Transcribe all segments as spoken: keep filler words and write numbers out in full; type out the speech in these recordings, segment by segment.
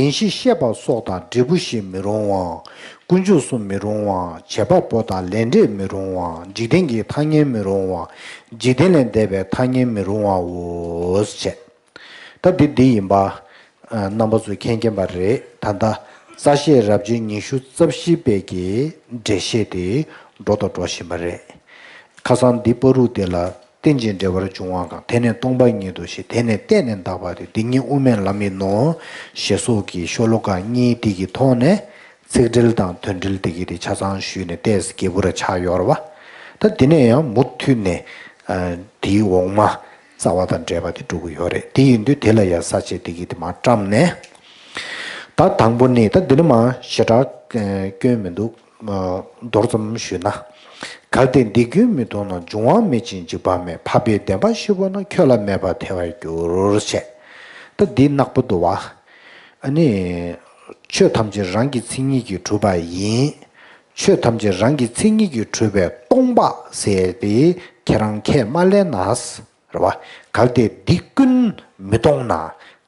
བདེན་བཞི་བཤད་པ་སོགས་དང་འབྲས་བུ་བཞི་མི་རུང་བ། ཀུན་འབྱུང་གསུམ་མི་རུང་བ། བྱེད་པ་པོ་དང་ལས་འབྲས་མི་རུང་བ། འཇིག་རྟེན་གྱི་ཐ་སྙད་མི་རུང་བ། འཇིག་རྟེན་ལས་འདས་པའི་ཐ་སྙད་མི་རུང་བའོ་ཞེས། ད་འདི་འདི་ཡིན་པ། ཨ། རྣམ་པ་ཚོས་མཁྱེན་མཁྱེན་པ་རེད། ད་ལྟ་རྩ་བཤད་རབ་བྱེད་ཉི་ཤུ་རྩ་བཞི་པའི་གི་འགྲེལ་བཤད་དེ་འགྲོ་དང་འགྲོ་བཞིན་པ་རེད། ཁ་སང་འདི་བར་དུ་དེ་ལ་རྟེན་ཅིང་འབྲེལ་བར་འབྱུང་བ་གང་། དེ་ནི་སྟོང་པ་ཉིད་དོ་ཞེས། དེ་ནི་བརྟེན་ནས་འདག་པ་སྟེ། འདི་ཉིད་དབུ་མའི་ལམ་ཡིན་ནོ། ཞེས་སོགས་ཀྱི་ཤོ་ལོ་ཀ་གཉིས་དེ་གི་ཐོག་ནས་ཚིག་འགྲེལ་དང་དོན་འགྲེལ་དེ་གི་དེ་ཆ་ཚང་ཞུས་ནས་ཏོག་ཙམ་རྒྱས་པོ་ར་ཆགས་ཡོད་རེད་བ། ད་དེ་ནས་ཡང་མུ་མཐུད་ནས། ཨ། དེའི་འོག་མ་རྩ་བ་དང་འབྲེལ་བ་དེ་འགྲོ་གི་ཡོད་རེད། དེ་ཡིན་དུས་དེ་ལ་ཡ་ས་བཅད་དེ་གི་དེ་མར་བཀྲམ་ནས། ད་དང་པོ་ནི་ད་འདི་ནི་མ་ཞེ་དྲག་སྐྱོན་མི་འདུག། ཨ། མདོར་ཙམ་ཞུས་ན། གལ་ཏེ་འདི་ཀུན་མི་སྟོང་ན། འབྱུང་བ་མེད་ཅིང་འཇིག་པ་མེད། འཕགས་པའི་བདེན་པ་བཞི་པོ་རྣམས། ཁྱོད་ལ་མེད་པར་ཐལ་བར་འགྱུར་ཞེས། ད་འདི་ནག་པོ་འདུག་བ། ཨ་ནི། ཆོས་ཐམས་ཅད་རང་གི་མཚན་ཉིད་ཀྱིས་གྲུབ་པ་ཡིན། ཆོས་ཐམས་ཅད་རང་གི་མཚན་ཉིད་ཀྱིས་གྲུབ་པའི་སྟོང་པ་ཟེར་ཏེ་ཁྱེད་རང་ཁས་མ་ལེན་ན། རེད་བ། གལ་ཏེ་འདི་ཀུན་མི་སྟོང་ན།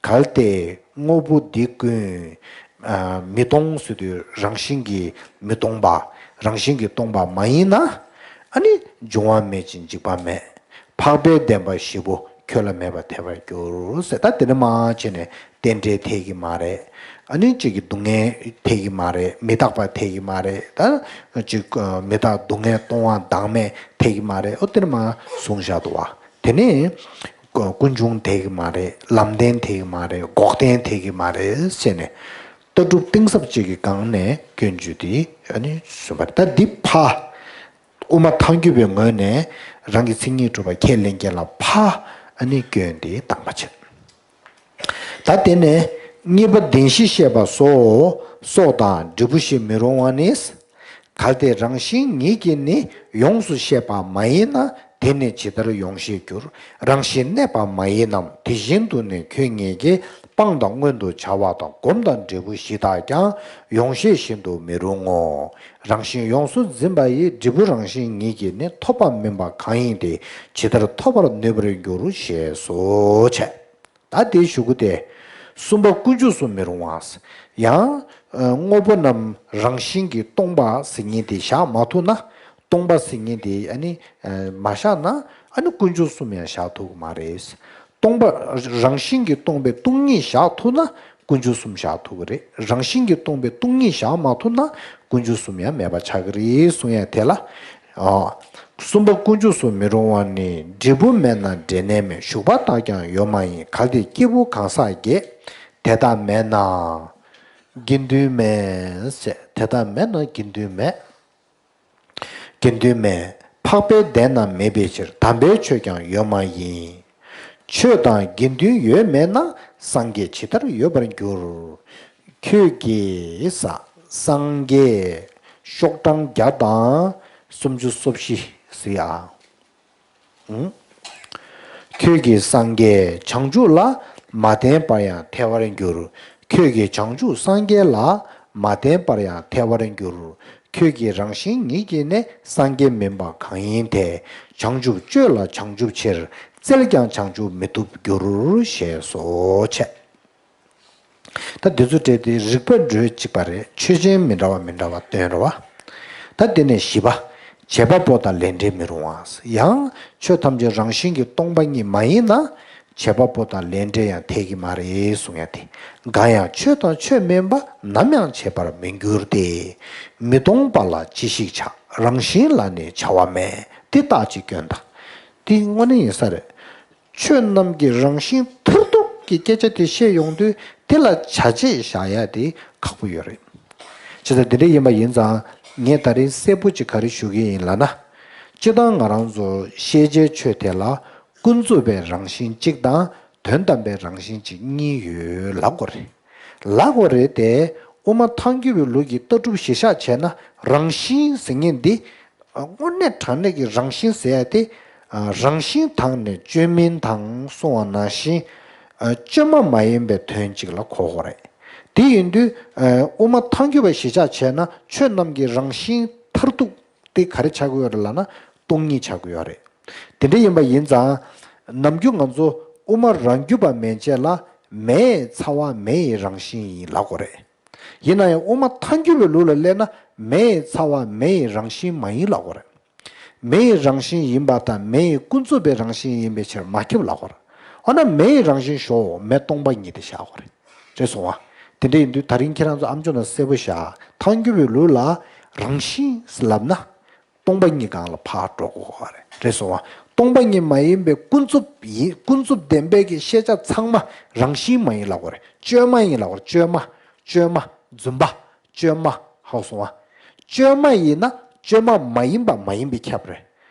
གལ་ཏེ་དངོས་པོ་འདི་ཀུན། ཨ། མི་སྟོང་ཟེར་དུས་རང་བཞིན་གྱིས་མི་སྟོང་པ། རང་བཞིན་གྱིས་སྟོང་པ་མ་ཡིན་ན། ཨ་ནི་འབྱུང་བ་མེད་ཅིང་འཇིག་པ་མེད། འཕགས་པའི་བདེན་པ་བཞི་པོ་ཁྱོད་ལ་མེད་པར་ཐལ་བར་འགྱུར་ཟེར། ད་དེ་ནས་མར་བྱས་ནས་རྟེན་འབྲེལ་འཐད་ཀྱི་མ་རེད། ཨ་ནི་གཅིག་གི་སྡུག་བསྔལ་འཐད་ཀྱི་མ་རེད། མི་རྟག་པ་འཐད་ཀྱི་མ་རེད། ད་གཅིག་མི་རྟག་སྡུག་བསྔལ་སྟོང་བ་བདག་མེད་འཐད་ཀྱི་མ་རེད། ཨོ་དེ་ནས་མར་གསུངས་བཞག་འདུག་བ། དེ་ནས་ཀུན་འབྱུང་འཐད་ཀྱི་མ་རེད། ལམ་བདེན་འཐད་ཀྱི་མ་རེད། འགོག་བདེན་འཐད་ཀྱི་མ་རེད་ཟེར་ནས། ལྟ་གྲུབ་གཏིང་ཟབ་ཅིག་གི་སྒང་ནས་སྐྱོན་བརྗོད་དེ་ཨ་ནི་གསུངས་པ་རེད། ད་འདི་ཕ། དབུ་མ་ཐལ་འགྱུར་བའི་ངོས་ནས་རང་གི་མཚན་ཉིད་གྲུབ་པ་ཁས་ལེན་མཁན་ལ་ཕ། ཨ་ནི་སྐྱོན་དེ་དང་པོ་བྱས། ད་དེ་ནས་གཉིས་པ་བདེན་བཞི་བཤད་པ་སོགས་སོགས་དང་འབྲས་བུ་བཞི་མི་རུང་བ་ནི། གལ་ཏེ་རང་བཞིན་ཉིད་ཀྱིས་ནི་ཡོངས་སུ་ཤེས་པ་མ་ཡིན་ན། དེ་ནི་ཇི་ལྟར་ཡོངས་ཤེས་འགྱུར། རང་བཞིན་གནས་པ་མ་ཡིན་ནམ། དེ་བཞིན་དུ་ནི་ཁྱོད་ཉིད་ཀྱིས་སྤང་དང་མངོན་དུ་བྱ་བ་དང་སྒོམ་དང་འབྲས་བུ་བཞི་དག་ཀྱང་ཡོངས་ཤེས་བཞིན་དུ་མི་རུང་ངོ་། རང་བཞིན་ཡོངས་སུ་འཛིན་པ་ཡི། འབྲས་བུ་རང་བཞིན་ཉིད་ཀྱིས་ནི། ཐོབ་པ་མིན་པ་གང་ཡིན་ཏེ། ཇི་ལྟར་ཐོབ་པར་ནུས་པར་འགྱུར། ཞེས་སོ་བྱས། ད་དེའི་གཞུག་གུ་དེ། གསུམ་པ་ཀུན་འབྱུང་གསུམ་མི་རུང་བ། ཡང་། ཨ། དངོས་པོ་རྣམས་རང་བཞིན་གྱིས་སྟོང་པ་ཟེར་མཁན་དེ་བཞག་མ་ཐུབ་ན། སྟོང་པ་ཟེར་མཁན་དེ་ཨ་ནི། ཨ། མ་བཞག་ན། ཨ་ནི་ཀུན་འབྱུང་གསུམ་ཡང་བཞག་ཐུབ་ཀྱི་མ་རེད། སྟོང་པ་རང་བཞིན་གྱིས་སྟོང་པའི་སྟོང་ཉིད་བཞག་ཐུབ་ན་ཀུན་འབྱུང་གསུམ་བཞག་ཐུབ་ཀྱི་རེད། རང་བཞིན་གྱིས་སྟོང་པའི་སྟོང་ཉིད་བཞག་མ་ཐུབ་ན་ཀུན་འབྱུང་གསུམ་ཡང་མེད་པ་ཆགས་ཀྱི་རེད་གསུང་ཡ་དེ་ལ། ཨ། གསུམ་པ་ཀུན་འབྱུང་གསུམ་མི་རུང་བ་ནི། འབྲས་བུ་མེད་ན་འབྲས་གནས་མེད། ཞུགས་པ་དག་ཀྱང་ཡོད་མ་ཡིན། གལ་ཏེ་སྐྱེས་བུ་གང་ཟག་བརྒྱད། དེ་དག་མེད་ན། དགེ་འདུན་མེད་ཟེར། དེ་དག་མེད་ན་དགེ་འདུན་མེད། དགེ་འདུན་མེད། འཕགས་པའི་བདེན་རྣམས་མེད་པའི་ཕྱིར། དམ་པའི་ཆོས་ཀྱང་ཡོད་མ་ཡིན། ཆོས་དང་དགེ་འདུན་ཡོད་མེད་ན། སངས་རྒྱས་ཇི་ལྟར་ཡོད་པར་འགྱུར། ཁྱོད་ཀྱིས་ས། སངས་རྒྱས་ཤོག་གྲངས་བརྒྱ་དང་སུམ་ཅུ་སོ་བཞི་ཟེར་ཡ། ཨང་། ཁྱོད་ཀྱིས་སངས་རྒྱས་བྱང་ཆུབ་ལ། མ་བརྟེན་པར་ཡང་ཐལ་བར་འགྱུར། ཁྱོད་ཀྱིས་བྱང་ཆུབ་སངས་རྒྱས་ལ། མ་བརྟེན་པར་ཡང་ཐལ་བར་འགྱུར། ཁྱོད་ཀྱི་རང་བཞིན་ཉིད་ཀྱིས་ནི། སངས་རྒྱས་མིན་པ་གང་ཡིན་ཏེ། བྱང་ཆུབ་སྤྱོད་ལ་བྱང་ཆུབ་ཕྱིར། བཙལ་ཀྱང་བྱང་ཆུབ་མི་ཐུབ་འགྱུར། ཞེས་སོ་བྱས། ད་འདི་ཚོ་སྤྲད་དེ་རིགས་པ་འགྲོས་གཅིག་པ་རེད། ཆོས་ཅན་མི་འདྲ་བ་མི་འདྲ་བ་སྟོན་རེད་བ། ད་དེ་ནས་བཞི་པ། བྱེད་པ་པོ་དང་ལས་འབྲས་མི་རུང་བ། ཡང་ཆོས་ཐམས་ཅད་རང་བཞིན་གྱིས་སྟོང་པ་ཉིད་མ་ཡིན་ན། བྱེད་པ་པོ་དང་ལས་འབྲས་ཡང་འཐད་ཀྱི་མ་རེད་གསུང་ཡ་དེ། འགའ་ཡང་ཆོས་དང་ཆོས་མིན་པ། ནམ་ཡང་བྱེད་པར་མི་འགྱུར་ཏེ། མི་སྟོང་པ་ལ་ཅི་ཞིག་བྱ། རང་བཞིན་ལ་ནི་བྱ་བ་མེད། དེ་རྟགས་ཀྱི་སྐྱོན་དང་། དེ་དངོས་གནས་ཡིན་ས་རེད། ཆོས་རྣམས་ཀྱི་རང་བཞིན་མཐར་ཐུག་གི་སྐད་ཆ་དེ་བཤད་ཡོང་དུས་དེ་ལ་བྱ་བྱེད་བཞག་ཡ་དེ་ཁག་པོ་ཡོད་རེད། བྱས་ཙང་དེ་འདྲ་ཡིན་པ་ཡིན་ཙང་ངས་ད་རིང་གསལ་པོ་ཅིག་ག་རེ་ཞུ་གི་ཡིན་ལབ་ན། སྤྱིར་བཏང་ང་རང་ཚོ་ཤེས་བྱའི་ཆོས་དེ་ལ་ཀུན་རྫོབ་པའི་རང་བཞིན་གཅིག་དང་དོན་དམ་པའི་རང་བཞིན་གཅིག་གཉིས་ཡོད་ལབ་དགོས་རེད། ལབ་དགོས་རེད་དེ། དབུ་མ་ཐལ་འགྱུར་བའི་ལུགས་ཀྱི་ལྟ་གྲུབ་གཞིར་བཞག་བྱས་ན་རང་བཞིན་ཟེར་མཁན་འདི། དངོས་གནས་དྲང་གནས་ཀྱི་རང་བཞིན་ཟེར་ཡ་དེ། རང་བཞིན་དང་ནི་བཅོས་མིན་དང་གསུངས་པ་ནང་བཞིན། བཅོས་མ་མ་ཡིན་པའི་དོན་གཅིག་ལ་གོ་དགོས་རེད། དེ་ཡིན་དུས། དབུ་མ་ཐལ་འགྱུར་བ་གཞིར་བཞག་བྱས་ན་ཆོས་རྣམས་ཀྱི་རང་བཞིན་མཐར་ཐུག་དེ་ག་རེ་ཆགས་ཀྱི་ཡོད་རེད་ལབ་ན་སྟོང་ཉིད་ཆགས་ཀྱི་ཡོད་རེད། དེ་འདྲ་ཡིན་པ་ཡིན་ཙང་། ནམ་རྒྱུན་ང་ཚོ་དབུ་མ་རང་རྒྱུད་པ་མན་ཆད་ལ། མེ་ཡི་ཚ་བ་མེ་ཡི་རང་བཞིན་ཡིན་ལབ་དགོས་རེད། ཡིན་ན་ཡང་དབུ་མ་ཐལ་འགྱུར་བའི་ལུགས་ལ་སླེབས་ན་མེ་ཡི་ཚ་བ་མེ་ཡི་རང་བཞིན་མ་ཡིན་ལབ་དགོས་རེད། མེ་ཡི་རང་བཞིན་ཡིན་པ་དང་མེ་ཡི་ཀུན་རྫོབ་པའི་རང་བཞིན་ཡིན་པའི་ཕྱིར་མ་ཁྱབ་ལབ་དགོས་རེད། འོ་ན་མེ་ཡི་རང་བཞིན་ཞོག་མེ་སྟོང་པ་ཉིད་དེ་བཞག་དགོས་རེད། རེད་སོང་བ། དེ་འདྲ་ཡིན་དུས་ད་རིང་ཁྱེད་རང་ཚོ་ཨམ་ཅོག་ནང་གསལ་པོ་བཞག་ཐལ་འགྱུར་བའི་ལུགས་ལ་རང་བཞིན་ལབ་ན། སྟོང་པ་ཉིད་སྒང་ལ་ཕར་འགྲོ་དགོས་པ་རེད། རེད་སོང་བ། སྟོང་པ་ཉིད་མ་ཡིན་པའི་ཀུན་རྫོབ་ཡིན། ཀུན་རྫོབ་བདེན་པའི་གི་ཤེས་བྱ་ཚང་མ་རང་བཞིན་མ་ཡིན་ལབ་དགོས་རེད། བཅོས་མ་ཡིན་ལབ་དགོས་རེད། བཅོས་མ། བཅོས་མ། རྫུན་པ། བཅོས་མ། ཧ་གོ་སོང་བ། བཅོས་མ་ཡིན་ན་བཅོས་མ་མ་ཡིན་པ་མ་ཡིན་པས་ཁྱབ་རེད།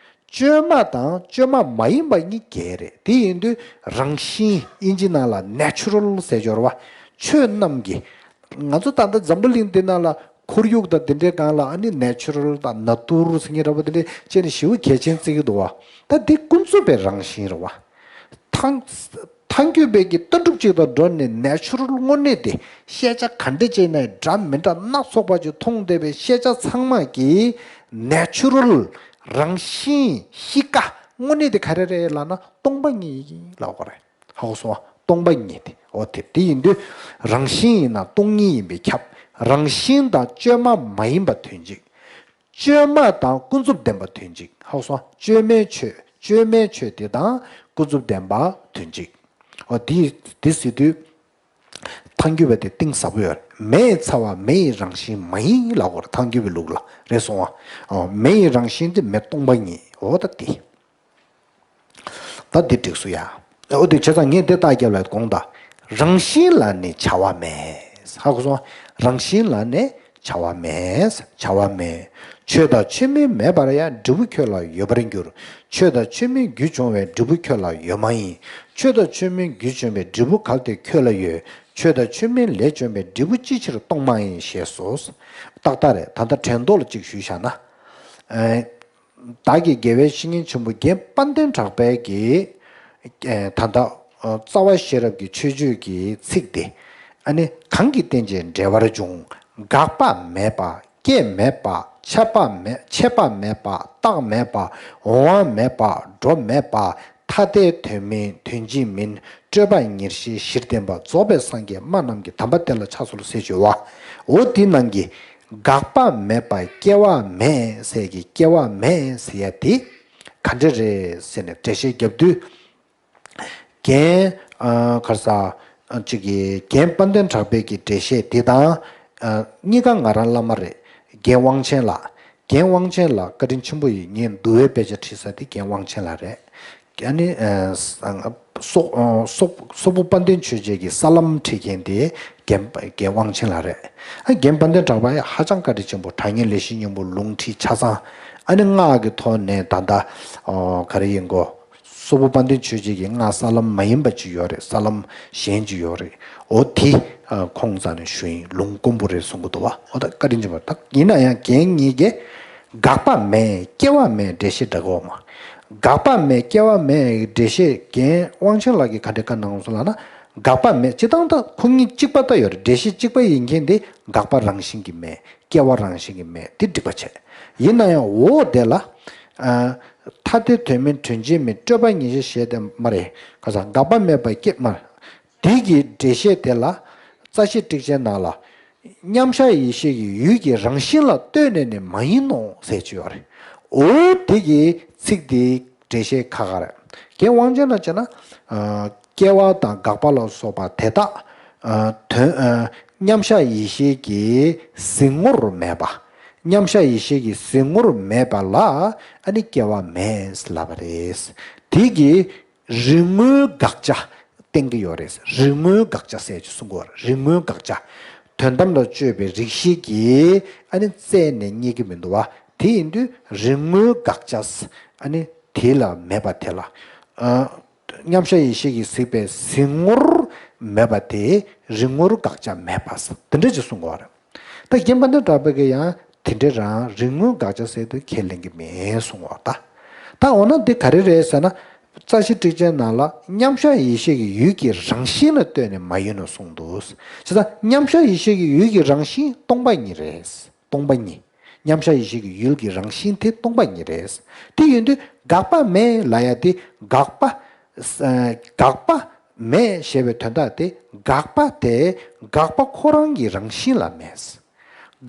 བཅོས་མ་དང་བཅོས་མ་མ་ཡིན་པ་གཉིས་འགལ་རེད། དེ་ཡིན་དུས་རང་བཞིན་ཨིན་ཇི་ནང་ལ་ནེ་ཅུ་རལ་ཟེར་སྦྱོར་བ། ཆོས་རྣམས་ཀྱི། ང་ཚོ་ད་ལྟ་འཛམ་བུ་གླིང་འདི་ནང་ལ་ཁོར་ཡུག་དང་དེ་འདྲའི་སྒང་ལ་ཨ་ནི་ནེ་ཅུ་རལ་དང་ནཱ་ཏུར་ཟེར་མཁན་འདྲ་པོ་དེ་འདྲ་བྱས་ནས་ཞེ་པོ་གལ་ཆེན་བརྩི་གི་འདུག་བ། ད་འདི་ཀུན་རྫོབ་པའི་རང་བཞིན་རེད་བ། ཐལ། ཐལ་འགྱུར་བའི་གི་ལྟ་གྲུབ་ཅིག་དང་འགྲོགས་ནས་ནེ་ཅུ་རལ་དངོས་གནས་དེ་ཤེས་བྱ་ག་འདྲ་བྱས་ནའི་འདྲ་མི་འདྲ་སྣ་ཚོགས་པ་ཅིག་མཐོང་བསྡད་པའི་ཤེས་བྱ་ཚང་མ་གི་ནེ་ཅུ་རལ་རང་བཞིན་གཤིས་ཀ་དངོས་གནས་དེ་ག་རེ་རེད་ལབ་ན་སྟོང་པ་ཉིད་ཡིན་ལབ་དགོས་རེད། ཧ་གོ་སོང་བ། སྟོང་པ་ཉིད་དེ། འོ་དེ་དེ་ཡིན་དུས་རང་བཞིན་ཡིན་ན་སྟོང་ཉིད་ཡིན་པས་ཁྱབ། རང་བཞིན་དང་བཅོས་མ་མ་ཡིན་པ་དོན་གཅིག་བཅོས་མ་དང་ཀུན་རྫོབ་བདེན་པ་དོན་གཅིག་ཧ་གོ་སོང་བ། བཅོས་མའི་ཆོས། བཅོས་མའི་ཆོས་དེ་དང་ཀུན་རྫོབ་བདེན་པ་དོན་གཅིག་འོ་དེ་དེ་ཟེར་དུས་ཐལ་འགྱུར་བ་དེ་གཏིང་ཟབ་པོ་ཡོད་རེད། མེ་ཡི་ཚ་བ་མེ་ཡི་རང་བཞིན་མ་ཡིན་ལབ་དགོས་རེད། ཐལ་འགྱུར་བའི་ལུགས་ལ། རེད་སོང་བ། འོ་མེ་ཡི་རང་བཞིན་དེ་མེ་སྟོང་པ་ཉིད། འོ་ད་དེ། ད་འདི་འགྲིག་སོང་ཡ། འོ་དེ་བྱས་ཙང་ངས་འདི་རྟགས་རྒྱབ་ལ་དགོངས་དག་རང་བཞིན་ལ་ནི་བྱ་བ་མེད། ཧ་གོ་སོང་། རང་བཞིན་ལ་ནི་བྱ་བ་མེད། བྱ་བ་མེད། ཆོས་དང་ཆོས་མིན་མེད་པར་ཡང་། འབྲས་བུ་ཁྱོད་ལ་ཡོད་པར་འགྱུར། ཆོས་དང་ཆོས་མིན་རྒྱུ་བྱུང་བའི། འབྲས་བུ་ཁྱོད་ལ་ཡོད་མ་ཡིན། ཆོས་དང་ཆོས་མིན་རྒྱུ་བྱུང་བའི། འབྲས་བུ་གལ་ཏེ་ཁྱོད་ལ་ཡོད། ཆོས་དང་ཆོས་མིན་ལས་བྱུང་བའི། འབྲས་བུ་ཅིའི་ཕྱིར་སྟོང་མ་ཡིན། ཞེས་སོ། ཏག་ཏག་རེད། ད་ལྟ་དྲན་རྟོག་ལ་གཅིག་ཞུས་བཞག་ན། བདག་གིས་དགེ་བའི་བཤེས་གཉེན་ཆེན་པོ་རྒན་དཔལ་ལྡན་གྲགས་པའི་གི་ད་ལྟ་རྩ་བ་ཤེས་རབ་ཀྱི་མཆོད་བརྗོད་ཀྱི་ཚིག་དེ། ཨ་ནི་གང་གིས་བསྟན་ཅིང་འབྲེལ་བར་འབྱུང་། འགག་པ་མེད་པ། སྐྱེ་མེད་པ། ཆད་པ་མེད། ཆད་པ་མེད་པ། རྟག་མེད་པ། འོང་བ་མེད་པ། འགྲོ་མེད་པ། ཐ་དད་དོན་མིན་དོན་གཅིག་མིན། སྤྲོས་པ་ཉེར་ཞིའི་གཞིར་བསྟན་པ་རྫོགས་པའི་སངས་རྒྱས་སྨྲ་རྣམས་ཀྱི་དམ་པ་དེ་ལ་ཕྱག་འཚལ་ལོ་ཟེར་བརྗོད་པ། འོ་དེ་ནང་གི་འགག་པ་མེད་པ་སྐྱེ་བ་མེད་ཟེར་གི་སྐྱེ་བ་མེད་ཟེར་ཡ་དེ་ག་འདྲ་རེད་ཟེར་ནས་འགྲེལ་བཤད་རྒྱབ་དུས། རྒན་ཨ་ག་རེ་ཟ་ཨ་ཅིག་གི་རྒན་དཔལ་ལྡན་གྲགས་པའི་གི་འགྲེལ་བཤད་དེ་དང་ཨ་གཉིས་ཀ་ང་རང་བླ་མ་རེད། རྒན་དབང་ཆེན་ལགས། རྒན་དབང་ཆེན་ལགས་བཀའ་དྲིན་ཆེན་པོ་ཡིན། ངས་འདུལ་བའི་དཔེ་ཆ་ཁྲིད་ས་དེ་རྒན་དབང་ཆེན་ལགས་རེད། ཨ་ནི་ཨ་སོག་ཨ་སོག་སོག་པོ་དཔལ་ལྡན་ཆོས་རྒྱལ་གྱི་ས་ལམ་ཁྲིད་མཁན་དེ་རྒན་རྒན་དབང་ཆེན་ལགས་རེད། ཨ་རྒན་དཔལ་ལྡན་གྲགས་པ་ཡང་ཧ་ཅང་བཀའ་དྲིན་ཆེན་པོ། དྲང་ངེས་ལེགས་བཤད་སྙིང་པོ་ལུང་ཁྲིད་ཆ་ཚང་། ཨ་ནི་སྔགས་ཀྱི་ཐོག་ནས་ད་ལྟ་ཨོ་ག་རེ་ཡིན་གོ། སོག་པོ་དཔལ་ལྡན་ཆོས་རྒྱལ་གྱི་སྔགས་ས་ལམ་མ་ཡིན་པ་ཅིག་ཡོད་རེད། ས་ལམ་གཞན་ཅིག་ཡོད་རེད། འོ་དེ་ཨ་ཁོང་རྩ་ནས་ཞུ་ཡིན། ལུང་དཀོན་པོ་རེད་གསུང་གི་འདུག་བ། འོ་ད་བཀའ་དྲིན་ཆེན་པོ། ད་ཡིན་ན་ཡང་རྒན་གཉིས་ཀས་འགག་པ་མེད་སྐྱེ་བ་མེད་འགྲེལ་བཤད་འདྲ་གི་འོ་མ། འགག་པ་མེད་སྐྱེ་བ་མེད་འགྲེལ་བཤད་རྒན་དབང་ཆེན་ལགས་ཀྱིས་ག་འདྲ་བཀའ་གནང་སོང་ལབ་ན། འགག་པ་མེད་སྤྱིར་བཏང་ད་ཁོ་གཉིས་གཅིག་པ་ད་ཡོད་རེད། འགྲེལ་བཤད་གཅིག་པ་ཡིན་མཁན་དེ་འགག་པ་རང་བཞིན་གྱིས་མེད། སྐྱེ་བ་རང་བཞིན་གྱིས་མེད། དེ་འགྲིག་པ་བྱས། ཡིན་ན་ཡང་འོ་དེ་ལ་ཨ་ཐ་དད་དོན་མིན་དོན་གཅིག་མིན། སྤྲོས་པ་ཉེར་ཞི་ཞེས་དེ་མ་རེད། ག་ས་འགག་པ་མེད་པ་སྐྱེ་མ་རེད། དེ་གི་འགྲེལ་བཤད་དེ་ལ་རྩ་ཤེ་ཊཱིཀ་ཆེན་ནང་ལ་མཉམ་གཞག་ཡེ་ཤེས་ཀྱི་ཡུལ་གྱི་རང་བཞིན་ལ་ལྟོས་ནས་ནི་མ་ཡིན་ནོ་ཟེར་གྱི་ཡོད་རེད། འོ་དེ་གི་ཚིག་དེའི་འགྲེལ་བཤད་ཁ་ཁ་རེད། རྒན་དབང་ཆེན་ལ་བྱས་ན། ཨ་སྐྱེ་བ་དང་འགག་པ་ལ་སོགས་པ་དེ་དག་ཨ་དོན་ཨ་མཉམ་གཞག་ཡེ་ཤེས་ཀྱི་གཟིགས་ངོར་མེད་པ། མཉམ་གཞག་ཡེ་ཤེས་ཀྱི་གཟིགས་ངོར་མེད་པ་ལ་ཨ་ནི་སྐྱེ་བ་མེད་ལབ་པ་རེད། དེ་གི་རིག་དངོས་དགག་བྱ་བསྟན་གྱི་ཡོད་རེད། རིག་དངོས་དགག་བྱ་ཟེར་གྱི་གསུང་གི་ཡོད་རེད། རིག་དངོས་དགག་བྱ། དོན་དམ་ལ་དཔྱོད་པའི་རིགས་ཤེས་ཀྱིས་ཨ་ནི་རྩད་ནས་རྙེད་ཀྱི་མི་འདུག་བ། དེ་ཡིན་དུས་རིག་དངོས་དགག་བྱ། ཨ་ནི་དེ་ལ་མེད་པ་དེ་ལ། ཨ་མཉམ་གཞག་ཡེ་ཤེས་ཀྱིས་གཟིགས་པའི་གཟིགས་ངོར་མེད་པ་དེ་རིག་དངོས་དགག་བྱ་མེད་པ། དེ་འདྲ་ཅིག་གསུང་གི་ཡོད་རེད། ད་རྒན་དཔལ་ལྡན་གྲགས་པ་གིས་ཡང་དེ་འདྲ་རང་རིག་དངོས་དགག་བྱ་ཟེར་དུས་ཁས་ལེན་གྱི་མེད་གསུང་བ་ད། ད་འོ་ན་འདི་ག་རེ་རེད་ཟེར་ན། རྩ་ཤེ་ཊཱིཀ་ཆེན་ནང་ལ་མཉམ་གཞག་ཡེ་ཤེས་ཀྱི་ཡུལ་གྱི་རང་བཞིན་ལ་ལྟོས་ནས་མ་ཡིན་ནོ་གསུངས་འདུག་བྱས་ཙང་མཉམ་གཞག་ཡེ་ཤེས་ཀྱི་ཡུལ་གྱི་རང་བཞིན་སྟོང་པ་ཉིད་རེད། སྟོང་པ་ཉིད། མཉམ་གཞག་ཡེ་ཤེས་ཀྱི་ཡུལ་གྱི་རང་བཞིན་དེ་སྟོང་པ་ཉིད་རེད། དེ་ཡིན་དུས་འགག་པ་མེད་ལབ་ཡ་དེ་འགག་པ། འགག་པ། མེད་ཞེས་པའི་དོན་དག་དེ་དགག་པ་དེ་དགག་པ་ཁོ་རང་གི་རང་བཞིན་ལ་མེད།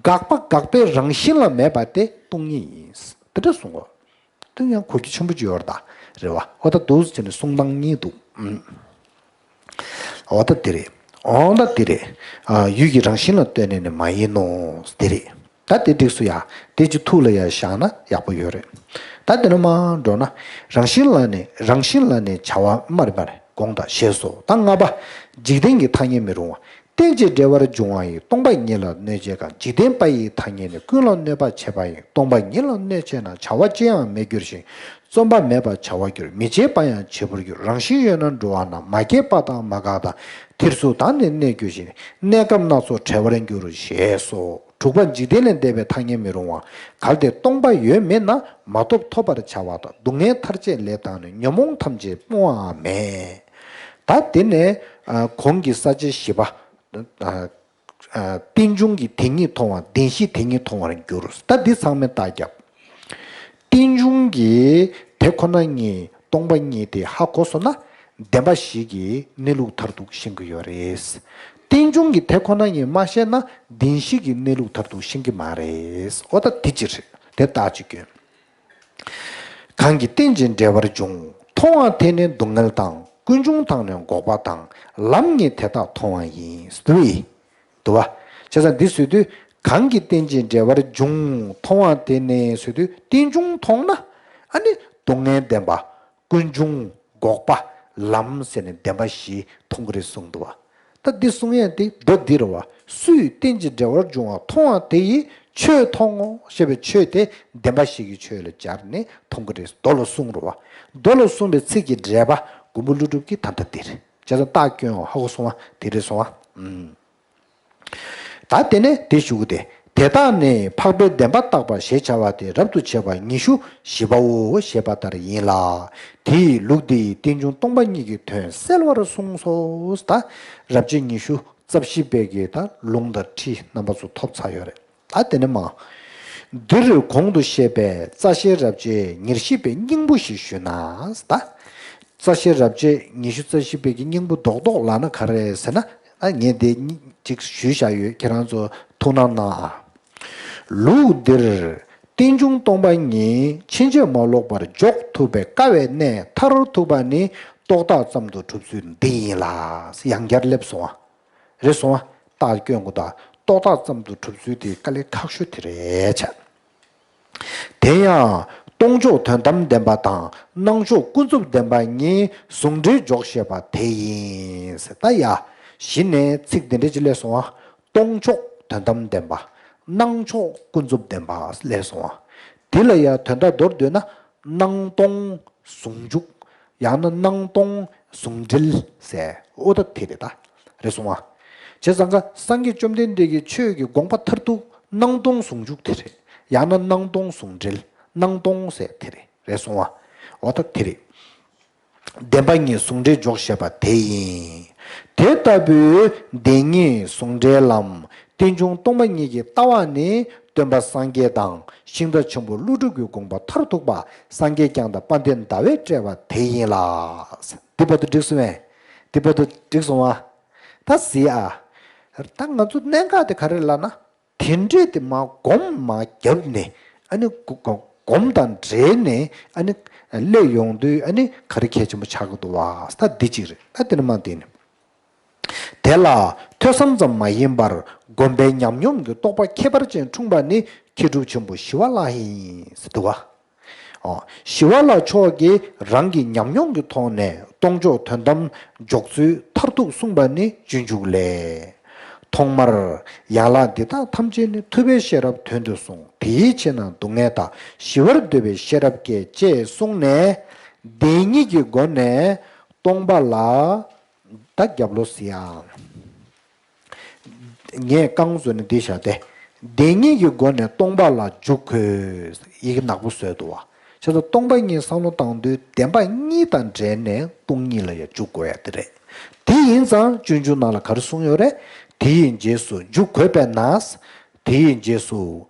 དགག་པ་དགག་པའི་རང་བཞིན་ལ་མེད་པ་དེ་སྟོང་ཉིད་ཡིན། དེ་འདྲ་གསུང་གོ། དེ་ཡང་གོ་རྒྱུ་ཆེན་པོ་ཅིག་ཡོད་རེད་ད། རེད་བ། འོ་ད་འདུག་ཟེར་ནས་གསུང་སྟངས་གཉིས་འདུག་འོ་ད་དེ་རེད། འོ་ད་དེ་རེད། ཡུལ་གྱི་རང་བཞིན་ལ་ལྟོས་ནས་ནི་མ་ཡིན་ནོ། དེ་རེད། ད་དེ་འགྲིགས་སོ་ཡ། དེ་ཅི་ཐུགས་ལ་ཡ་བཞག་ན་ཡག་པོ་ཡོད་རེད། ད་དེ་ནས་མར་འགྲོ་ན། རང་བཞིན་ལ་ནི་རང་བཞིན་ལ་ནི་བྱ་བ་མ་རེད་མ་རེད་དགོངས་དག་ཞེས་སོ། ད་ལྔ་པ། འཇིག་རྟེན་གྱི་ཐ་སྙད་མི་རུང་བ། རྟེན་ཅིང་འབྲེལ་བར་འབྱུང་བ་ཡི། སྟོང་པ་ཉིད་ལ་གནོད་བྱེད་གང་། འཇིག་རྟེན་པ་ཡི་ཐ་སྙད་ནི། ཀུན་ལ་གནོད་པ་བྱེད་པ་ཡི། སྟོང་པ་ཉིད་ལ་གནོད་བྱེད་ན། བྱ་བ་ཅི་ཡང་མི་འགྱུར་ཞིང་། རྩོམ་པ་མེད་པར་བྱ་བར་འགྱུར། མི་བྱེད་པ་ཡང་བྱེད་པར་འགྱུར། རང་བཞིན་ཡོད་ན་འགྲོ་བ་ན། མ་སྐྱེས་པ་དང་མ་འགགས་དང་། ཐེར་ཟུག་དང་ནི་གནས་འགྱུར་ཞིང་། གནས་སྐབས་སྣ་ཚོགས་བྲལ་བར་འགྱུར་ཞེས་སོ། དྲུག་པ། འཇིག་རྟེན་ལས་འདས་པའི་ཐ་སྙད་མི་རུང་བ། གལ་ཏེ་སྟོང་པ་ཡོད་མིན་ན། མ་ཐོབ་ཐོབ་པར་བྱ་བ་དང་། སྡུག་བསྔལ་ཐར་བྱེད་ལས་དང་ནི། ཉོན་མོངས་ཐམས་ཅད་སྤོང་བའང་མེད། ད་དེ་ནས་གོང་གི་ས་བཅད་བཞི་པ། རྟེན་འབྱུང་གི་དེ་ཉིད་མཐོང་བ། བདེན་བཞི་དེ་ཉིད་མཐོང་བར་འགྱུར། ད་འདི་ཚང་མས་བརྟག་བརྒྱབ། རྟེན་འབྱུང་གི་དེ་ཁོ་ན་ཉིད་སྟོང་པ་ཉིད་དེ་ཧ་གོ་སོང་ན། བདེན་པ་བཞི་གི་གནས་ལུགས་མཐར་ཐུག་ཤེས་ཀྱི་ཡོད་རེད། རྟེན་འབྱུང་གི་དེ་ཁོ་ན་ཉིད་མ་ཤེས་ན། བདེན་བཞི་གི་གནས་ལུགས་མཐར་ཐུག་ཤེས་ཀྱི་མ་རེད། འོ་ད་དེ་ཅི་རེད། དེ་བརྟག་ཅིག་སྐྱོན། གང་གིས་རྟེན་ཅིང་འབྲེལ་བར་འབྱུང་། མཐོང་བ་དེ་ནི་སྡུག་བསྔལ་དང་། ཀུན་འབྱུང་དང་ནི་འགོག་པ་དང་། ལམ་ཉིད་དེ་དག་མཐོང་བ་ཡིན། འདུག་བས། འདུག་བ། བྱས་ཙང་འདི་ཟེར་དུས། གང་གིས་རྟེན་ཅིང་འབྲེལ་བར་འབྱུང་། མཐོང་བ་དེ་ནི་ཟེར་དུས་རྟེན་འབྱུང་མཐོང་ན། ཨ་ནི་སྡུག་བསྔལ་བདེན་པ། ཀུན་འབྱུང་། འགོག་པ། ལམ་ཟེར་ནས་བདེན་པ་བཞི་མཐོང་གི་རེད་གསུངས་འདུག་བ། ད་འདི་གསུང་ཡས་དེ་མདོ་འདི་རེད་བ། སུས་རྟེན་ཅིང་འབྲེལ་བར་འབྱུང་བ་མཐོང་བ་དེ་ཡིས་ཆོས་མཐོང་ངོ་ཞེས་པའི་ཆོས་དེ་བདེན་པ་བཞི་གི་ཆོས་ལ་སྦྱར་ནས་མཐོང་གི་རེད། མདོ་ལ་གསུངས་རེད་བ། མདོ་ལ་གསུངས་པའི་ཚིག་གི་འགྲེལ་པ་མགོན་པོ་ཀླུ་སྒྲུབ་ཀྱིས་ད་ལྟ་འདིར་བྱས་ཙང་རྟགས་སྐྱོན་ཧ་གོ་སོང་བ་དེ་རེད་སོང་བ། ཨུམ། ད་དེ་ནས་དེ་ཞུ་གི་དེ། དེ་དག་ནི་འཕགས་པའི་བདེན་པ་བརྟག་པ་ཞེས་བྱ་བ་སྟེ་རབ་ཏུ་བྱེད་པ་ཉི་ཤུ་བཞི་པའོ་ཞེས་པ་ལྟར་ཡིན་ལ། དེ་ཡི་ལུགས་འདི་ཡིས་རྟེན་འབྱུང་སྟོང་པ་ཉིད་ཀྱི་དོན་གསལ་བར་གསུངས་སོ། ད་རབ་བྱེད་ཉི་ཤུ་རྩ་བཞི་པའི་གི་ད་ལུང་དང་ཁྲིད་རྣམ་པ་ཚོ་ཐོབ་ཚར་ཡོད་རེད། ད་དེ་ནས་མ། འདིར་གོང་དུ་བཤད་པའི་རྩ་ཤེ་རབ་བྱེད་ཉེར་བཞི་པའི་སྙིང་པོ་ཞིག་ཞུས་ན། ད་རྩ་ཤེ་རབ་བྱེད་ཉི་ཤུ་རྩ་བཞི་པའི་གི་སྙིང་པོ་རྡོག་རྡོག་ལབ་ན་ག་རེ་རེད་ཟེར་ན། ཨ་ངས་འདི་གཅིག་ཞུས་བཞག་ཡོད། ཁྱེད་རང་ཚོ་ཐུགས་སྣང་གནང་ཨ། ལུགས་འདིར་རྟེན་འབྱུང་སྟོང་པ་ཉིད་ཕྱིན་ཅི་མ་ལོག་པར་འཇོག་ཐུབ་པའི་དཀའ་བའི་གནད་མཐར་ཐུག་པ་ནི་རྟོག་བཏགས་ཙམ་དུ་གྲུབ་ཚུལ་འདི་ཡིན་ལ། ཡང་བསྐྱར་སླེབས་སོང་ཨ། རེད་སོང་བ། རྟགས་སྐྱོན་དགོས་དང་རྟོག་བཏགས་ཙམ་དུ་གྲུབ་ཚུལ་དེ་དཀའ་ལས་ཁག་ཤོས་དེ་རེད་ཆ། དེ་ཡང་སྟོང་ཕྱོགས་དོན་དམ་བདེན་པ་དང་སྣང་ཕྱོགས་ཀུན་རྫོབ་བདེན་པ་གཉིས་ཟུང་འབྲེལ་འཇོག་ཤེས་པ་དེ་ཡིན་ཟེར། ད་ཡ། གཞི་ནས་ཚིག་འདི་འདྲ་ཅིག་སླེབས་སོང་བ། སྟོང་ཕྱོགས་དོན་དམ་བདེན་པ། སྣང་ཕྱོགས་ཀུན་རྫོབ་བདེན་པ་སླེབས་སོང་བ། དེ་ལ་ཡ་དོན་དག་མདོར་བསྡུས་ན། སྣང་སྟོང་ཟུང་འཇུག་ཡང་ན་སྣང་སྟོང་ཟུང་འབྲེལ་ཟེར། ཨོ་ད་དེ་རེད་ད། རེད་སོང་ང་། བྱས་ཙང་ཀ་སངས་རྒྱས་བཅོམ་ལྡན་འདས་ཀྱི་ཆོས་ཀྱི་དགོངས་པ་མཐར་ཐུག་སྣང་སྟོང་ཟུང་འཇུག་དེ་རེད། ཡང་ན་སྣང་སྟོང་ཟུང་འབྲེལ། སྣང་སྟོང་ཟེར་དེ་རེད། རེད་སོང་ང་། ཨོ་ད་དེ་རེད། བདེན་པ་གཉིས་ཟུང་འབྲེལ་འཇོག་ཤེས་པ་དེ་ཡིན། དེ་ལྟ་བུའི་བདེན་གཉིས་ཟུང་འབྲེལ་ལམ། རྟེན་འབྱུང་སྟོང་པ་ཉིད་ཀྱི་ལྟ་བ་ནི་སྟོན་པ་སངས་རྒྱས་དང་ཤིང་རྟ་ཆེན་པོ་ཀླུ་སྒྲུབ་ཀྱི་དགོངས་པ་མཐར་ཐུག་པ་སངས་རྒྱས་བསྐྱངས་དང་དཔལ་ལྡན་ཟླ་བས་བཀྲལ་བ་དེ་ཡིན་ལ། འདི་བར་དུ་འགྲིག་སོང་བས། འདི་བར་དུ་འགྲིག་སོང་བ། ད་གཟིགས་ཨ། ད་ང་ཚོ་གནད་འགག་དེ་ག་རེ་ལབ་ན། དེ་འདྲས་དེ་མ་སྒོམ་མ་བརྒྱབ་ནས་ཨ་ནི་སྒོམ་དང་འབྲེལ་ནས་ཨ་ནི་སླེབས་ཡོང་དུས་ཨ་ནི་ག་རེ་གལ་ཆེན་པོ་ཆགས་ཀྱི་འདུག་བ། ད་འདི་གཅིག་རེད། ད་དེ་ནི་མ་བསྟན་ནས། དེ་ལ་ཐོས་བསམ་ཙམ་མ་ཡིན་པར་སྒོམ་པའི་ཉམས་མྱོང་གི་རྟོགས་པ་ཁྱད་པར་ཅན་འཁྲུངས་པ་ནི་མཁས་གྲུབ་ཆེན་པོ་ཞི་བ་ལྷ་ཡིན་ཟེར་འདུག་བ། ཨོ། ཞི་བ་ལྷ་མཆོག་གིས་རང་གི་ཉམས་མྱོང་གི་ཐོག་ནས་སྟོང་ཕྱོགས་དོན་དམ་འཇོག་ཚུལ་མཐར་ཐུག་གསུངས་པ་ནི་སྤྱོད་འཇུག་ལས། ཐོག་མར་ཡན་ལག་འདི་དག་ཐམས་ཅད་ནི་ཐུབ་པའི་ཤེས་རབ་དོན་དུ་གསུངས། དེའི་ཕྱིར་ན་སྡུག་བསྔལ་དག་ཞི་བར་འདོད་པའི་ཤེས་རབ་སྐྱེ། ཅེས་གསུངས་ནས་བདེན་གཉིས་ཀྱི་སྒོ་ནས་སྟོང་པ་ལ། ད་རྒྱབ་ལོགས་ཟེར་ཡ། ངས་རྐང་བཟོས་ནས་འདི་བཞག་སྟེ། བདེན་གཉིས་ཀྱི་སྒོ་ནས་སྟོང་པ་ལ་འཇུག་དགོས། ཡི་གེ་ནག་པོ་བཟོས་འདུག་བ། བྱས་ཙང་སྟོང་པ་ཉིད་བསམ་བློ་བཏང་དུས་བདེན་པ་གཉིས་དང་འབྲེལ་ནས་སྟོང་ཉིད་ལ་ཡང་འཇུག་དགོས་ཡ་དེ་རེད། དེ་ཡིན་ཙང་སྤྱོད་འཇུག་ནང་ལ་ག་རེ་གསུངས་ཡོད་རེད། དེ་ཡི་རྗེས་སུ་འཇུག་དགོས་པས་ན། དེ་ཡི་རྗེས་སུ།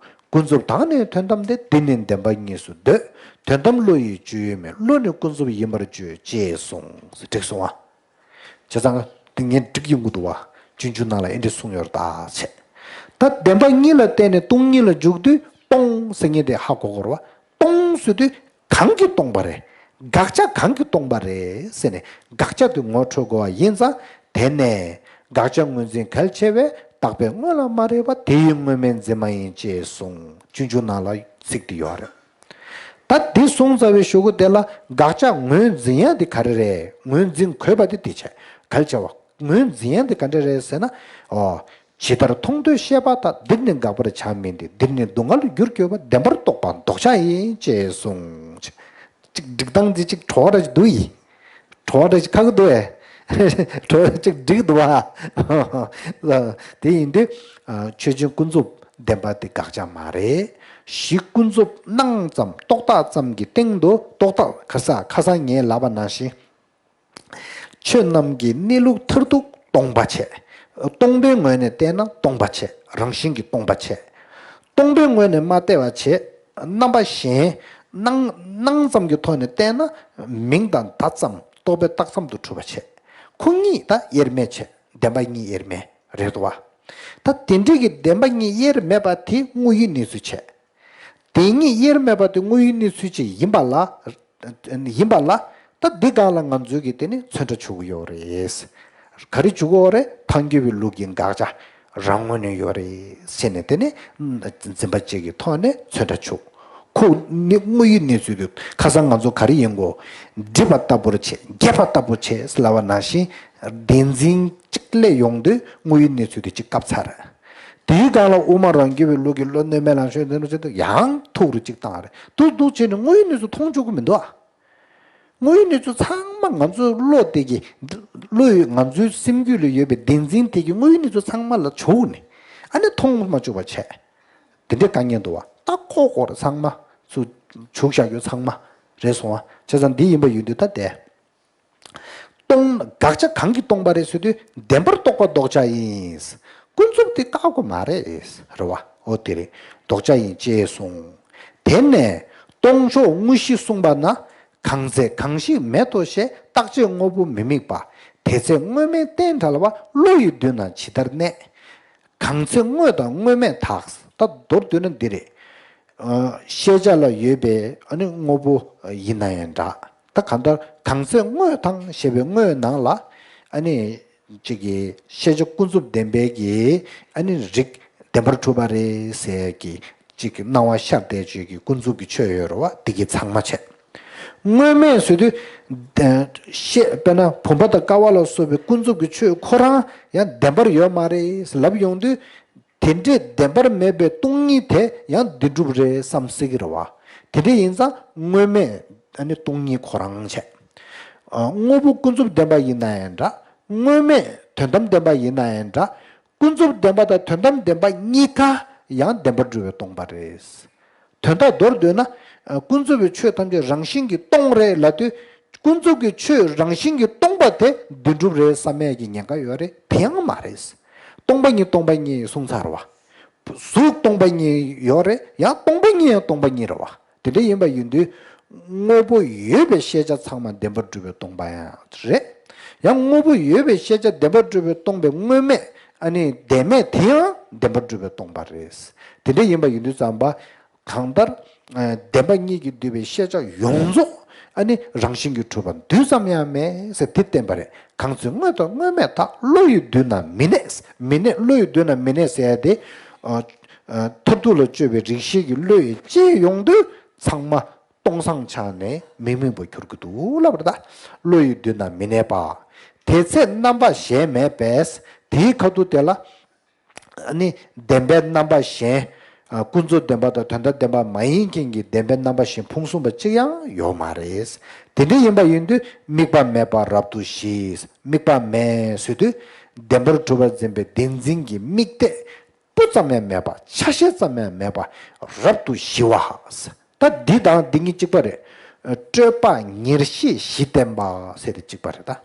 ཀུན་རྫོབ་དང་ནི་དོན་དམ་སྟེ། འདི་ནི་བདེན་པ་གཉིས་སུ་འདོད། དོན་དམ་བློ་ཡི་སྤྱོད་ཡུལ་མིན། བློ་ནི་ཀུན་རྫོབ་ཡིན་པར་བརྗོད། ཅེས་གསུངས། འགྲིག་སོང་ཨ། བྱས་ཙང་དེ་ངས་འགྲིག་ཡོང་གི་འདུག་བ། སྤྱོད་འཇུག་ནང་ལ་ཨེ་འདྲ་གསུངས་ཡོད་རེད་ད་བྱས། ད་བདེན་པ་གཉིས་ལ་བརྟེན་ནས་སྟོང་ཉིད་ལ་འཇུག་དུས་སྟོང་ཟེར་མཁན་དེ་ཧ་གོ་དགོས་རེད་བ། སྟོང་ཟེར་དུས་གང་གིས་སྟོང་པ་རེད། དགག་བྱ་གང་གིས་སྟོང་པ་རེད་ཟེར་ནས་དགག་བྱ་དེ་ངོ་འཕྲོད་དགོས་པ་ཡིན་ཙང་། དེ་ནས་དགག་བྱ་ངོས་འཛིན་གལ་ཆེ་བས་རྟག་པའི་དངོས་ལ་མ་རེག་པ་དེ་ཡི་དངོས་མེད་འཛིན་མ་ཡིན་ཅེས་གསུངས། སྤྱོད་འཇུག་ནང་ལ་ཚིག་དེ་ཡོད་རེད། ད་འདི་གསུངས་ཚར་བའི་གཞུག་གུ་དེ་ལ་དགག་བྱ་ངོས་འཛིན་ཡ་དེ་ག་རེ་རེད། ངོས་འཛིན་དགོས་པ་དེ་དེ་བྱས་གལ་ཆེ་བ། ངོས་འཛིན་ཡ་དེ་ག་འདྲ་རེད་ཟེར་ན། ཨོ། ཇི་ལྟར་མཐོང་ཐོས་ཤེས་པ་དག་འདིར་ནི་དགག་པར་བྱ་མིན་ཏེ། འདིར་ནི་སྡུག་བསྔལ་རྒྱུར་གྱུར་པ་བདེན་པར་རྟོག་པ་ལྡོག་བྱ་ཡིན་ཅེས་གསུངས། ཅིག་སྒྲིག་སྟངས་འདི་ཅིག་བྲོ་བ་འདྲ་ཞིག་འདུག་ཡིན། བྲོ་བ་འདྲ་ཞིག་ཁག་གི་འདུག་ཨེ། བྲོ་བ་ཅིག་འགྲིག་འདུག་ཨ། དེ་ཡིན་དུས། ཆོས་ཅན་ཀུན་རྫོབ་བདེན་པ་དེ་དགག་བྱ་མ་རེད། གཞི་ཀུན་རྫོབ་སྣང་ཙམ་རྟོག་བཏགས་ཙམ་གྱི་སྟེང་དུ་རྟོག་བཏགས་ཁ་སང་ཁ་སང་ངས་ལབ་པ་ནང་བཞིན། ཆོས་རྣམས་ཀྱི་གནས་ལུགས་མཐར་ཐུག་སྟོང་པ་བྱས། སྟོང་པའི་ངོས་ནས་བལྟས་ན་སྟོང་པ་བྱས། རང་བཞིན་གྱིས་སྟོང་པ་བྱས། སྟོང་པའི་ངོས་ནས་མ་བལྟས་པ་བྱས། རྣམ་པ་གཞན། སྣང་སྣང་ཙམ་གྱི་ཐོག་ནས་བལྟས་ན་མིང་དང་བརྡ་ཙམ་རྟོག་པས་བཏགས་ཙམ་དུ་གྲུབ་པ་བྱས། ཁོ་གཉིས་ད་དབྱེར་མེད་བྱས། བདེན་པ་གཉིས་དབྱེར་མེད་རེད་དོ། ད་དེ་འདྲའི་གི་བདེན་པ་གཉིས་དབྱེར་མེད་པ་དེ་དངོས་ཡུལ་གནས་ཚུལ་བྱས། དེ་གཉིས་དབྱེར་མེད་པ་དེ་དངོས་ཡུལ་གནས་ཚུལ་ཅིག་ཡིན་པ་ལ། ཡིན་པ་ལ། ད་འདི་སྒང་ལ་ང་ཚོའི་གི་དེ་ནི་མཚོན་ཕྲ་ཆུག་གི་ཡོད་རེད། ག་རེ་ཆུག་གི་ཡོད་རེད། ཐལ་འགྱུར་བའི་ལུགས་ཀྱི་དགག་བྱ་རང་ངོས་ནས་ཡོད་རེད་ཟེར་ནས་དེ་ནི་འཛིན་པ་གཅིག་གི་ཐོག་ནས་མཚོན་ཕྲ་ཆུག་ཁོ་ནི་དངོས་ཡུལ་གནས་ཚུལ་དུ་ཁ་སང་ང་ཚོ་ག་རེ་ཡིན་གོ། སྒྲིབ་པ་ལྟ་བུར་བྱེད། རྒྱས་པ་ལྟ་བུར་བྱེད་ལབ་པ་ནང་བཞིན་བདེན་འཛིན་གཅིག་སླེབས་ཡོང་དུས་དངོས་ཡུལ་གནས་ཚུལ་དེ་གཅིག་བཀབ་ཚར། དེའི་སྒང་ལ་དབུ་མ་རང་རྒྱུད་པའི་ལུགས་ཀྱི་བློ་གནས་མེད་ལ་ཤོད་འདི་འདྲ་བྱེད་དུས་ཡང་ཐུག་རུ་གཅིག་བཏང་རེད། འདུག་འདུག་བྱས་ནས་དངོས་ཡུལ་གནས་ཚུལ་མཐོང་ཆོག་གི་མི་འདུག་ཨ། དངོས་ཡུལ་གནས་ཚུལ་ཚང་མ་ང་ཚོའི་བློ་དེ་གི་བློ་ཡི་ང་ཚོའི་སེམས་རྒྱུད་ལ་ཡོད་པའི་བདེན་འཛིན་དེ་གི་དངོས་ཡུལ་གནས་ཚུལ་ཚང་མ་ལ་ཆུག་ནས་ཨ་ནི་མཐོང་མ་བཅུག་པ་བྱས། དེ་འདྲའི་དཀའ་ངལ་འདུག་བ། ད་ཁོ་ཁོ་ར་ཚང་མ་ཚུར་བྱུག་བཞག་རྒྱུ་ཚང་མ་རེད་སོང་བ། བྱས་ཙང་འདི་ཡིན་པ་ཡིན་དུས་ད་དེ། སྟོང་། དགག་བྱ་གང་གིས་སྟོང་པ་རེད་ཟེར་དུས་བདེན་པར་རྟོག་པ་ལྡོག་བྱ་ཡིན། ཀུན་རྫོབ་དེ་བཀག་དགོས་མ་རེད། རེད་བ། འོ་དེ་རེད། ལྡོག་བྱ་ཡིན་ཅེས་གསུངས། དེ་ནས་སྟོང་ཕྱོགས་དངོས་གཞི་གསུངས་པ་ན། གང་ཚེ་གང་ཞིག་མེད་དོ་ཞེས་རྟག་ཆད་དངོས་པོ་མི་དམིགས་པ། དེ་ཚེ་དངོས་མེད་གཏན་བྲལ་བ་བློ་ཡི་མདུན་ན་ཇི་ལྟར་གནས། གང་ཚེ་དངོས་དང་དངོས་མེད་དག་ད་མདོར་བསྡུས་ན་འདི་རེད། ཨ། ཤེས་བྱ་ལ་ཡོད་པའི་ཨ་ནི་དངོས་པོ་ཡིན་ན་ཡང་འདྲ། ད་གང་ལྟར་གང་ཚེ་དངོས་དང་ཞེས་པའི་དངོས་ནང་ལ་ཨ་ནི་ཅིག་གི་ཤེས་བྱ་ཀུན་རྫོབ་བདེན་པའི་གི་ཨ་ནི་རིགས་བདེན་པར་གྲུབ་པ་རེད་ཟེར་གི་ཅིག་གི་སྣང་བ་ཤར་བསྡད་བཅུག་གི་ཀུན་རྫོབ་ཀྱི་ཆོས་ཡོད་རེད་བ། འདི་གི་ཚང་མ་བྱས། དངོས་མེད་ཟེར་དུས། ཤེས་དཔེར་ན་བུམ་པ་དང་ཀ་བ་ལ་སོགས་པའི་ཀུན་རྫོབ་ཀྱི་ཆོས་ཁོ་རང་ཡང་བདེན་པར་ཡོད་མ་རེད་ལབ་ཡོང་དུས། དེ་འདྲའི་བདེན་པར་མེད་པའི་སྟོང་ཉིད་དེ་ཡང་བདེན་གྲུབ་རེད་བསམ་སྲིད་ཀྱི་རེད་བ། དེ་འདྲ་ཡིན་ཙང་དངོས་མེད་ཨ་ནི་སྟོང་ཉིད་ཁོ་རང་བྱས། དངོས་པོ་ཀུན་རྫོབ་བདེན་པ་ཡིན་ན་ཡང་འདྲ། དངོས་མེད་དོན་དམ་བདེན་པ་ཡིན་ན་ཡང་འདྲ། ཀུན་རྫོབ་བདེན་པ་དང་དོན་དམ་བདེན་པ་གཉིས་ཀ་ཡང་བདེན་པར་གྲུབ་པས་སྟོང་པ་རེད། དོན་དག་མདོར་བསྡུས་ན། ཀུན་རྫོབ་ཀྱི་ཆོས་ཐམས་ཅད་རང་བཞིན་གྱིས་སྟོང་རེད་ལབ་དུས། ཀུན་རྫོབ་ཀྱི་ཆོས་རང་བཞིན་གྱིས་སྟོང་པ་དེ་བདེན་གྲུབ་རེད་བསམ་ཡས་ཀྱི་ཉེན་ཁ་ཡོད་རེད། དེ་ཡང་མ་རེད། སྟོང་པ་ཉིད་སྟོང་པ་ཉིད་གསུངས་ཚར་བ། གཟུགས་སྟོང་པ་ཉིད་ཡོད་རེད། ཡང་སྟོང་པ་ཉིད་ཡང་སྟོང་པ་ཉིད་རེད་བ། དེ་འདྲ་ཡིན་པ་ཡིན་དུས། དངོས་པོ་ཡོད་པའི་ཤེས་བྱ་ཚང་མ་བདེན་པར་གྲུབ་པས་སྟོང་པ་ཡང་རེད། ཡང་དངོས་པོ་ཡོད་པའི་ཤེས་བྱ་བདེན་པར་གྲུབ་པས་སྟོང་པའི་དངོས་མེད་ཨ་ནི་བདེན་མེད་དེ་ཡང་བདེན་པར་གྲུབ་པས་སྟོང་པ་རེད། དེ་འདྲ་ཡིན་པ་ཡིན་དུས་ཙམ་པ། གང་ལྟར། ཨ། བདེན་པ་གཉིས་ཀྱིས་བསྡུས་པའི་ཤེས་བྱ་ཡོངས་རྫོགས་ཨ་ནི་རང་བཞིན་གྱིས་གྲུབ་པ་རྡུལ་ཙམ་ཡང་མེད་ཟེར་དེ་བསྟན་པ་རེད། གང་ཚེ་དངོས་དང་དངོས་མེད་དག་བློ་ཡི་མདུན་ན་མི་གནས། མི་གནས། བློ་ཡི་མདུན་ན་མི་གནས་ཟེར་ཡ་དེ། ཨ། ཨ། མཐར་ཐུག་ལ་དཔྱོད་པའི་རིགས་ཤེས་ཀྱི་བློ་ཡིས་དཔྱད་ཡོང་དུས་ཚང་མ་སྟོང་སང་ཆགས་ནས་མི་དམིགས་པར་གྱུར་གྱི་འདུག་ལབ་པ་རེད་ད། བློ་ཡི་མདུན་ན་མི་གནས་པ། དེ་ཚེ་རྣམ་པ་གཞན་མེད་པས། དེའི་ཁ་ཐུག་དེ་ལ། ཨ་ནི་བདེན་པའི་རྣམ་པ་གཞན། ཨ། ཀུན་རྫོབ་བདེན་པ་དང་དོན་དམ་བདེན་པ་མ་ཡིན་མཁན་གྱི་བདེན་པའི་རྣམ་པ་གཞན་ཕུང་གསུམ་པ་གཅིག་ཡང་ཡོད་མ་རེད། དེ་འདྲ་ཡིན་པ་ཡིན་དུས་དམིགས་པ་མེད་པ་རབ་ཏུ་ཞི། དམིགས་པ་མེད་ཟེར་དུས་བདེན་པར་གྲུབ་པར་འཛིན་པའི་བདེན་འཛིན་གྱི་དམིགས་གཏད་སྤུ་ཙམ་ཡང་མེད་པ། ཆ་ཤས་ཙམ་ཡང་མེད་པ། རབ་ཏུ་ཞི་བ། ད་འདི་དང་འདི་གཉིས་གཅིག་པ་རེད། སྤྲོས་པ་ཉེར་ཞི་བཞི་བསྟན་པ་ཟེར་དེ་གཅིག་པ་རེད་ད།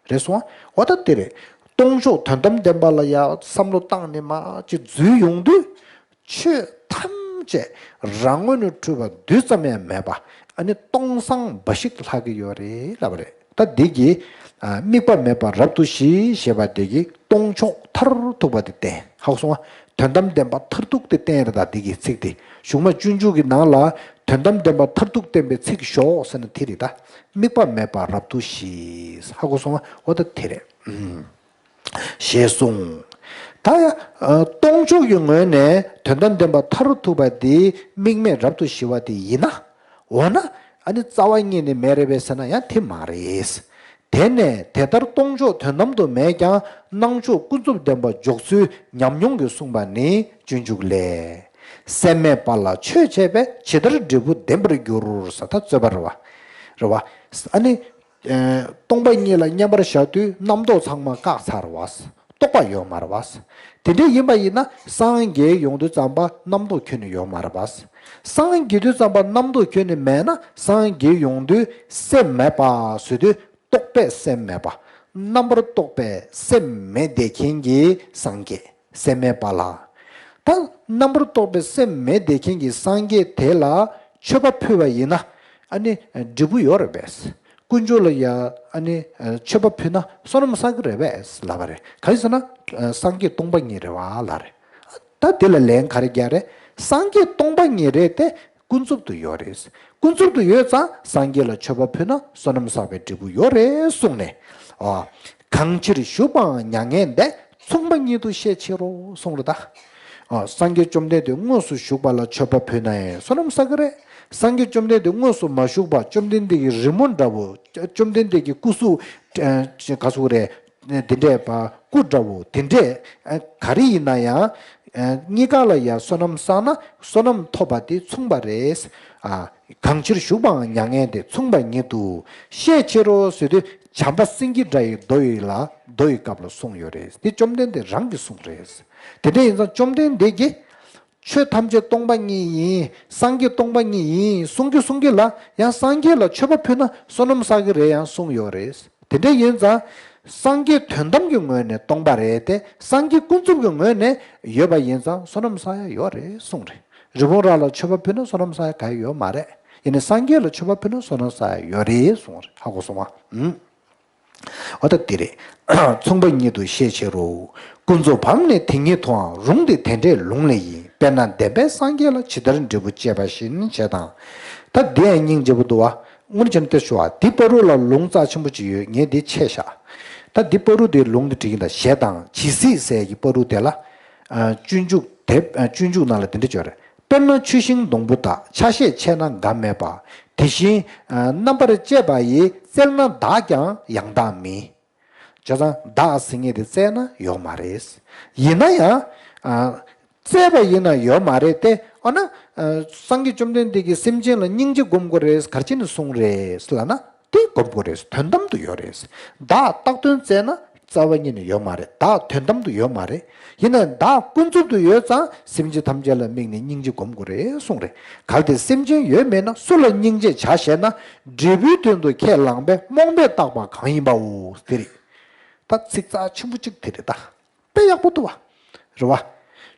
རེད་སོང་ཨ། འོ་ད་དེ་རེད། སྟོང་ཕྱོགས་དོན་དམ་བདེན་པ་ལ་ཡ་བསམ་བློ་བཏང་ནས་མ་ཅིག་འཛུལ་ཡོང་དུས། ཆོས་ཐམས་ཅད་རང་ངོས་ནས་གྲུབ་པ་རྡུལ་ཙམ་ཡང་མེད་པ། ཨ་ནི་སྟོང་སང་འབའ་ཞིག་ལྷག་གི་ཡོད་རེད་ལབ་པ་རེད། ད་འདི་གི་ཨ་དམིགས་པ་མེད་པ་རབ་ཏུ་ཞི་ཞེས་པ་འདི་གི་སྟོང་ཕྱོགས་མཐར་ཐུག་པ་དེ་བསྟན། ཧ་གོ་སོང་ང་། དོན་དམ་བདེན་པ་མཐར་ཐུག་དེ་བསྟན་རེད། ད་འདི་གི་ཚིག་དེ་གཞུག་མ་སྤྱོད་འཇུག་གི་ནང་ལ་དོན་དམ་བདེན་པ་མཐར་ཐུག་བསྟན་པའི་ཚིག་ཞོག་ཟེར་ན་དེ་རེད། ད་དམིགས་པ་མེད་པ་རབ་ཏུ་ཞི། ཧ་གོ་སོང་ང་། འོ་ད་དེ་རེད། ཨུམ། ཞེས་གསུངས། ད་ཡང་སྟོང་ཕྱོགས་ཀྱི་ངོས་ནས་དོན་དམ་བདེན་པ་མཐར་ཐུག་པ་དེ་དམིགས་མེད་རབ་ཏུ་ཞི་བ་དེ་ཡིན་ན། འོ་ན་ཨ་ནི་རྩ་བ་ཉིད་ནས་མེད་རེད་པས་ཟེར་ན་ཡང་དེ་མ་རེད། དེ་ནས་དེ་ལྟར་སྟོང་ཕྱོགས་དོན་དམ་དུ་མེད་ཀྱང་སྣང་ཕྱོགས་ཀུན་རྫོབ་བདེན་པ་འཇོག་ཚུལ་ཉམས་མྱོང་གིས་གསུངས་པ་ནི་སྤྱོད་འཇུག་ལས། སེམས་མེད་པ་ལ་ཆོས་བྱས་པས་ཇི་ལྟར་འབྲས་བུ་ལྡན་པར་འགྱུར་ཟེར། ད་རྩོད་པ་རེད་བ། རེད་བ། ཨ་ནི། ཨ་སྟོང་པ་ཉིད་ལ་མཉམ་པར་བཞག་དུས་རྣམ་རྟོག་ཚང་མ་བཀག་ཚར་བ། རྟོག་པ་ཡོད་མ་རེད་བ། དེ་འདྲ་ཡིན་པ་ཡིན་ན་སངས་རྒྱས་ཡོང་དུས་ཙམ་པ་རྣམ་རྟོག་ཁྱོན་ནས་ཡོད་མ་རེད་བ། སངས་རྒྱས་དུས་ཙམ་པ་རྣམ་རྟོག་ཁྱོན་ནས་མེད་ན་སངས་རྒྱས་ཡོང་དུས་སེམས་མེད་པ་ཟེར་དུས་རྟོག་པས་སེམས་མེད་པ། རྣམ་པར་རྟོག་པས་སེམས་མེད་བསྡད་མཁན་གྱི་སངས་རྒྱས། སེམས་མེད་པ་ལ། ད་རྣམ་པར་རྟོག་པའི་སེམས་མེད་བསྡད་མཁན་གྱི་སངས་རྒྱས་དེ་ལ་མཆོད་པ་ཕུལ་བ་ཡིན་ན་ཨ་ནི་འབྲས་བུ་ཡོད་རེད་པས། དཀོན་མཆོག་ལ་ཡ་ཨ་ནི་མཆོད་པ་ཕུལ་ན་བསོད་ནམས་བསགས་ཀྱི་རེད་པས་ལབ་པ་རེད། ག་རེ་ཟེར་ན་སངས་རྒྱས་སྟོང་པ་ཉིད་རེད་བ་ལབ་རེད། ད་དེ་ལ་ལན་ག་རེ་རྒྱག་རེད། སངས་རྒྱས་སྟོང་པ་ཉིད་རེད་དེ། ཀུན་རྫོབ་ཏུ་ཡོད་རེད། ཀུན་རྫོབ་ཏུ་ཡོད་ཙང་སངས་རྒྱས་ལ་མཆོད་པ་ཕུལ་ན་བསོད་ནམས་བསགས་པའི་འབྲས་བུ་ཡོད་རེད་གསུངས་ནས། ཨ། གང་ཕྱིར་བཞུགས་པའང་མྱ་ངན་འདས། མཚུངས་པ་ཉིད་དུ་ཤས་ཆེ་རོ་གསུངས་རེད་ད། ཨ། སངས་རྒྱས་བཅོམ་ལྡན་འདས་དངོས་སུ་བཞུགས་པ་ལ་མཆོད་པ་ཕུལ་ན་ཡང་བསོད་ནམས་བསགས་ཀྱི་རེད། སངས་རྒྱས་བཅོམ་ལྡན་འདས་དངོས་སུ་མ་བཞུགས་པ་བཅོམ་ལྡན་འདས་ཀྱི་རི་མོ་འདྲ་བོ། བཅོམ་ལྡན་འདས་ཀྱི་སྐུ་གཟུགས། ཨ། ག་ཟེར་དགོས་རེད། དེ་འདྲས་པ་སྐུ་འདྲ་བོ་དེ་འདྲས་ག་རེ་ཡིན་ན་ཡང་གཉིས་ཀ་ལ་ཡང་བསོད་ནམས་བསགས་ན་བསོད་ནམས་ཐོབ་པ་དེ་མཚུངས་པ་རེད། གང་ཕྱིར་བཞུགས་པའང་མྱ་ངན་འདས། མཚུངས་པ་ཉིད་དུ་ཤས་ཆེ་རོ་ཟེར་དུས་བྱམས་པ་སེང་གེ་འདྲ་ཡི་མདོ་ཡི་ལ་མདོ་ཡི་སྐབས་ལ་གསུངས་ཡོད་རེད། དེ་བཅོམ་ལྡན་འདས་རང་གིས་གསུངས་རེད། དེ་འདྲ་ཡིན་ཙང་བཅོམ་ལྡན་འདས་ཀྱིས། ཆོས་ཐམས་ཅད་སྟོང་པ་ཉིད་ཡིན། སངས་རྒྱས་སྟོང་པ་ཉིད་ཡིན་གསུང་གི་གསུང་གི་ལ་ཡང་སངས་རྒྱས་ལ་མཆོད་པ་ཕུལ་ན་བསོད་ནམས་བསགས་ཀྱི་རེད་ཡང་གསུངས་ཡོད་རེད། དེ་འདྲ་ཡིན་ཙང་། སངས་རྒྱས་དོན་དམ་གྱི་ངོས་ནས་སྟོང་པ་རེད་དེ་སངས་རྒྱས་ཀུན་རྫོབ་ཀྱི་ངོས་ནས་ཡོད་པ་ཡིན་ཙང་བསོད་ནམས་བསགས་ཡ་ཡོད་རེད་གསུངས་རེད། རི་བོང་རྭ་ལ་མཆོད་པ་ཕུལ་ན་བསོད་ནམས་བསགས་ཡ་ག་ཡོད་མ་རེད། ཡིན་ནའི་སངས་རྒྱས་ལ་མཆོད་པ་ཕུལ་ན་བསོད་ནམས་བསགས་ཡ་ཡོད་རེད་གསུངས་རེད། ཧ་གོ་སོང་ང་། ཨུམ། འོ་ད་དེ་རེད། མཚུངས་པ་ཉིད་དུ་ཤས་ཆེ་རོ། ཀུན་རྫོབ་བམ་ནི་དེ་ཉིད་དུའང་རུང་སྟེ་དེ་འདྲའི་ལུང་ལས་ཡིན། དཔེར་ན་བདེན་པའི་སངས་རྒྱས་ལ་ཇི་ལྟར་འབྲས་བུ་བཅས་པ་བཞིན་ཞེས་དང་། ད་འདི་ཡང་སྙིང་རྗེ་པོ་འདུག་བ། དངོས་གནས་བྱས་ན་དེ་ཞུ་བ་འདི་བར་དུ་ལ་ལུང་རྩ་ཆེན་པོ་ཅིག་ཡོད། ངས་འདི་ཆད་བཞག་ད་འདི་བར་དུ་དེ་ལུང་འདི་བྲིས་ཀྱིན་ད་ཞེས་དང་ཇི་སྲིད་ཟེར་གྱི་བར་དུ་དེ་ལ། སྤྱོད་འཇུག་དེ་སྤྱོད་འཇུག་ནང་ལ་དེ་འདྲ་བརྗོད་རེད། དཔེར་ན་ཆུ་ཤིང་སྡོང་པོ་དག་ཆ་ཤས་ཆེ་ན་འགའ་མེད་པ། དེ་བཞིན་རྣམ་པར་དཔྱད་པ་ཡིས་བཙལ་ན་བདག་ཀྱང་ཡང་དག་མིན། བྱས་ཙང་བདག་ཟེར་མཁན་དེ་བཙལ་ན་ཡོད་མ་རེད། ཡིན་ན་ཡང་བཙལ་བ་ཡིན་ན་ཡོད་མ་རེད་དེ། འོ་ན་སངས་རྒྱས་བཅོམ་ལྡན་འདས་ཀྱིས་སེམས་ཅན་ལ་སྙིང་རྗེ་སྒོམ་དགོས་རེད་ག་རེ་བྱས་ནས་གསུངས་རེད་ལབ་ན། དེ་སྒོམ་དགོས་རེད། དོན་དམ་དུ་ཡོད་རེད། བདག་བཏགས་དོན་བཙལ་ན་རྩ་བ་ཉིད་ནས་ཡོད་མ་རེད། བདག་དོན་དམ་དུ་ཡོད་མ་རེད། ཡིན་ནའི་བདག་ཀུན་རྫོབ་ཏུ་ཡོད་ཙང་སེམས་ཅན་ཐམས་ཅད་ལ་དམིགས་ནས་སྙིང་རྗེ་སྒོམ་དགོས་རེད་གསུངས་རེད། གལ་ཏེ་སེམས་ཅན་ཡོད་མེད་ན་སུ་ལ་སྙིང་རྗེ་བྱ་ཞེ་ན། འབྲས་བུའི་དོན་དུ་ཁས་བླངས་པས་རྨོངས་པས་བཏགས་པ་གང་ཡིན་པའོ། དེ་རེད། ད་ཚིག་རྩ་ཆེན་པོ་གཅིག་དེ་རེད་ད། དཔེ་ཡག་པོ་འདུག་བ། རེད་བ།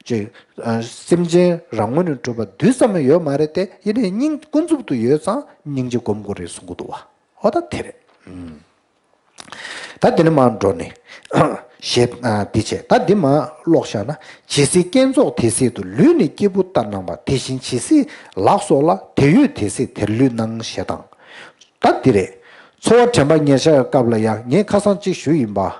ཅིག་ཨ། སེམས་ཅན་རང་ངོས་ནས་གྲུབ་པ་རྡུལ་ཙམ་ཡོད་མ་རེད་དེ། ཡིན་ནའི་སྙིང་ཀུན་རྫོབ་ཏུ་ཡོད་ཙང་སྙིང་རྗེ་སྒོམ་དགོས་རེད་གསུང་གི་འདུག་བ། འོ་ད་དེ་རེད། ཨུམ། ད་དེ་ནས་མར་འགྲོ་ནས། ཞེས། ཨ། འདི་བྱས། ད་འདི་མར་ཀློག་བཞག་ན། ཇི་སྲིད་སྐྱེད་རྫོགས་དེ་སྲིད་དུ། ལུས་ནི་སྐྱེས་བུ་ལྟར་སྣང་བ། དེ་བཞིན་ཇི་སྲིད་ལག་སོགས་ལ། དེ་ཡོད་དེ་སྲིད་དེར་ལུས་སྣང་ཞེས་དང་། ད་འདི་རེད། ཚོར་བ་དྲན་པ་ཉེར་བཞག་གི་སྐབས་ལ་ཡང་ངས་ཁ་སང་གཅིག་ཞུས་ཡིན་པ།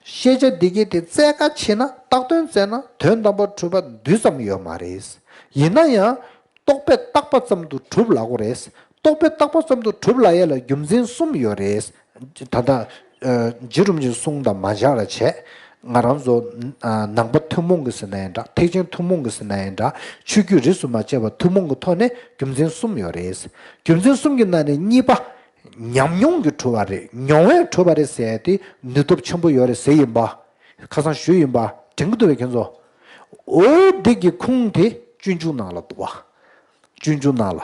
ཤེས་བྱ་འདི་གའི་དེ་བཙལ་ག་ཕྱིན་ན་བཏགས་དོན་བཙལ་ན་དོན་དམ་པར་གྲུབ་པ་རྡུལ་ཙམ་ཡོད་མ་རེད། ཡིན་ན་ཡང་རྟོག་པས་བཏགས་པ་ཙམ་དུ་གྲུབ་ལབ་དགོས་རེད། རྟོག་པས་བཏགས་པ་ཙམ་དུ་གྲུབ་ལབ་ཡས་ལ་རྒྱུ་མཚན་གསུམ་ཡོད་རེད། ད་ལྟ་རྗེ་རིན་པོ་ཆེའི་གསུང་དང་མ་སྦྱར་བ་བྱས། ང་རང་ཚོ་ནང་པ་ཐུན་མོང་གི་ཟེར་ན་ཡང་འདྲ། ཐེག་ཆེན་ཐུན་མོང་གི་ཟེར་ན་ཡང་འདྲ། ཆོས་བརྒྱུད་རིས་སུ་མ་ཆད་པ་ཐུན་མོང་གི་ཐོག་ནས་རྒྱུ་མཚན་གསུམ་ཡོད་རེད། རྒྱུ་མཚན་གསུམ་གྱི་ནང་ནས་གཉིས་པ། ཉམས་མྱོང་གིས་གྲུབ་པ་རེད། མྱོང་བས་གྲུབ་པ་རེད་ཟེར་ཡ་དེ་ནུས་སྟོབས་ཆེན་པོ་ཡོད་རེད་ཟེར་ཡིན་པ། ཁ་སང་ཞུས་ཡིན་པ་དྲན་གྱི་འདུག་བས་ཁྱེད་ཚོ། འོ་འདི་གི་ཁུངས་དེ་སྤྱོད་འཇུག་ནང་ལ་འདུག་བ། སྤྱོད་འཇུག་ནང་ལ།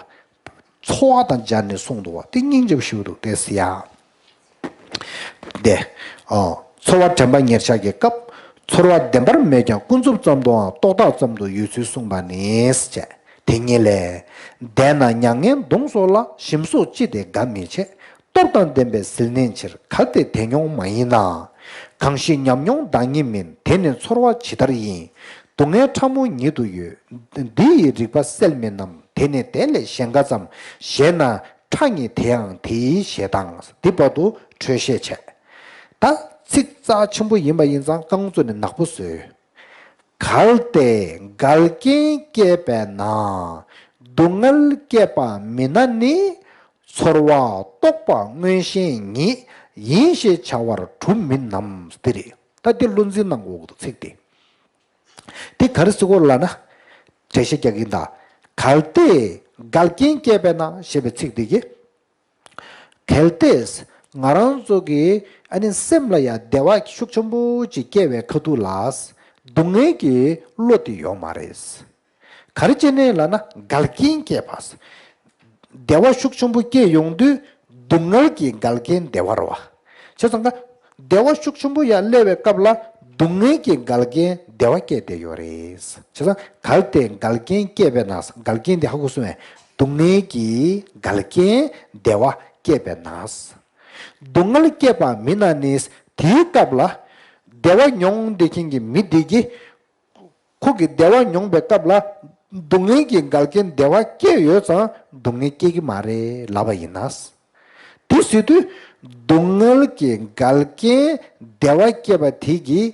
ཚོར་བ་དང་སྦྱར་ནས་གསུངས་འདུག་བ། དེ་སྙིང་རྗེ་པོ་ཞིག་འདུག་དེ་ཟེར་ཡ། དེ། ཨོ། ཚོར་བ་དྲན་པ་ཉེར་བཞག་གི་སྐབས། ཚོར་བ་བདེན་པར་མེད་ཀྱང་ཀུན་རྫོབ་ཙམ་དུའང་རྟོག་བཏགས་ཙམ་དུ་ཡོད་ཚུལ་གསུངས་པ་ནི། ཅེས། དེ་ཉིད་ལས། བདེན་ན་མྱ་ངན་གདུང་སོགས་ལ། ཞིམ་སོགས་ཅི་སྟེ་དགའ་མི་བྱེད། སྟོབས་དང་ལྡན་པའི་ཟིལ་གནོན་ཕྱིར། གལ་ཏེ་དེ་མྱོང་མ་ཡིན་ན། གང་ཞིག་ཉམས་མྱོང་བདག་ཉིད་མིན། དེ་ནི་ཚོར་བ་ཇི་ལྟར་ཡིན། སྡུག་བསྔལ་ཕྲ་མོ་ཉིད་དུ་ཡོད། འདི་ཡི་རིག་པ་གསལ་མིན་ནམ། དེ་ནི་དེ་ལས་གཞན་འགའ་ཙམ། ཞེ་ན། ཕྲ་ཉིད་དེ་ཡང་དེའི་ཞེ་སྡང་། འདི་བར་དུ་འཕྲོས་བཤད་བྱས། ད་ཚིག་རྩ་ཆེན་པོ་ཡིན་པ་ཡིན་ཙང་རྐང་གཙོ་ནས་ནག་པོ་བཟོས། གལ་ཏེ་འགལ་རྐྱེན་སྐྱེས་པས་ན། སྡུག་བསྔལ་སྐྱེས་པ་མིན་ན་ནི། ཚོར་བ་རྟོག་པ་མངོན་ཞེན་ཉིད་ཡིན་ཞེས་བྱ་བར་གྲུབ་མིན་ནམ། འདི་རེད། ད་འདི་བློ་འཛིན་གནང་དགོས་ཀྱི་འདུག་ཚིག་འདི། འདི་ག་རེ་ཟེར་དགོས་ལབ་ན། འགྲེལ་བཤད་རྒྱག་གིན་ད། གལ་ཏེ་འགལ་རྐྱེན་སྐྱེས་པས་ན་ཞེས་པའི་ཚིག་འདི་གིས། གལ་ཏེ་ང་རང་ཚོ་གི་ཨ་ནི་སེམས་ལ་ཡང་བདེ་བ་ཤུགས་ཆེན་པོ་ཅིག་སྐྱེ་བའི་ཁ་ཐུག་ལ། སྡུག་བསྔལ་གྱི་བློ་དེ་ཡོད་མ་རེད། ག་རེ་བྱས་ནས་ལབ་ན་འགལ་རྐྱེན་སྐྱེས་པ། བདེ་བ་ཤུགས་ཆེན་པོ་སྐྱེ་ཡོང་དུས་སྡུག་བསྔལ་གྱི་འགལ་རྐྱེན་བདེ་བ་རེད་བ། བྱས་ཙང་ཀ་བདེ་བ་ཤུགས་ཆེན་པོ་ཡར་སླེབས་པའི་སྐབས་ལ་སྡུག་བསྔལ་གྱི་འགལ་རྐྱེན་བདེ་བ་སྐྱེས་བསྡད་ཡོད་རེད། བྱས་ཙང་གལ་ཏེ་འགལ་རྐྱེན་སྐྱེས་པས་ན། འགལ་རྐྱེན་དེ་ཧ་གོ་སོང་ངས། སྡུག་བསྔལ་གྱི་འགལ་རྐྱེན་བདེ་བ་སྐྱེས་པས་ན། སྡུག་བསྔལ་སྐྱེས་པ་མིན་ན་ནི། དེའི་སྐབས་ལ་བདེ་བ་མྱོང་བསྡད་མཁན་གྱི་མི་དེ་གིས། ཁོ་གིས་བདེ་བ་མྱོང་བའི་སྐབས་ལ་སྡུག་བསྔལ་གྱི་འགལ་རྐྱེན་བདེ་བ་སྐྱེས་ཡོད་ཙང་སྡུག་བསྔལ་སྐྱེ་གི་མ་རེད་ལབ་པ་ཡིན་ན། དེ་ཟེར་དུས་སྡུག་བསྔལ་གྱི་འགལ་རྐྱེན་བདེ་བ་སྐྱེས་པ་དེ་གིས་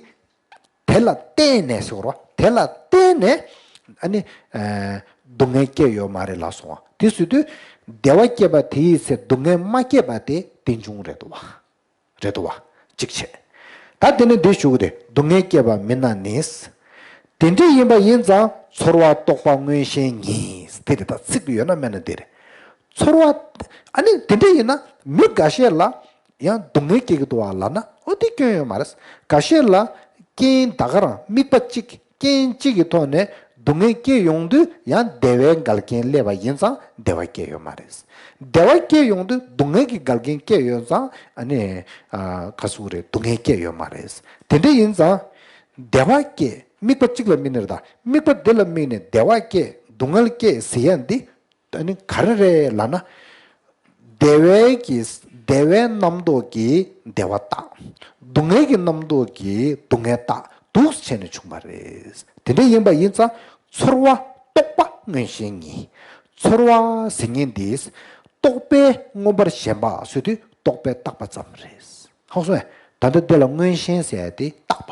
དེ་ལ་བརྟེན་ནས་ཟེར་བ། དེ་ལ་བརྟེན་ནས་ཨ་ནི་སྡུག་བསྔལ་སྐྱེས་ཡོད་མ་རེད་ལབ་སོང་བ། དེ་ཟེར་དུས་བདེ་བ་སྐྱེས་པ་དེའི་ཚེ་སྡུག་བསྔལ་མ་སྐྱེས་པ་དེ་རྟེན་འབྱུང་རེད་འདུག་བ། རེད་འདུག་བ། གཅིག་བྱས། ད་དེ་ནས་འདི་ཞུ་གི་དེ་སྡུག་བསྔལ་སྐྱེས་པ་མིན་ན་ནི། དེ་འདྲ་ཡིན་པ་ཡིན་ཙང་ཚོར་བ་རྟོག་པ་མངོན་ཞེན་ཉིད། དེ་རེད། ད་ཚིག་ཏུ་ཡོད་ན་མེད་ན་དེ་རེད། ཚོར་བ། ཨ་ནི་དེ་འདྲ་ཡིན་ན་མི་འགའ་ཤས་ལ་ཡང་སྡུག་བསྔལ་སྐྱེ་གི་འདུག་བ་ལབ་ན་ཨོ་དེ་སྐྱོན་ཡོད་མ་རེད། འགའ་ཤས་ལ་རྐྱེན་ད་ག་རང་དམིགས་པ་གཅིག་རྐྱེན་གཅིག་གི་ཐོག་ནས་སྡུག་བསྔལ་སྐྱེ་ཡོང་དུས་ཡང་བདེ་བའི་འགལ་རྐྱེན་སླེབས་པ་ཡིན་ཙང་བདེ་བ་སྐྱེ་ཡོད་མ་རེད། བདེ་བ་སྐྱེ་ཡོང་དུས་སྡུག་བསྔལ་གྱི་འགལ་རྐྱེན་སྐྱེ་ཡོད་ཙང་ཨ་ནི་ཨ་ག་ཟེར་དགོས་རེད། སྡུག་བསྔལ་སྐྱེ་ཡོད་མ་རེད། དེ་འདྲ་ཡིན་ཙང་བདེ་བ་སྐྱེ་དམིགས་པ་གཅིག་ལ་དམིགས་ནས་རེད། ད་དམིགས་པ་འདི་ལ་དམིགས་ནས་བདེ་བ་སྐྱེ་སྡུག་བསྔལ་སྐྱེ་ཟེར་ཡ་འདི། ཨ་ནི་ག་རེ་རེད་ལབ་ན། བདེ་བའི་གི་བདེ་བའི་རྣམ་རྟོག་གིས་བདེ་བ་བཏགས། སྡུག་བསྔལ་གྱི་རྣམ་རྟོག་གིས་སྡུག་བསྔལ་བཏགས། འདུག་སེ་བྱས་ནས་བྱུང་བ་རེད། དེ་འདྲ་ཡིན་པ་ཡིན་ཙང་ཚོར་བ་རྟོག་པ་མངོན་ཞེན་ཉིད། ཚོར་བ་ཟེར་མཁན་འདི་རྟོག་པས་མངོན་པར་ཞེན་པ་ཟེར་དུས་རྟོག་པས་བཏགས་པ་ཙམ་རེད། ཧ་གོ་སོང་ངས། ད་ལྟ་འདི་ལ་མངོན་ཞེན་ཟེར་ཡ་དེ་བཏགས་པ།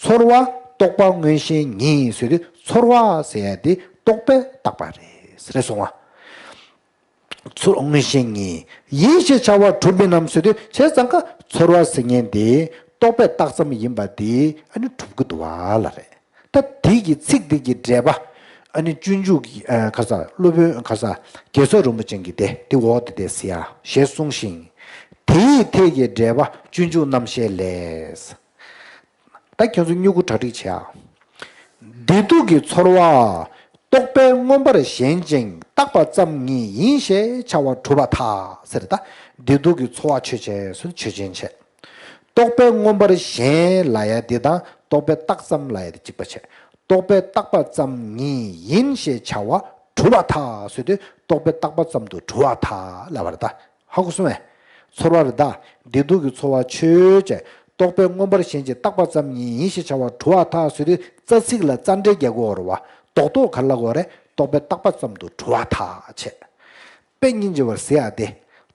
ཚོར་བ་རྟོག་པ་མངོན་ཞེན་ཉིད་ཟེར་དུས་ཚོར་བ་ཟེར་ཡ་དེ་རྟོག་པས་བཏགས་པ་རེད། རེད་སོང་ང་། ཚོར་མངོན་ཞེན་ཉིད་ཡིན་ཞེས་བྱ་བ་གྲུབ་མིན་ནམ་ཟེར་དུས་བྱས་ཙང་ཀ་ཚོར་བ་ཟེར་མཁན་དེ་རྟོག་པས་བཏགས་ཙམ་ཡིན་པ་དེ་ཨ་ནི་གྲུབ་ཀྱི་འདུག་བ་ལ་རེད། ད་དེ་གི་ཚིག་དེ་གི་འགྲེལ་པ་ཨ་ནི་སྤྱོད་འཇུག་གི་ཨ་ག་ས་སློབ་དཔོན་ག་ས་རྒྱལ་ཚབ་རིན་པོ་ཆེ་གི་དེ་དེ་འོག་དེ་དེ་ཟེར་ཡ་ཞེས་གསུངས་ཤིང་། དེ་ཡི་ཐད་ཀྱི་འགྲེལ་པ་སྤྱོད་འཇུག་རྣམ་བཤད་ལས། ད་ཁྱོད་ཚོ་སྨྱུ་གུ་གྲ་སྒྲིག་བྱེད་ཨ། བདེ་སྡུག་གི་ཚོར་བ་རྟོག་པས་མངོན་པར་ཞེན་ཅིང་བཏགས་པ་ཙམ་ཉིད་ཡིན་ཞེས་བྱ་བ་གྲུབ་པར་ཐལ་ཟེར། ད་བདེ་སྡུག་གི་ཚོར་བ་ཆོས་ཅན་སུ་ཆོས་ཅན་བྱས། རྟོག་པས་མངོན་པར་ཞེན་ལབ་ཡ་འདི་དང་རྟོག་པས་བཏགས་ཙམ་ལབ་ཡ་འདི་གཅིག་པ་བྱས། རྟོག་པས་བཏགས་པ་ཙམ་ཉིད་ཡིན་ཞེས་བྱ་བ་གྲུབ་པར་ཐལ་ཟེར་དུས་རྟོག་པས་བཏགས་པ་ཙམ་དུ་གྲུབ་པར་ཐལ་ལབ་པ་རེད་ད། ཧ་གོ་སོང་ངས། ཚོར་བ་རེད་ད། བདེ་སྡུག་གི་ཚོར་བ་ཆོས་ཅན། རྟོག་པས་མངོན་པར་ཞེན་ཅིང་བཏགས་པ་ཙམ་ཉིད་ཡིན་ཞེས་བྱ་བ་གྲུབ་པར་ཐལ་ཟེར་དུས་རྩ་ཚིག་ལ་རྩ་འགྲེལ་རྒྱག་དགོས་རེད་བ། རྡོག་རྡོག་ག་རེ་ལབ་དགོས་རེད། རྟོག་པས་བཏགས་པ་ཙམ་དུ་གྲུབ་པར་ཐལ་བྱས། དཔེ་སྙིང་རྗེ་བར་ཟེར་ཡ་དེ།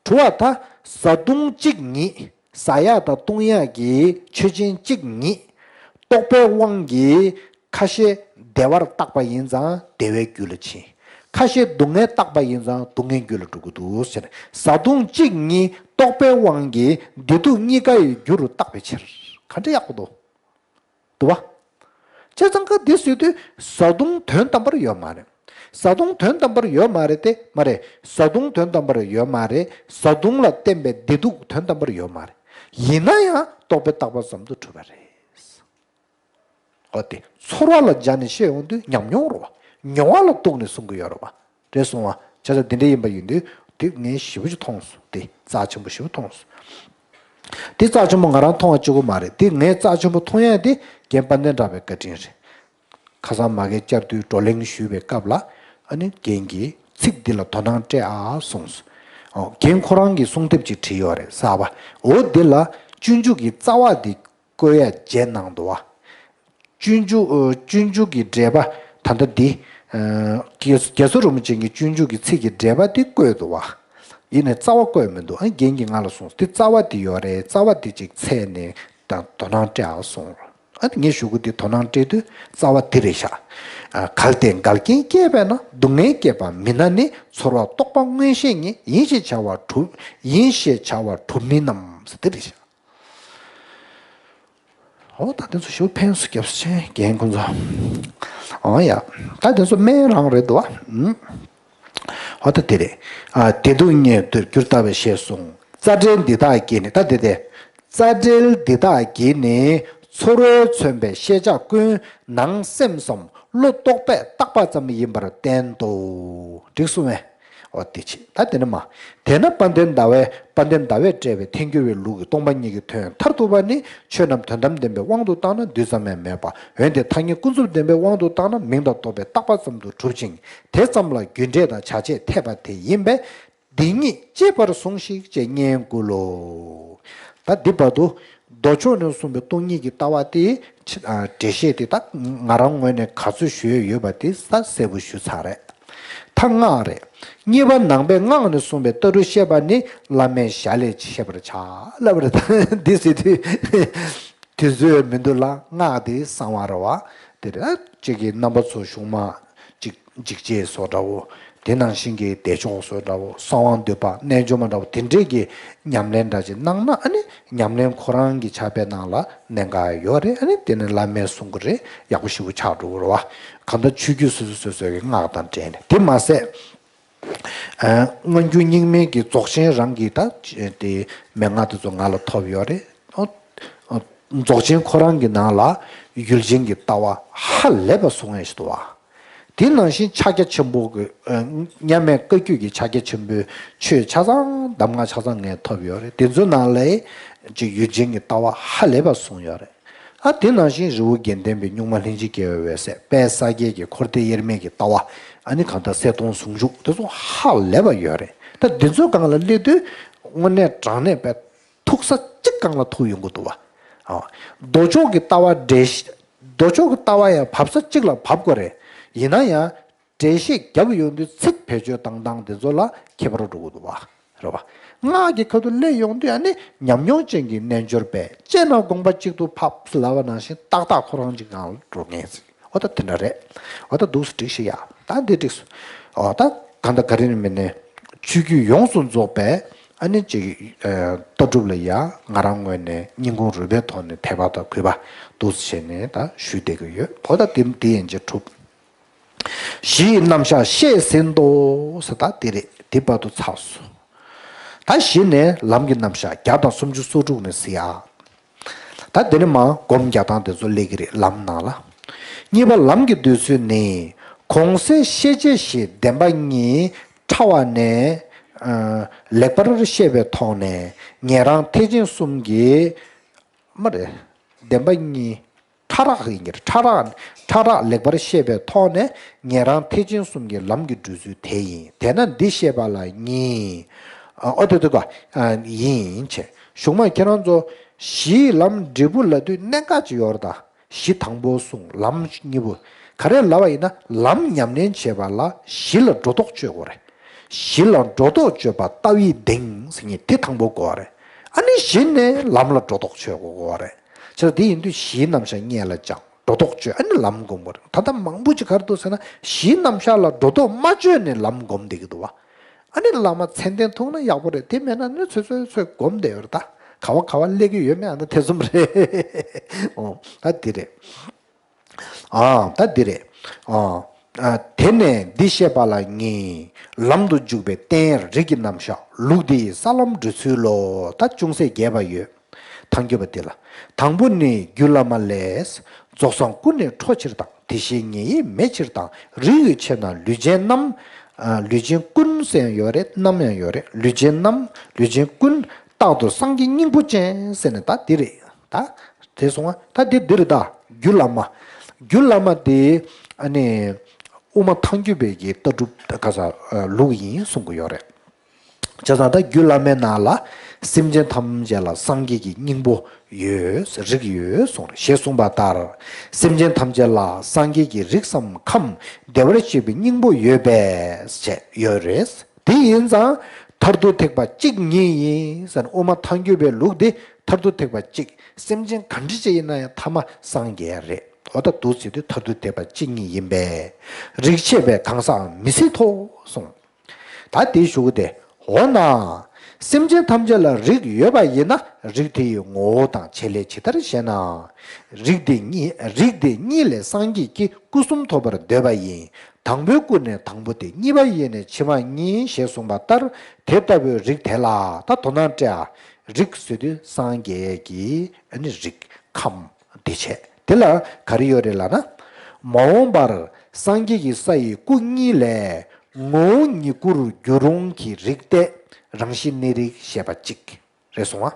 གྲུབ་པར་ཐལ། བཟའ་བཏུང་གཅིག་ཉིད། བཟའ་ཡག་དང་བཏུང་ཡག་གི་ཆོས་ཅན་གཅིག་ཉིད། རྟོག་པའི་དབང་གིས་ཁ་ཤས་བདེ་བར་བཏགས་པ་ཡིན་ཙང་བདེ་བའི་རྒྱུ་ལ་ཕྱིན། ཁ་ཤས་སྡུག་བསྔལ་བཏགས་པ་ཡིན་ཙང་སྡུག་བསྔལ་རྒྱུ་ལ་འགྲོ་གི་འདུག་ཟེར་ནས་བཟའ་བཏུང་གཅིག་ཉིད་རྟོག་པའི་དབང་གིས་བདེ་སྡུག་གཉིས་ཀ་ཡི་རྒྱུ་རུ་བཏགས་པའི་ཕྱིར། ག་འདྲ་ཡག་པོ་འདུག་འདུག་བ། བྱས་ཙང་ཀ་འདི་ཟེར་དུས་བཟའ་བཏུང་དོན་དམ་པར་ཡོད་མ་རེད། བཟའ་བཏུང་དོན་དམ་པར་ཡོད་མ་རེད་དེ་མ་རེད། བཟའ་བཏུང་དོན་དམ་པར་ཡོད་མ་རེད། བཟའ་བཏུང་ལ་བརྟེན་པའི་བདེ་སྡུག་དོན་དམ་པར་ཡོད་མ་རེད། ཡིན་ན་ཡང་རྟོག་པས་བཏགས་པ་ཙམ་དུ་གྲུབ་པ་རེད། འོ་དེ་ཚོར་བ་ལ་སྦྱར་ནས་བཤད་ཡོང་དུས་ཉམས་མྱོང་རེད་བ། མྱོང་བ་ལ་གཏུགས་ནས་གསུང་གི་ཡོད་རེད་བ། རེད་སོང་བ། བྱས་ཙང་དེ་འདྲ་ཡིན་པ་ཡིན་དུས་དེ་ངས་ཞེ་པོ་ཅིག་མཐོང་སོང་། དེ་རྩ་ཆེན་པོ་ཞེ་པོ་མཐོང་སོང་། དེ་རྩ་ཆེན་པོ་ང་རང་མཐོང་བ་གཅིག་པོ་མ་རེད། དེ་ངས་རྩ་ཆེན་པོ་མཐོང་ཡ་དེ་རྒན་དཔལ་ལྡན་གྲགས་པའི་བཀའ་དྲིན་རེད། ཁ་སང་མ་གི་བཅར་དུས་བགྲོ་གླེང་ཞུས་པའི་སྐབས་ལ་ཨ་ནི་རྒན་གྱིས་ཚིག་འདི་ལ་དོ་སྣང་སྤྲད་ཨ་གསུངས་སོང་། ཨོ། རྒན་ཁོ་རང་གིས་གསུང་དེབ་ཅིག་བྲིས་ཡོད་རེད་གསར་པ། འོ་འདི་ལ་སྤྱོད་འཇུག་གི་རྩ་བ་འདི་བཀོད་ཡ་བརྗེད་གནང་འདུག་བ། སྤྱོད་འཇུག་ཨ། སྤྱོད་འཇུག་གི་འགྲེལ་པ་ད་ལྟ་འདི། ཨ། རྒྱ་རྒྱ་མཚོ་རིན་པོ་ཆེ་གི་སྤྱོད་འཇུག་གི་ཚིག་གི་འགྲེལ་པ་འདི་བཀོད་འདུག་བ། ཡིན་ནའི་རྩ་བ་བཀོད་མི་འདུག་ཨ། རྒན་གྱིས་ང་ལ་གསུངས། འདི་རྩ་བ་འདི་ཡོད་རེད། རྩ་བ་འདི་ཅིག་འཚོལ་ནས་ད་དོ་སྣང་སྤྲད་ཨ་གསུངས། ཨ་ནི་ངས་ཞུ་གི་འདི་དོ་སྣང་སྤྲད་དུས་རྩ་བ་འདི་རེད་ཤག་ཨ། གལ་ཏེ་འགལ་རྐྱེན་སྐྱེས་པས་ན། སྡུག་བསྔལ་སྐྱེད་པ་མིན་ན་ནི། ཚོར་བ་རྟོག་པ་མངོན་ཤེས་ཉིད། ཡིན་ཞེས་བྱ་བ་གྲུབ། ཡིན་ཞེས་བྱ་བ་གྲུབ་མིན་ནམ་ཟེར་འདི་རེད་ཤག་འོ་ད་དེ་ཚོ་ཞུ་ཕན་སུ་རྒྱབ་སུ་ཆེན་རྒན་ཁོང་ཚོ། འོ་ཡ། ད་དེ་ཚོ་སྨན་རང་རེད་འདུག་ཨ། ཨུམ། འོ་ད་དེ་རེད། ཨ། བདེ་སྡུག་གཉིས་སུ་འགྱུར་ལྟ་བའི་ཞེས་གསུངས། རྩ་འགྲེལ་འདི་དག་གིས་ནི། ད་དེ་དེ། རྩ་འགྲེལ་འདི་དག་གིས་ནི། ཚོར་བས་མཚོན་པའི་ཤེས་བྱ་ཀུན་ནང་སེམས་སམ་བློ་རྟོག་པས་བཏགས་པ་ཙམ་ཡིན་པར་བསྟན་ཏོ། འགྲིག་སོང་ངས། འོ་དེ་བྱེད། ད་དེ་ནི་མ། དེས་ན་དཔལ་ལྡན་ཟླ་བས། དཔལ་ལྡན་ཟླ་བས་བཀྲལ་བའི་ཐལ་འགྱུར་བའི་ལུགས་ཀྱི་སྟོང་པ་ཉིད་ཀྱི་དོན་མཐར་ཐུག་པ་ནི། ཆོས་རྣམས་དོན་དམ་བདེན་པའི་དབང་དུ་བཏང་ན་རྡུལ་ཙམ་ཡང་མེད་པ། འོན་ཏེ་ཐ་སྙད་ཀུན་རྫོབ་བདེན་པའི་དབང་དུ་བཏང་ན། མིང་དང་རྟོག་པས་བཏགས་པ་ཙམ་དུ་གྲུབ་ཅིང་། དེ་ཙམ་ལ་རྒྱུ་འབྲས་དང་བྱ་བྱེད་འཐད་པ་དེ་ཡིན་པས། འདི་ཉིད་གཅེས་པར་ཟུངས་ཤིག་ཅེས་སྙན་བསྐུལ་ལོ། ད་འདི་བར་དུ་མདོ་ཕྱོགས་ནས་གསུངས་པའི་སྟོང་ཉིད་ཀྱི་ལྟ་བ་དེ། ཨ། འགྲེལ་བཤད་དེ་ད་ང་རང་ངོས་ནས་ག་ཚོད་ཞུ་ཡས་ཡོད་པ་དེ་ད་གསལ་པོ་ཞུས་ཚར་རེད། ད་སྔགས་རེད། གཉིས་པ་ནང་པའི་སྔགས་ནས་གསུངས་པའི་ལྟ་གྲུབ་བཤད་པ་ནི། བླ་མའི་ཞལ་ལས་ཤེས་པར་བྱ་ལབ་རེད། ད་འདི་ཟེར་དུས་དུས་ཚོད་མི་འདུག་ལ། སྔགས་དེ་གསང་བ་རེད་བ། དེ་རེད། ད་གཅིག་གིས་རྣམ་པ་ཚོ་གཞུང་མ། འཇིགས་འཇིགས་བྱེད་སོགས་འདྲ་བོ། དེ་ནང་བཞིན་གྱི་བདེ་མཆོག་སོགས་འདྲ་བོ། གསང་བ་འདུས་པ། རྣལ་འབྱོར་མ་འདྲ་བོ། དེ་འདྲས་ཀྱི་ཉམས་ལེན་འདྲ་ཅིག་གནང་ན། ཨ་ནི་ཉམས་ལེན་ཁོ་རང་གི་ཕྱག་དཔེ་ནང་ལ་གནད་འགག་ཡོད་རེད། ཨ་ནི་དེ་ནི་བླ་མས་གསུང་གི་རེད། ཡག་པོ་ཞེ་པོ་ཆགས་འགྲོ་གི་རེད་བ། གང་ལྟར་ཆོས་བརྒྱུད་སོ་སོ་སོ་སོའི་སྔགས་དང་འབྲེལ་ནས། དེ་མ་ཟད། ཨ། སྔ་འགྱུར་རྙིང་མའི་གི་རྫོགས་ཆེན་རང་གི་ད་དེ་མན་ངག་དེ་ཚོ་ང་ལ་ཐོབ་ཡོད་རེད། ཨོ། ཨོ། རྫོགས་ཆེན་ཁོ་རང་གི་ནང་ལ་ཡུལ་ཅན་གྱི་ལྟ་བ་ཧ་ལས་པ་གསུང་ཡས་ཞིག་འདུག་བ། དེ་ནང་བཞིན་ཕྱག་རྒྱ་ཆེན་པོ་གི། ཨ། མཉམ་མེད་བཀའ་བརྒྱུད་ཀྱི་ཕྱག་རྒྱ་ཆེན་པོའི་ཆོས་ཆ་ཚང་གདམས་ངག་ཆ་ཚང་ངས་ཐོབ་ཡོད་རེད། དེ་ཚོའི་ནང་ལ་ཅིག་ཡུལ་ཅན་གྱི་ལྟ་བ་ཧ་ལས་པ་གསུངས་ཡོད་རེད། ཨ། དེ་ནང་བཞིན་རི་བོ་དགེ་ལྡན་པའི་གཉུག་མ་ལྷན་ཅིག་སྐྱེས་པའི་འོད་གསལ། དཔལ་ས་སྐྱའི་གི་འཁོར་འདས་དབྱེར་མེད་ཀྱི་ལྟ་བ། ཨ་ནི་གང་ལྟར་གསལ་སྟོང་ཟུང་འཇུག་དེ་ཚོ་ཧ་ལས་པ་ཡོད་རེད། ད་འདི་ཚོའི་སྒང་ལ་སླེབས་དུས་དངོས་གནས་དྲང་གནས་དཔེ་ཐུག་ས་གཅིག་སྒང་ལ་ཐུག་ཡོང་གི་འདུག་བ། ཨ། མདོ་ཕྱོགས་ཀྱི་ལྟ་བ་འགྲེལ། མདོ་ཕྱོགས་ཀྱི་ལྟ་བ་ཡང་བབས་ས་གཅིག་ལ་བབས་དགོས་རེད། ཡིན་ན་ཡང་། འགྲེལ་བཤད་རྒྱབ་ཡོང་དུས་ཚིག་བེད་སྤྱོད་བཏང་སྟངས་དེ་ཚོ་ལ་ཁྱད་པར་འགྲོ་གི་འདུག་བ། རེད་བ། སྔགས་ཀྱི་ཁ་ཐུག་སླེབས་ཡོང་དུས་ཨ་ནི་ཉམས་མྱོང་ཅན་གྱི་རྣལ་འབྱོར་པས་དཔྱད་ན་དགོངས་པ་གཅིག་ཏུ་ཕབ་ལབ་པ་ནང་བཞིན་ཏག་ཏག་ཁོ་རང་གཅིག་སྒང་ལ་འགྲོ་ངེས་ཟིག་འོ་ད་དེ་འདྲ་རེད། འོ་ད་འདུག་སེ་འགྲིག་ཤི་ཡ། ད་འདི་འགྲིག་སོང་། འོ་ད་གང་ལྟར་ག་རེ་ནི་མིན་ནི། ཆོས་བརྒྱུད་ཡོངས་སུ་རྫོགས་པའི་ཨ་ནི་ཅིག་ཨ། ལྟ་གྲུབ་ལ་ཡ་ང་རང་ངོས་ནས་སྙིང་ཁུང་རུས་པའི་ཐོག་ནས་དད་པ་དང་གུས་པ་འདུག་སེ་བྱས་ནས་ད་ཞུས་བསྡད་ཀྱི་ཡོད། འོ་ད་དེ་དེ་ཡན་ཆད་གྲུབ། གཞི་ཡི་རྣམ་གཞག་བཤད་ཟིན་ཏོ་ཟེར། ད་དེ་རེད། དེ་བར་དུ་ཚར་སོང་། ད་གཞི་ནས་ལམ་གྱི་རྣམ་གཞག་བརྒྱ་དང་སུམ་ཅུ་སོ་དྲུག་ནས་གཟིགས་ཨ། ད་དེ་ནས་མར་སྒོམ་རྒྱག་སྟངས་དེ་ཚོ་སླེབས་ཀྱི་རེད་ལམ་ནང་ལ། གཉིས་པ་ལམ་གྱི་འདོད་ཚུལ་ནི། གོང་གསལ་ཤེས་བྱེད་བཞི་བདེན་པ་གཉིས་ཕྲ་བ་ནས། ཨ། ལེགས་པར་ཤེས་པའི་ཐོག་ནས་ཉན་རང་ཐེག་ཆེན་གསུམ་གྱི། མ་རེད། བདེན་པ་གཉིས། ཕྲ་རགས་ཡིན་གྱི་རེད། ཕྲ་རགས། ཕྲ་རགས་ལེགས་པར་ཤེས་པའི་ཐོག་ནས་ཉན་རང་ཐེག་ཆེན་གསུམ་གྱི་ལམ་གྱི་འགྲོ་ཚུལ་དེ་ཡིན། དེས་ན་འདི་ཤེས་པ་ལ་གཉིས། ཨ། ཨོ་དེ་དེ་ག་ཨ། ཡིན་བྱས། གཞུག་མ་ཁྱེད་རང་ཚོ་གཞིའི་ལམ་འབྲས་བུ་ལབ་དུས་གནད་འགག་ཅིག་ཡོད་རེད་ད། གཞི་དང་པོ་གསུངས། ལམ་གཉིས་པོ། ག་རེ་ལབ་པ་ཡིན་ན་ལམ་ཉམས་ལེན་བྱེད་པ་ལ་གཞི་ལ་སྒྲོ་འདོགས་གཅོད་དགོས་རེད། གཞི་ལ་སྒྲོ་འདོགས་གཅོད་པ་ལྟ་བའི་གདེང་ཟེར་མཁན་དེ་དང་པོ་དགོས་པ་རེད། ཨ་ནི་གཞི་ནས་ལམ་ལ་སྒྲོ་འདོགས་གཅོད་དགོས་པ་རེད། བྱས་ཙང་དེ་ཡིན་དུས་གཞིའི་རྣམ་གཞག་སྔོན་ལ་སྦྱངས། སྒྲོ་འདོགས་གཅོད། ཨ་ནི་ལམ་སྒོམ་དགོས་རེད། ད་ལྟ་མང་པོ་ཅིག་ག་རེ་འདུག་ཟེར་ན་གཞིའི་རྣམ་གཞག་ལ་སྒྲོ་འདོགས་མ་གཅོད་ནས་ལམ་སྒོམ་བསྡད་ཀྱི་འདུག་བ། ཨ་ནི་བླ་མ་མཚན་ལྡན་ཐུག་ན་ཡག་པོ་རེད། དེ་མེད་ན་ནི་ཚོད་ཚོད་ཚོད་སྒོམ་བསྡད་ཡོད་རེད་ད། ག་བ་ག་བ་སླེབས་ཀྱི་ཡོད་མེད་ཨ་ནི་ཐེ་ཚོམ་རེད། ཨོ། ད་འདི་རེད། ཨ། ད་འདི་རེད། ཨ། ཨ། དེ་ནས་འདི་བཤད་པ་ལ་གཉིས། ལམ་དུ་འཇུག་པའི་རྟེན་རིགས་ཀྱི་རྣམ་གཞག་ལུགས་འདི་ཡི་ས་ལམ་འགྲོ་ཚུལ་ལོ། ད་ཅུང་ཟད་རྒྱས་པ་ཡོད། ཐང་རྒྱུད་པ་འདི་ལ། དང་པོ་ནི་རྒྱུ་བླ་མ་ལས། རྫོགས་སངས་སྐུ་ནི་འཕྲོ་ཕྱིར་དང་། དེ་བཞིན་ཉིད་ཡིན་མེད་ཕྱིར་དང་། རིགས་ཡོད་ཕྱིར་ན་ལུས་ཅན་རྣམས། ཨ། ལུས་ཅན་ཀུན་ཟེར་ཡང་ཡོད་རེད། རྣམས་ཡང་ཡོད་རེད། ལུས་ཅན་རྣམས། ལུས་ཅན་ཀུན། རྟག་ཏུ་སངས་རྒྱས་སྙིང་པོ་ཅན་ཟེར་ནས་ད་འདི་རེད། ད་དེ་སོང་ང་ད་འདི་འདི་རེད་ད། རྒྱུ་བླ་མ། རྒྱུ་བླ་མ་དེ་ཨ་ནི་དབུ་མ་ཐང་རྒྱུད་པའི་གི་ལྟ་གྲུབ་ག་ས་ལུགས་ཡིན་གསུང་གི་ཡོད་རེད། བྱས་ཙང་ད་རྒྱུད་བླ་མའི་ནང་ལ་སེམས་ཅན་ཐམས་ཅད་ལ་སངས་རྒྱས་ཀྱི་སྙིང་པོ་ཡོད། རིགས་ཡོད་གསུངས་རེད། ཞེས་གསུངས་པ་ལྟར། སེམས་ཅན་ཐམས་ཅད་ལ་སངས་རྒྱས་ཀྱི་རིགས་སམ་ཁམས་བདེ་བར་གཤེགས་པའི་སྙིང་པོ་ཡོད་པས་བྱས་ཡོད་རེད། དེ་ཡིན་ཙང་མཐར་ཐུག་ཐེག་པ་གཅིག་ཉིད་ཡིན་ཟེར། དབུ་མ་ཐལ་འགྱུར་བའི་ལུགས་འདི་མཐར་ཐུག་ཐེག་པ་གཅིག་སེམས་ཅན་ག་འདྲ་ཅིག་ཡིན་ན་ཡང་ཐ་མ་སངས་རྒྱས་རེད། འོ་ད་འདུག་ཟེར་དུས་མཐར་ཐུག་ཐེག་པ་གཅིག་ཉིད་ཡིན་པས་རིགས་ཆད་པས་གང་ཟག་མི་སྲིད་དོ་གསུངས། ད་དེའི་གཞུག་གུ་དེ། འོ་ན། སེམས་ཅན་ཐམས་ཅད་ལ་རིགས་ཡོད་པ་ཡིན་ན་རིགས་དེ་ཡི་ངོ་བོ་དང་བྱེད་ལས་ཇི་ལྟར་ཞེ་ན། རིགས་དེ་གཉིས་རིགས་དེ་གཉིས་ལས་སངས་རྒྱས་ཀྱི་སྐུ་གསུམ་ཐོབ་པར་འདོད་པ་ཡིན། དང་པོའི་སྐུ་ནས་དང་པོ་སྟེ། གཉིས་པ་ཡིས་ནི་ཕྱི་མ་གཉིས། ཞེས་གསུངས་པ་ལྟར་དེ་ལྟ་བུའི་རིགས་དེ་ལ། ད་དོ་སྣང་སྤྲད་ཨ། རིགས་ཟེར་དུས་སངས་རྒྱས་ཀྱི་ཨ་ནི་རིགས་ཁམས། དེ་བྱས། དེ་ལ་ག་རེ་ཡོད་རེད་ལབ་ན། མ་འོངས་པར་སངས་རྒྱས་ཀྱི་ས་ཡི་སྐུ་གཉིས་ལས་ངོ་བོ་ཉིད་སྐུར་འགྱུར་རུང་གི་རིགས་ཏེ་རང་བཞིན་གནས་རིགས་ཞེས་པ་གཅིག་རེད་སོང་ང་།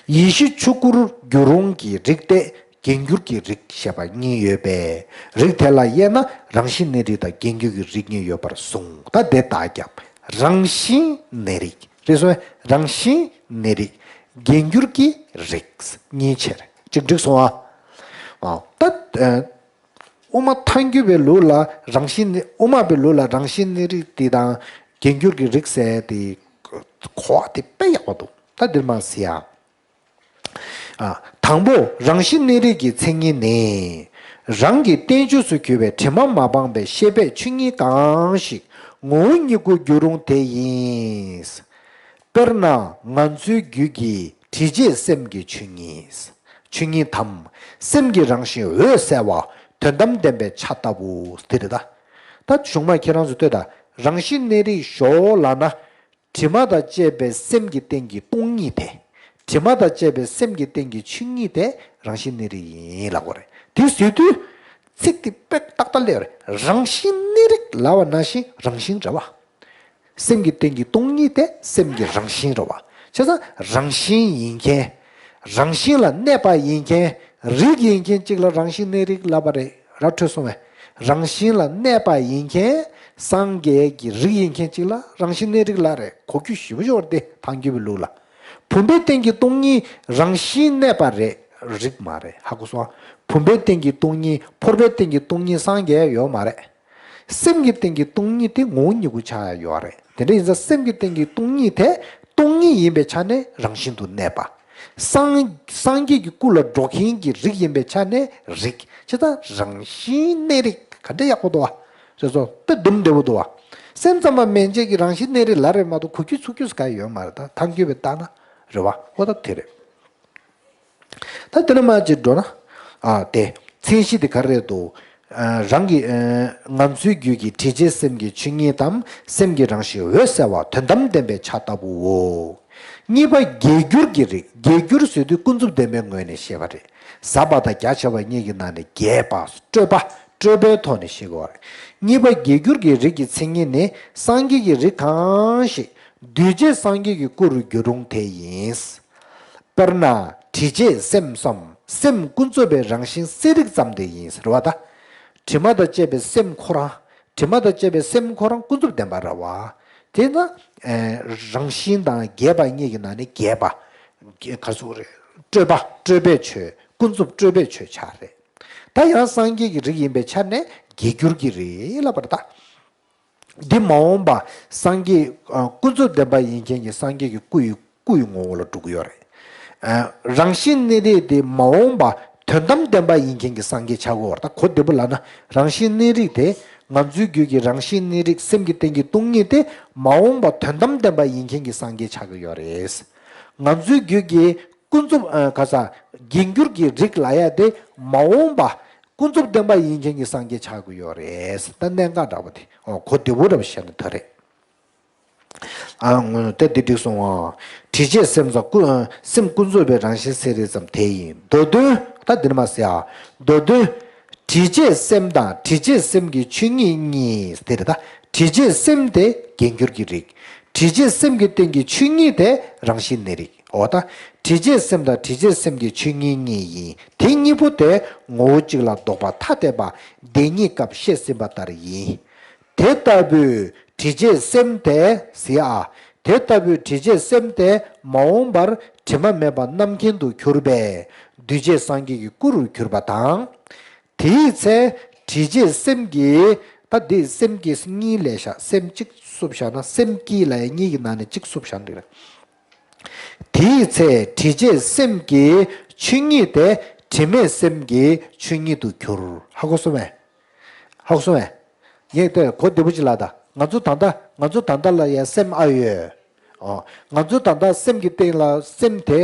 ཡེ་ཤེས་ཆོས་སྐུར་འགྱུར་རུང་གི་རིགས་ཏེ་རྒྱས་འགྱུར་གྱི་རིགས་ཞེས་པ་གཉིས་ཡོད་པས། རིགས་དེ་ལ་དབྱེ་ན་རང་བཞིན་གནས་རིགས་དང་རྒྱས་འགྱུར་གྱི་རིགས་གཉིས་ཡོད་པར་གསུངས། ད་དེ་ལྟར་ཀྱང་རང་བཞིན་གནས་རིགས་རེད་སོང་ང་། རང་བཞིན་གནས་རིགས། རྒྱས་འགྱུར་གྱི་རིགས་གཉིས་ཆར་གཅིག་འགྲིག་སོང་ཨ། ད་ཨ་དབུ་མ་ཐལ་འགྱུར་བའི་ལུགས་ལ་རང་བཞིན་གནས། དབུ་མ་པའི་ལུགས་ལ་རང་བཞིན་གནས་རིགས་དེ་དང་རྒྱས་འགྱུར་གྱི་རིགས་ཟེར་དེ་གོ་བ་དེ་དཔེ་ཡག་པོ་འདུག་ད་འདིར་མ་ཟེར་ཡ། ཨ། དང་པོ་རང་བཞིན་གནས་རིགས་ཀྱི་མཚན་ཉིད་ནི། རང་གི་བསྟན་བཅོས་སུ་གྱུར་པའི་དྲི་མ་མ་སྤངས་པའི་ཤེས་པས་ཆོས་ཉིད་གང་ཞིག་ངོ་བོ་ཉིད་སྐུར་འགྱུར་རུང་དེ་ཡིན། དཔེར་ན་ང་ཚོའི་རྒྱུད་ཀྱི་དྲི་བྱེད་སེམས་ཀྱི་ཆོས་ཉིད། ཆོས་ཉིད་དམ། སེམས་ཀྱི་རང་བཞིན་འོད་གསལ་བ། དོན་དམ་བདེན་པའི་ཆ་ལྟ་བུ་དེ་རེད་ད། ད་གཞུང་མ་ཁྱེད་རང་ཚོ་ལྟོས་དང་། རང་བཞིན་གནས་རིགས་ཞོག་ལབ་ན། དྲི་མ་དང་བཅས་པའི་སེམས་ཀྱི་སྟེང་གི་སྟོང་ཉིད་དེ། དྲི་མ་དང་བཅས་པའི་སེམས་ཀྱི་སྟེང་གི་ཆོས་ཉིད་དེ་རང་བཞིན་གནས་རིགས་ཡིན་ལབ་དགོས་རེད། དེ་ཟེར་དུས། ཚིག་དེ་དཔེ་ཏག་ཏག་སླེབས་རེད། རང་བཞིན་གནས་རིགས་ལབ་པ་ནང་བཞིན་རང་བཞིན་རེད་བ། སེམས་ཀྱི་སྟེང་གི་སྟོང་ཉིད་དེ་སེམས་ཀྱི་རང་བཞིན་རེད་བ། བྱས་ཙང་རང་བཞིན་ཡིན་མཁན། རང་བཞིན་ལ་གནས་པ་ཡིན་མཁན། རིགས་ཡིན་མཁན་གཅིག་ལ་རང་བཞིན་གནས་རིགས་ལབ་པ་རེད། ར་འཕྲོད་སོང་བས། རང་བཞིན་ལ་གནས་པ་ཡིན་མཁན། སངས་རྒྱས་ཀྱི་རིགས་ཡིན་མཁན་གཅིག་ལ་རང་བཞིན་གནས་རིགས་ལབ་རེད། གོ་རྒྱུ་ཞེ་པོ་ཅིག་ཡོད་རེད་དེ་ཐལ་འགྱུར་བའི་ལུགས་ལ། བུམ་པའི་སྟེང་གི་སྟོང་ཉིད་རང་བཞིན་གནས་པ་རེད། རིགས་མ་རེད། ཧ་གོ་སོང་ཨ། བུམ་པའི་སྟེང་གི་སྟོང་ཉིད་ཕོར་པའི་སྟེང་གི་སྟོང་ཉིད་སངས་རྒྱས་ཡོད་མ་རེད། སེམས་ཀྱི་སྟེང་གི་སྟོང་ཉིད་དེ་ངོ་བོ་ཉིད་སྐུ་ཆགས་ཡོད་རེད། དེ་འདྲ་ཡིན་ཙང་སེམས་ཀྱི་སྟེང་གི་སྟོང་ཉིད་དེ་སྟོང་ཉིད་ཡིན་པའི་ཆ་ནས་རང་བཞིན་དུ་གནས་པ། སངས་སངས་རྒྱས་ཀྱི་སྐུ་ལ་འགྲོ་མཁན་གྱི་རིགས་ཡིན་པའི་ཆ་ནས་རིགས། བྱས་ཙང་རང་བཞིན་གནས་རིགས། ག་འདྲ་ཡག་པོ་འདུག་བ། རེད་སོ། དཔེ་སྡོམ་བདེ་པོ་འདུག་བ། སེམས་ཙམ་པ་མན་ཆད་ཀྱི་རང་བཞིན་གནས་རིགས་ལབ་རེད་མ་གཏོགས་གོ་རྒྱུ་ཚོར་རྒྱུ་ཟེར་ག་ཡོད་མ་རེད། ད་ཐལ་འགྱུར་བས་བལྟས་ན་རེད་བ། འོ་ད་དེ་རེད། ད་དེ་ནས་མར་ཅིག་འགྲོ་ན། ཨ་དེ། མཚན་གཞི་དེ་ག་རེ་རེད་འདུག་ཨ་རང་གི་ཨ་ང་ཚོའི་རྒྱུད་ཀྱི་དྲི་བྱེད་སེམས་ཀྱི་ཆོས་ཉིད་དམ། སེམས་ཀྱི་རང་བཞིན་འོད་གསལ་བ། དོན་དམ་བདེན་པའི་ཆ་ལྟ་བུའོ། གཉིས་པ་རྒྱས་འགྱུར་གྱི་རིགས། རྒྱས་འགྱུར་ཟེར་དུས་ཀུན་རྫོབ་བདེན་པའི་ངོས་ནས་བཤད་པ་རེད། ཟབ་པ་དང་རྒྱ་ཆེ་བ་གཉིས་ཀྱི་ནང་ནས་རྒྱས་པ། སྤྲོས་པ། སྤྲོས་པའི་ཐོག་ནས་བཤད་དགོས་པ་རེད། གཉིས་པ་རྒྱས་འགྱུར་གྱི་རིགས་ཀྱི་མཚན་ཉིད་ནི་སངས་རྒྱས་ཀྱི་རིགས་གང་ཞིག་འདུས་བྱས་སངས་རྒྱས་ཀྱི་སྐུ་རུ་འགྱུར་རུང་དེ་ཡིན། དཔེར་ན་དྲི་བྱེད་སེམས་སམ་སེམས་ཀུན་རྫོབ་པའི་རང་བཞིན་གསལ་རིག་ཙམ་དེ་ཡིན་ཟེར་བ་ད། དྲི་མ་དང་བཅས་པའི་སེམས་ཁོ་རང་། དྲི་མ་དང་བཅས་པའི་སེམས་ཁོ་རང་ཀུན་རྫོབ་བདེན་པ་རེད་བ། དེས་ན་ཨེ་རང་བཞིན་དང་རྒྱས་པ་གཉིས་ཀྱི་ནང་ནས་རྒྱས་པ། ག་ཟེར་རེད། སྤྲོས་པ་སྤྲོས་པའི་ཆོས། ཀུན་རྫོབ་སྤྲོས་པའི་ཆོས་ཆགས་རེད། ད་ཡང་སངས་རྒྱས་ཀྱི་རིགས་ཡིན་པའི་ཆ་ནས་རྒྱས་འགྱུར་གྱི་རིགས་ལབ་པ་རེད་ད། འདི་མ་འོངས་པ་སངས་རྒྱས་ཨ་ཀུན་རྫོབ་བདེན་པ་ཡིན་མཁན་གྱི་སངས་རྒྱས་ཀྱི་སྐུ་ཡི་སྐུ་ཡི་ངོ་བོ་ལ་འགྲོ་གི་ཡོད་རེད། ཨ་རང་བཞིན་གནས་རིགས་དེ་མ་འོངས་པ་དོན་དམ་བདེན་པ་ཡིན་མཁན་གྱི་སངས་རྒྱས་ཆགས་ཀྱི་ཡོད་རེད། ད་གོ་བདེ་པོ་ལབ་ན་རང་བཞིན་གནས་རིགས་དེ་ང་ཚོའི་རྒྱུད་ཀྱི་རང་བཞིན་གནས་རིགས་སེམས་ཀྱི་སྟེང་གི་སྟོང་ཉིད་དེ་མ་འོངས་པ་དོན་དམ་བདེན་པ་ཡིན་མཁན་གྱི་སངས་རྒྱས་ཆགས་ཀྱི་ཡོད་རེད། ང་ཚོའི་རྒྱུད་ཀྱི་ཀུན་རྫོབ་ཨ་ག་ས་རྒྱས་འགྱུར་གྱི་རིགས་ལབ་ཡ་དེ་མ་འོངས་པ་ཀུན་རྫོབ་བདེན་པ་ཡིན་མཁན་གྱི་སངས་རྒྱས་ཆགས་ཀྱི་ཡོད་རེད། ད་གནད་འགག་འདྲ་པོ་དེ་ཨོ་གོ་བདེ་པོ་འདྲ་པོ་བཤད་ན་ད་རེད། ཨ་ངོ་ད་འདི་འགྲིག་སོང་ཨ། དྲི་བྱེད་སེམས་ཙམ་ཀུན་སེམས་ཀུན་རྫོབ་པའི་རང་བཞིན་གསལ་རིག་ཙམ་དེ་ཡིན། མདོ་དོན་ད་འདི་ནས་མར་ཟེར་ཨ། མདོ་དོན། དྲི་བྱེད་སེམས་དང་དྲི་བྱེད་སེམས་ཀྱི་ཆོས་ཉིད་གཉིས་དེ་རེད་ད། དྲི་བྱེད་སེམས་དེ་རྒྱས་འགྱུར་གྱི་རིགས། དྲི་བྱེད་སེམས་ཀྱི་སྟེང་གི་ཆོས་ཉིད་དེ་རང་བཞིན་གནས་རིགས། འོ་ད། དྲི་བྱེད་སེམས་དང་དྲི་བྱེད་སེམས་ཀྱི་ཆོས་ཉིད་གཉིས་ཡིན། དེ་གཉིས་པོ་དེ་ངོ་བོ་གཅིག་ལ་ལྡོག་པ་ཐ་དད་པ་བདེན་གཉིས་སྐབས་བཤད་ཟིན་པ་ལྟར་ཡིན། དེ་ལྟ་བུའི་དྲི་བྱེད་སེམས་དེ་ཟེར་ཨ། དེ་ལྟ་བུའི་དྲི་བྱའི་སེམས་དེ་མ་འོངས་པར་དྲི་མ་མེད་པ་རྣམ་མཁྱེན་དུ་གྱུར་པས་གདུལ་བྱའི་སངས་རྒྱས་ཀྱི་སྐུ་རུ་གྱུར་པ་དང་། དེའི་ཚེ་དྲི་བྱའི་སེམས་ཀྱིས། ད་འདི་སེམས་ཀྱིས་གཉིས་ལས་བཞག་སེམས་གཅིག་བསུབས་བཞག་ན། སེམས་ཀྱིས་ལ་ཡང་གཉིས་ཀྱི་ནང་ནས་གཅིག་བསུབས་བཞག་ན་འགྲིག་རེད། དེའི་ཚེ་དྲི་བྱའི་སེམས་ཀྱིས་ཆོས་ཉིད་དེ་དྲི་མེད་སེམས་ཀྱི་ཆོས་ཉིད་དུ་གྱུར། ཧ་གོ་སོང་བས། ཧ་གོ་སོང་བས། ངས་དེ་གོ་བདེ་པོ་ཅིག་ལབ་ད། ང་ཚོ་ད་ལྟ་ང་ཚོ་ད་ལྟ་ལ་ཡང་སེམས་ཨ་ཡོད། ཨོ། ང་ཚོ་ད་ལྟ་སེམས་ཀྱི་སྟེང་ལ་སེམས་དེ་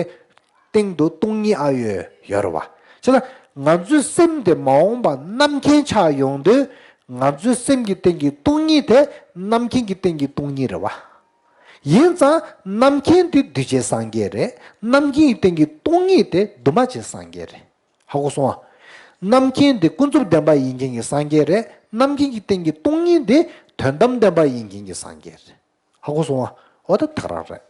སྟེང་དུ་སྟོང་ཉིད་ཨ་ཡོད་ཡོད་རེད་བ། བྱས་ཙང་ང་ཚོའི་སེམས་དེ་མ་འོངས་པ་རྣམ་མཁྱེན་ཆགས་ཡོང་དུས། ང་ཚོའི་སེམས་ཀྱི་སྟེང་གི་སྟོང་ཉིད་དེ་རྣམ་མཁྱེན་གྱི་སྟེང་གི་སྟོང་ཉིད་རེད་བ། ཡིན་ཙང་རྣམ་མཁྱེན་དེ་གདུལ་བྱའི་སངས་རྒྱས་རེད། རྣམ་མཁྱེན་གྱི་སྟེང་གི་སྟོང་ཉིད་དེ་འདུས་མ་བྱས་སངས་རྒྱས་རེད། ཧ་གོ་སོང་ཨ། རྣམ་མཁྱེན་དེ་ཀུན་རྫོབ་བདེན་པ་ཡིན་མཁན་གྱི་སངས་རྒྱས་རེད། རྣམ་མཁྱེན་གྱི་སྟེང་གི་སྟོང་ཉིད་དེ་དོན་དམ་བདེན་པ་ཡིན་མཁན་གྱི་སངས་རྒྱས་རེད། ཧ་གོ་སོང་ཨ། འོ་ད་ད་ག་རང་རེད།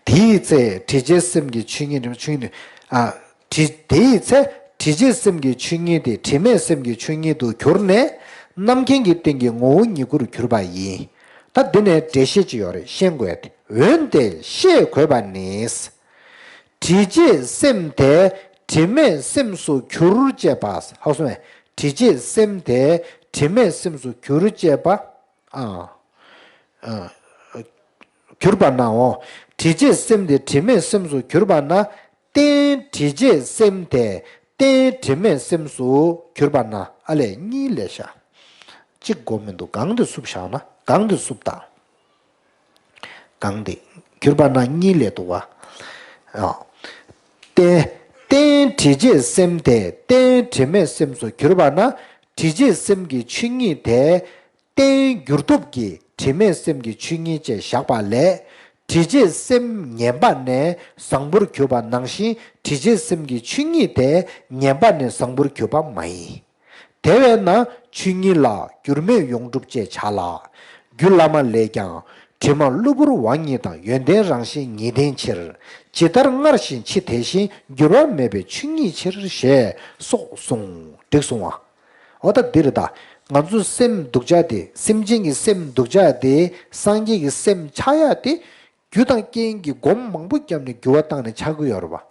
དེའི་ཚེ་དྲི་བྱའི་སེམས་ཀྱི་ཆོས་ཉིད་རེད། ཆོས་ཉིད། ཨ། དྲི། དེའི་ཚེ་དྲི་བྱའི་སེམས་ཀྱི་ཆོས་ཉིད་དེ་དྲི་མེད་སེམས་ཀྱི་ཆོས་ཉིད་དུ་གྱུར་ནས་རྣམ་མཁྱེན་གྱི་སྟེང་གི་ངོ་བོ་ཉིད་སྐུར་གྱུར་པ་ཡིན། ད་འདི་ནས་འགྲེལ་བཤད་ཅིག་ཡོད་རེད། ཤེས་དགོས་ཏེ། འོན་ཏེ་ཤེས་དགོས་པ་ནི། དྲི་བྱའི་སེམས་དེ་དྲི་མེད་སེམས་སུ་གྱུར་ཅེས་པ། ཧ་གོ་སོང་ངས། དྲི་བྱའི་སེམས་དེ་དྲི་མེད་སེམས་སུ་གྱུར་ཅེས་པ། ཨ། ཨ། གྱུར་པ་ནའོ། དྲི་བྱའི་སེམས་དེ་དྲི་མེད་སེམས་སུ་གྱུར་པ་ན། རྟེན་དྲི་བྱའི་སེམས་དེ་རྟེན་དྲི་མེད་སེམས་སུ་གྱུར་པ་ན། ཨ་ལས་གཉིས་ལས་བཞག་གཅིག་གོ་མི་འདུག་གང་དེ་བསུབས་བཞག་ན། གང་དེ་བསུབས་དང་། གང་དེ། གྱུར་པ་ན་གཉིས་ལས་འདུག་བ། ཨ། རྟེན། རྟེན་དྲི་བྱའི་སེམས་དེ་རྟེན་དྲི་མེད་སེམས་སུ་གྱུར་པ་ན། དྲི་བྱའི་སེམས་ཀྱི་ཆོས་ཉིད་དེ་རྟེན་འགྱུར་ཐོབ་ཀྱི་དྲི་མེད་སེམས་ཀྱི་ཆོས་ཉིད་ཅེས་བཞག་པ་ལས། དྲི་བྱའི་སེམས་ངན་པ་ནས་བཟང་པོར་གྱུར་པ་ནང་བཞིན། དྲི་བྱའི་སེམས་ཀྱི་ཆོས་ཉིད་དེ་ངན་པ་ནས་བཟང་པོར་གྱུར་པ་མ་ཡིན། དེ་བས་ན་ཆོས་ཉིད་ལ་འགྱུར་མེད་ཡོངས་གྲུབ་ཅེས་བྱ་ལ། རྒྱུད་བླ་མ་ལས་ཀྱང་དྲི་མ་གློ་བུར་བ་ཉིད་དང་ཡོན་ཏན་རང་བཞིན་ཉིད་ལྡན་ཕྱིར། ཇི་ལྟར་སྔར་བཞིན་ཕྱི་དེ་བཞིན་འགྱུར་བ་མེད་པའི་ཆོས་ཉིད་ཕྱིར་ཞེས་སོགས་གསུངས། འགྲིག་སོང་བ། འོ་ད་འདིར་ད། ང་ཚོ་སེམས་སྡུག་ཅག་དེ། སེམས་ཅན་གྱི་སེམས་སྡུག་ཅག་དེ་སངས་རྒྱས་ཀྱི་སེམས་ཆགས་ཡ་དེ། རྒྱུ་དང་རྐྱེན་གྱིས་སྒོམ་མང་པོ་བརྒྱབ་ནས་འགྱུར་བ་བཏང་ནས་ཆགས་ཀྱི་ཡོད་རེད་པ།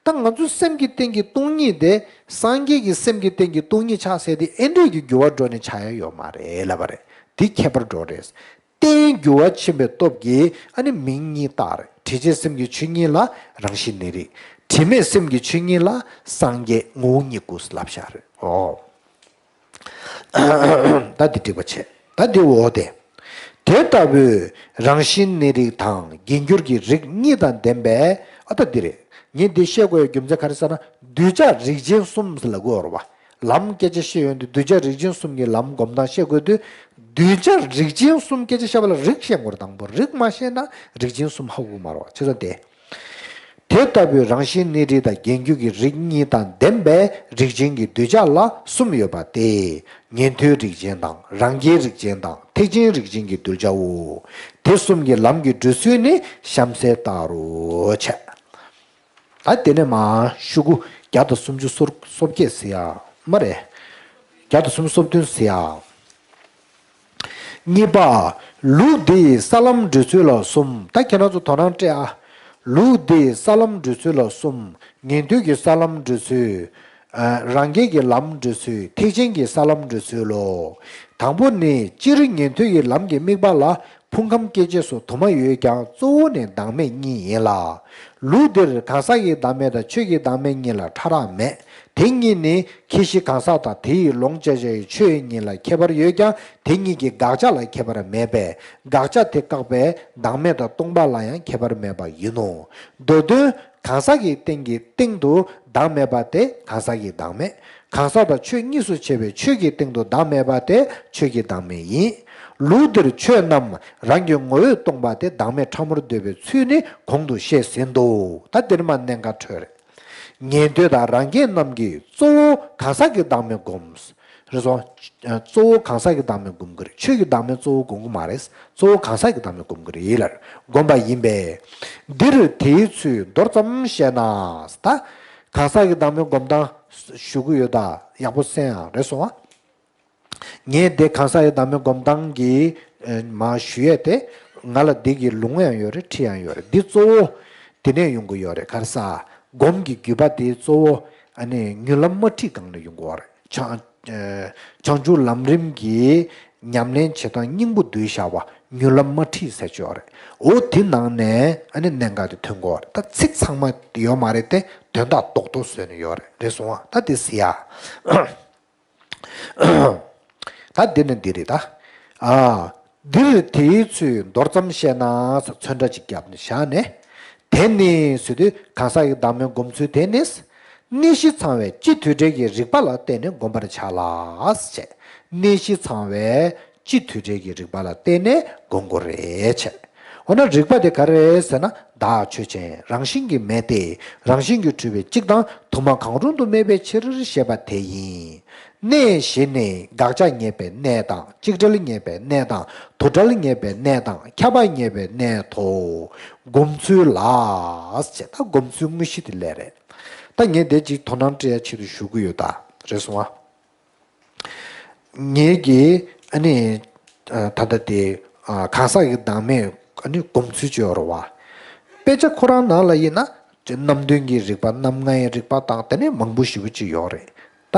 ད་ང་ཚོའི་སེམས་ཀྱི་སྟེང་གི་སྟོང་ཉིད་དེ། སངས་རྒྱས་ཀྱི་སེམས་ཀྱི་སྟེང་གི་སྟོང་ཉིད་ཆགས་ཟེར་དེ་ཨེ་འདྲས་ཀྱི་འགྱུར་བ་འགྲོ་ནས་ཆགས་ཡ་ཡོད་མ་རེད་ལབ་པ་རེད། འདི་ཁྱད་པར་འགྲོ་རེད། རྟེན་འགྱུར་བ་ཕྱིན་པའི་སྟོབས་ཀྱིས་ཨ་ནི་མིང་གཉིས་བཏགས་རེད། དྲི་བྱའི་སེམས་ཀྱི་ཆོས་ཉིད་ལ་རང་བཞིན་གནས་རིགས། དྲི་མེད་སེམས་ཀྱི་ཆོས་ཉིད་ལ་སངས་རྒྱས་ངོ་བོ་ཉིད་སྐུ་ལབ་བཞག་རེད། ཨོ། ད་འདི་འགྲིག་པ་བྱས། ད་འདི་འོ་དེ། དེ་ལྟ་བུའི་རང་བཞིན་གནས་རིགས་དང་རྒྱས་འགྱུར་གྱི་རིགས་གཉིས་དང་ལྡན་པས། ཨ་ད་འདི་རེད། ངས་འདི་བཤད་དགོས་ཡ་རྒྱུ་མཚན་ག་རེ་ཟེར་ན། གདུལ་བྱ་རིགས་ཅན་གསུམ་ལབ་དགོས་རེད་པ། ལམ་སྐད་ཆ་བཤད་ཡོང་དུས་གདུལ་བྱ་རིགས་ཅན་གསུམ་གྱི་ལམ་སྒོམ་སྟངས་བཤད་དགོས་དུས། གདུལ་བྱ་རིགས་ཅན་གསུམ་སྐད་ཆ་བཤད་པ་ལ་རིགས་ཤེས་དགོས་རེད། དང་པོ་རིགས་མ་ཤེས་ན་རིགས་ཅན་གསུམ་ཧ་གོ་གི་མ་རེད་པ། བྱས་ཙང་དེ། དེ་ལྟ་བུའི་རང་བཞིན་གནས་རིགས་དང་རྒྱས་འགྱུར་གྱི་རིགས་གཉིས་དང་ལྡན་པའི་རིགས་ཅན་གྱི་གདུལ་བྱ་ལ་གསུམ་ཡོད་པ་སྟེ། ཉན་ཐོས་རིགས་ཅན་དང་། རང་རྒྱལ་རིགས་ཅན་དང་། ཐེག་ཆེན་རིགས་ཅན་གྱི་གདུལ་བྱའོ། དེ་གསུམ་གྱི་ལམ་གྱི་འགྲོ་ཚུལ་ནི་གཤམ་གསལ་ལྟར་རོ། བྱས། ད་དེ་ནས་མར་ཤོག་གུ་བརྒྱ་དང་སུམ་ཅུ་སོ་བརྒྱད་ཟེར་ཡ་མ་རེད། བརྒྱ་དང་སུམ་ཅུ་སོ་བདུན་ཟེར་ཡ། གཉིས་པ། ལུགས་འདིའི་ས་ལམ་འགྲོ་ཚུལ་ལ་གསུམ། ད་ཁྱེད་རང་ཚོ་དོ་སྣང་སྤྲད་ཨ། ལུགས་འདིའི་ས་ལམ་འགྲོ་ཚུལ་ལ་གསུམ། ཉན་ཐོས་ཀྱི་ས་ལམ་འགྲོ་ཚུལ། ཨ། རང་རྒྱལ་གྱི་ལམ་འགྲོ་ཚུལ། ཐེག་ཆེན་གྱི་ས་ལམ་འགྲོ་ཚུལ་ལོ། དང་པོ་ནི། སྤྱིར་ཉན་ཐོས་ཀྱི་ལམ་གྱི་དམིགས་པ་ལ་ཕུང་ཁམས་སྐྱེ་མཆེད་སོགས་དུ་མ་ཡོད་ཀྱང་གཙོ་བོ་ནི་བདག་མེད་གཉིས་ཡིན་ལ། ལུགས་འདིར་གང་ཟག་གི་བདག་མེད་དང་ཆོས་ཀྱི་བདག་མེད་གཉིས་ལ་ཕྲ་རགས་མེད། དེ་གཉིས་ནི་ཁྱད་གཞི་གང་ཟག་དང་དེ་ཡི་ལོངས་སྤྱོད་བྱ་ཡི་ཆོས་གཉིས་ལ་ཁྱད་པར་ཡོད་ཀྱང་དེ་གཉིས་ཀྱི་དགག་བྱ་ལ་ཁྱད་པར་མེད་པས། དགག་བྱ་དེ་བཀག་པས་བདག་མེད་དང་སྟོང་པ་ལ་ཡང་ཁྱད་པར་མེད་པ་ཡིན་ནོ། མདོ་དོན། གང་ཟག་གི་སྟེང་གི་སྟེང་དུ་བདག་མེད་པ་དེ་གང་ཟག་གི་བདག་མེད། གང་ཟག་དང་ཆོས་གཉིས་སུ་ཕྱེ་བའི་ཆོས་ཀྱི་སྟེང་དུ་བདག་མེད་པ་དེ་ཆོས་ཀྱི་བདག་མེད་ཡིན། ལུགས་འདིར་ཆོས་རྣམས་རང་གི་ངོ་བོས་སྟོང་པ་དེ་བདག་མེད་ཕྲ་མོར་འདོད་པའི་ཚུལ་ནི་གོང་དུ་བཤད་ཟིན་ཏོ། ད་འདིར་མ་གནད་འགག་འཕྲོད་རེད། ཉན་ཐོས་དང་རང་རྒྱལ་རྣམས་ཀྱིས་གཙོ་བོ་གང་ཟག་གི་བདག་མེད་སྒོམ། རེད་སོང་། གཙོ་བོ་གང་ཟག་གི་བདག་མེད་སྒོམ་གྱི་རེད། ཆོས་ཀྱི་བདག་མེད་གཙོ་བོ་སྒོམ་གྱི་མ་རེད། གཙོ་བོ་གང་ཟག་གི་བདག་མེད་སྒོམ་གྱི་རེད་ལ། སྒོམ་པ་ཡིན་པས། འདིར་དེའི་ཚུལ་མདོར་ཙམ་བཤད་ན། ད། གང་ཟག་གི་བདག་མེད་སྒོམ་སྟངས་ཞུ་གི་ཡོད་ད། ཡག་པོ་གསན་ཨ། རེད་སོང་ཨ། ངས་དེ་གང་ཟག་གི་བདག་མེད་སྒོམ་སྟངས་ཀྱི་མར་ཞུ་ཡས་དེ་ ང་ལ་འདི་གི་ལུང་ཡང་ཡོད་རེད། ཁྲིད་ཡང་ཡོད་རེད། འདི་གཙོ་བོ་དེ་ནས་ཡོང་གི་ཡོད་རེད། ག་རེ་ཟ། སྒོམ་གྱི་བརྒྱུད་པ་དེ་གཙོ་བོ་ཨ་ནི་མྱུར་ལམ་མ་ཁྲིད་སྒང་ནས་ཡོང་གི་ཡོད་རེད། བྱང་ཨ་བྱང་ཆུབ་ལམ་རིམ་གྱི་ཉམས་ལེན་བྱེད་སྟངས་སྙིང་པོ་བསྡུས་བཞག་པ་མྱུར་ལམ་མ་ཁྲིད་ཟེར་གྱི་ཡོད་རེད། འོ་དེ་ནང་ནས་ཨ་ནི་གནད་འགག་དེ་ཐོན་གྱི་ཡོད་རེད། ད་ཚིག་ཚང་མ་ཡོད་མ་རེད་དེ། དོན་དག་རྡོག་རྡོག་བཟོས་ནས་ཡོད་རེད། རེད་སོང་ཨ། ད་དེ་ཟེར་ཡ། ད་འདི་ནི་འདི་རེད་ད། ཨ། འདིར་དེའི་ཚུལ་མདོར་ཙམ་བཤད་ན་ཟེར་ཚོན་ཁྲ་ཅིག་བརྒྱབ་ནས་བཞག་ནས། དེ་ནི་ཟེར་དུས་གང་ཟག་གི་བདག་མེད་སྒོམ་ཚུལ་དེ་ནི། གནས་གཞི་ཚང་བའི་སྤྱི་མཐུན་སྒྲིལ་གྱི་རིགས་པ་ལ་བརྟེན་ནས་བསྒོམ་པར་བྱ་ལ་ཟེར། གནས་གཞི་ཚང་བའི་སྤྱི་མཐུན་སྒྲིལ་གྱི་རིགས་པ་ལ་བརྟེན་ནས་བསྒོམ་དགོས་རེད་བྱས། འོ་ན་རིགས་པ་དེ་ག་རེ་རེད་ཟེར་ན། བདག་ཆོས་ཅན། རང་བཞིན་གྱིས་མེད་དེ། རང་བཞིན་གྱིས་གྲུབ་པའི་གཅིག་དང་དུ་མ་གང་རུང་དུ་དམིགས་པའི་ཕྱིར་ཞེས་པ་དེ་ཡིན། གནས་བཞི་ནི་དགག་བྱ་རྙེད་པའི་གནས་དང་། གཅིག་བྲལ་རྙེད་པའི་གནས་དང་། དུ་བྲལ་རྙེད་པའི་གནས་དང་། ཁྱབ་པ་རྙེད་པའི་གནས་ཐོག་སྒོམ་ཚུལ་ལ་ཟེར། ད་སྒོམ་ཚུལ་དངོས་གཞི་དེ་ལས་རེད། ད་ངས་འདི་ཅིག་དོ་སྣང་སྤྲད་ཡ་ཆེད་དུ་ཞུ་གི་ཡོད་ད། རེད་སོང་ཨ། ངེད་ཀྱིས་ཨ་ནི་ད་ལྟ་དེ་གང་ཟག་གི་བདག་མེད་ཨ་ནི་སྒོམ་ཚུལ་ཅིག་ཡོད་རེད་བ། དཔེ་ཆ་ཁོ་རང་ནང་ལ་ཡིན་ན་རྣམ་བདུན་གྱི་རིགས་པ། རྣམ་ལྔའི་རིགས་པ་དང་དེ་ནས་མང་པོ་ཞེ་པོ་ཅིག་ཡོད་རེད། ད་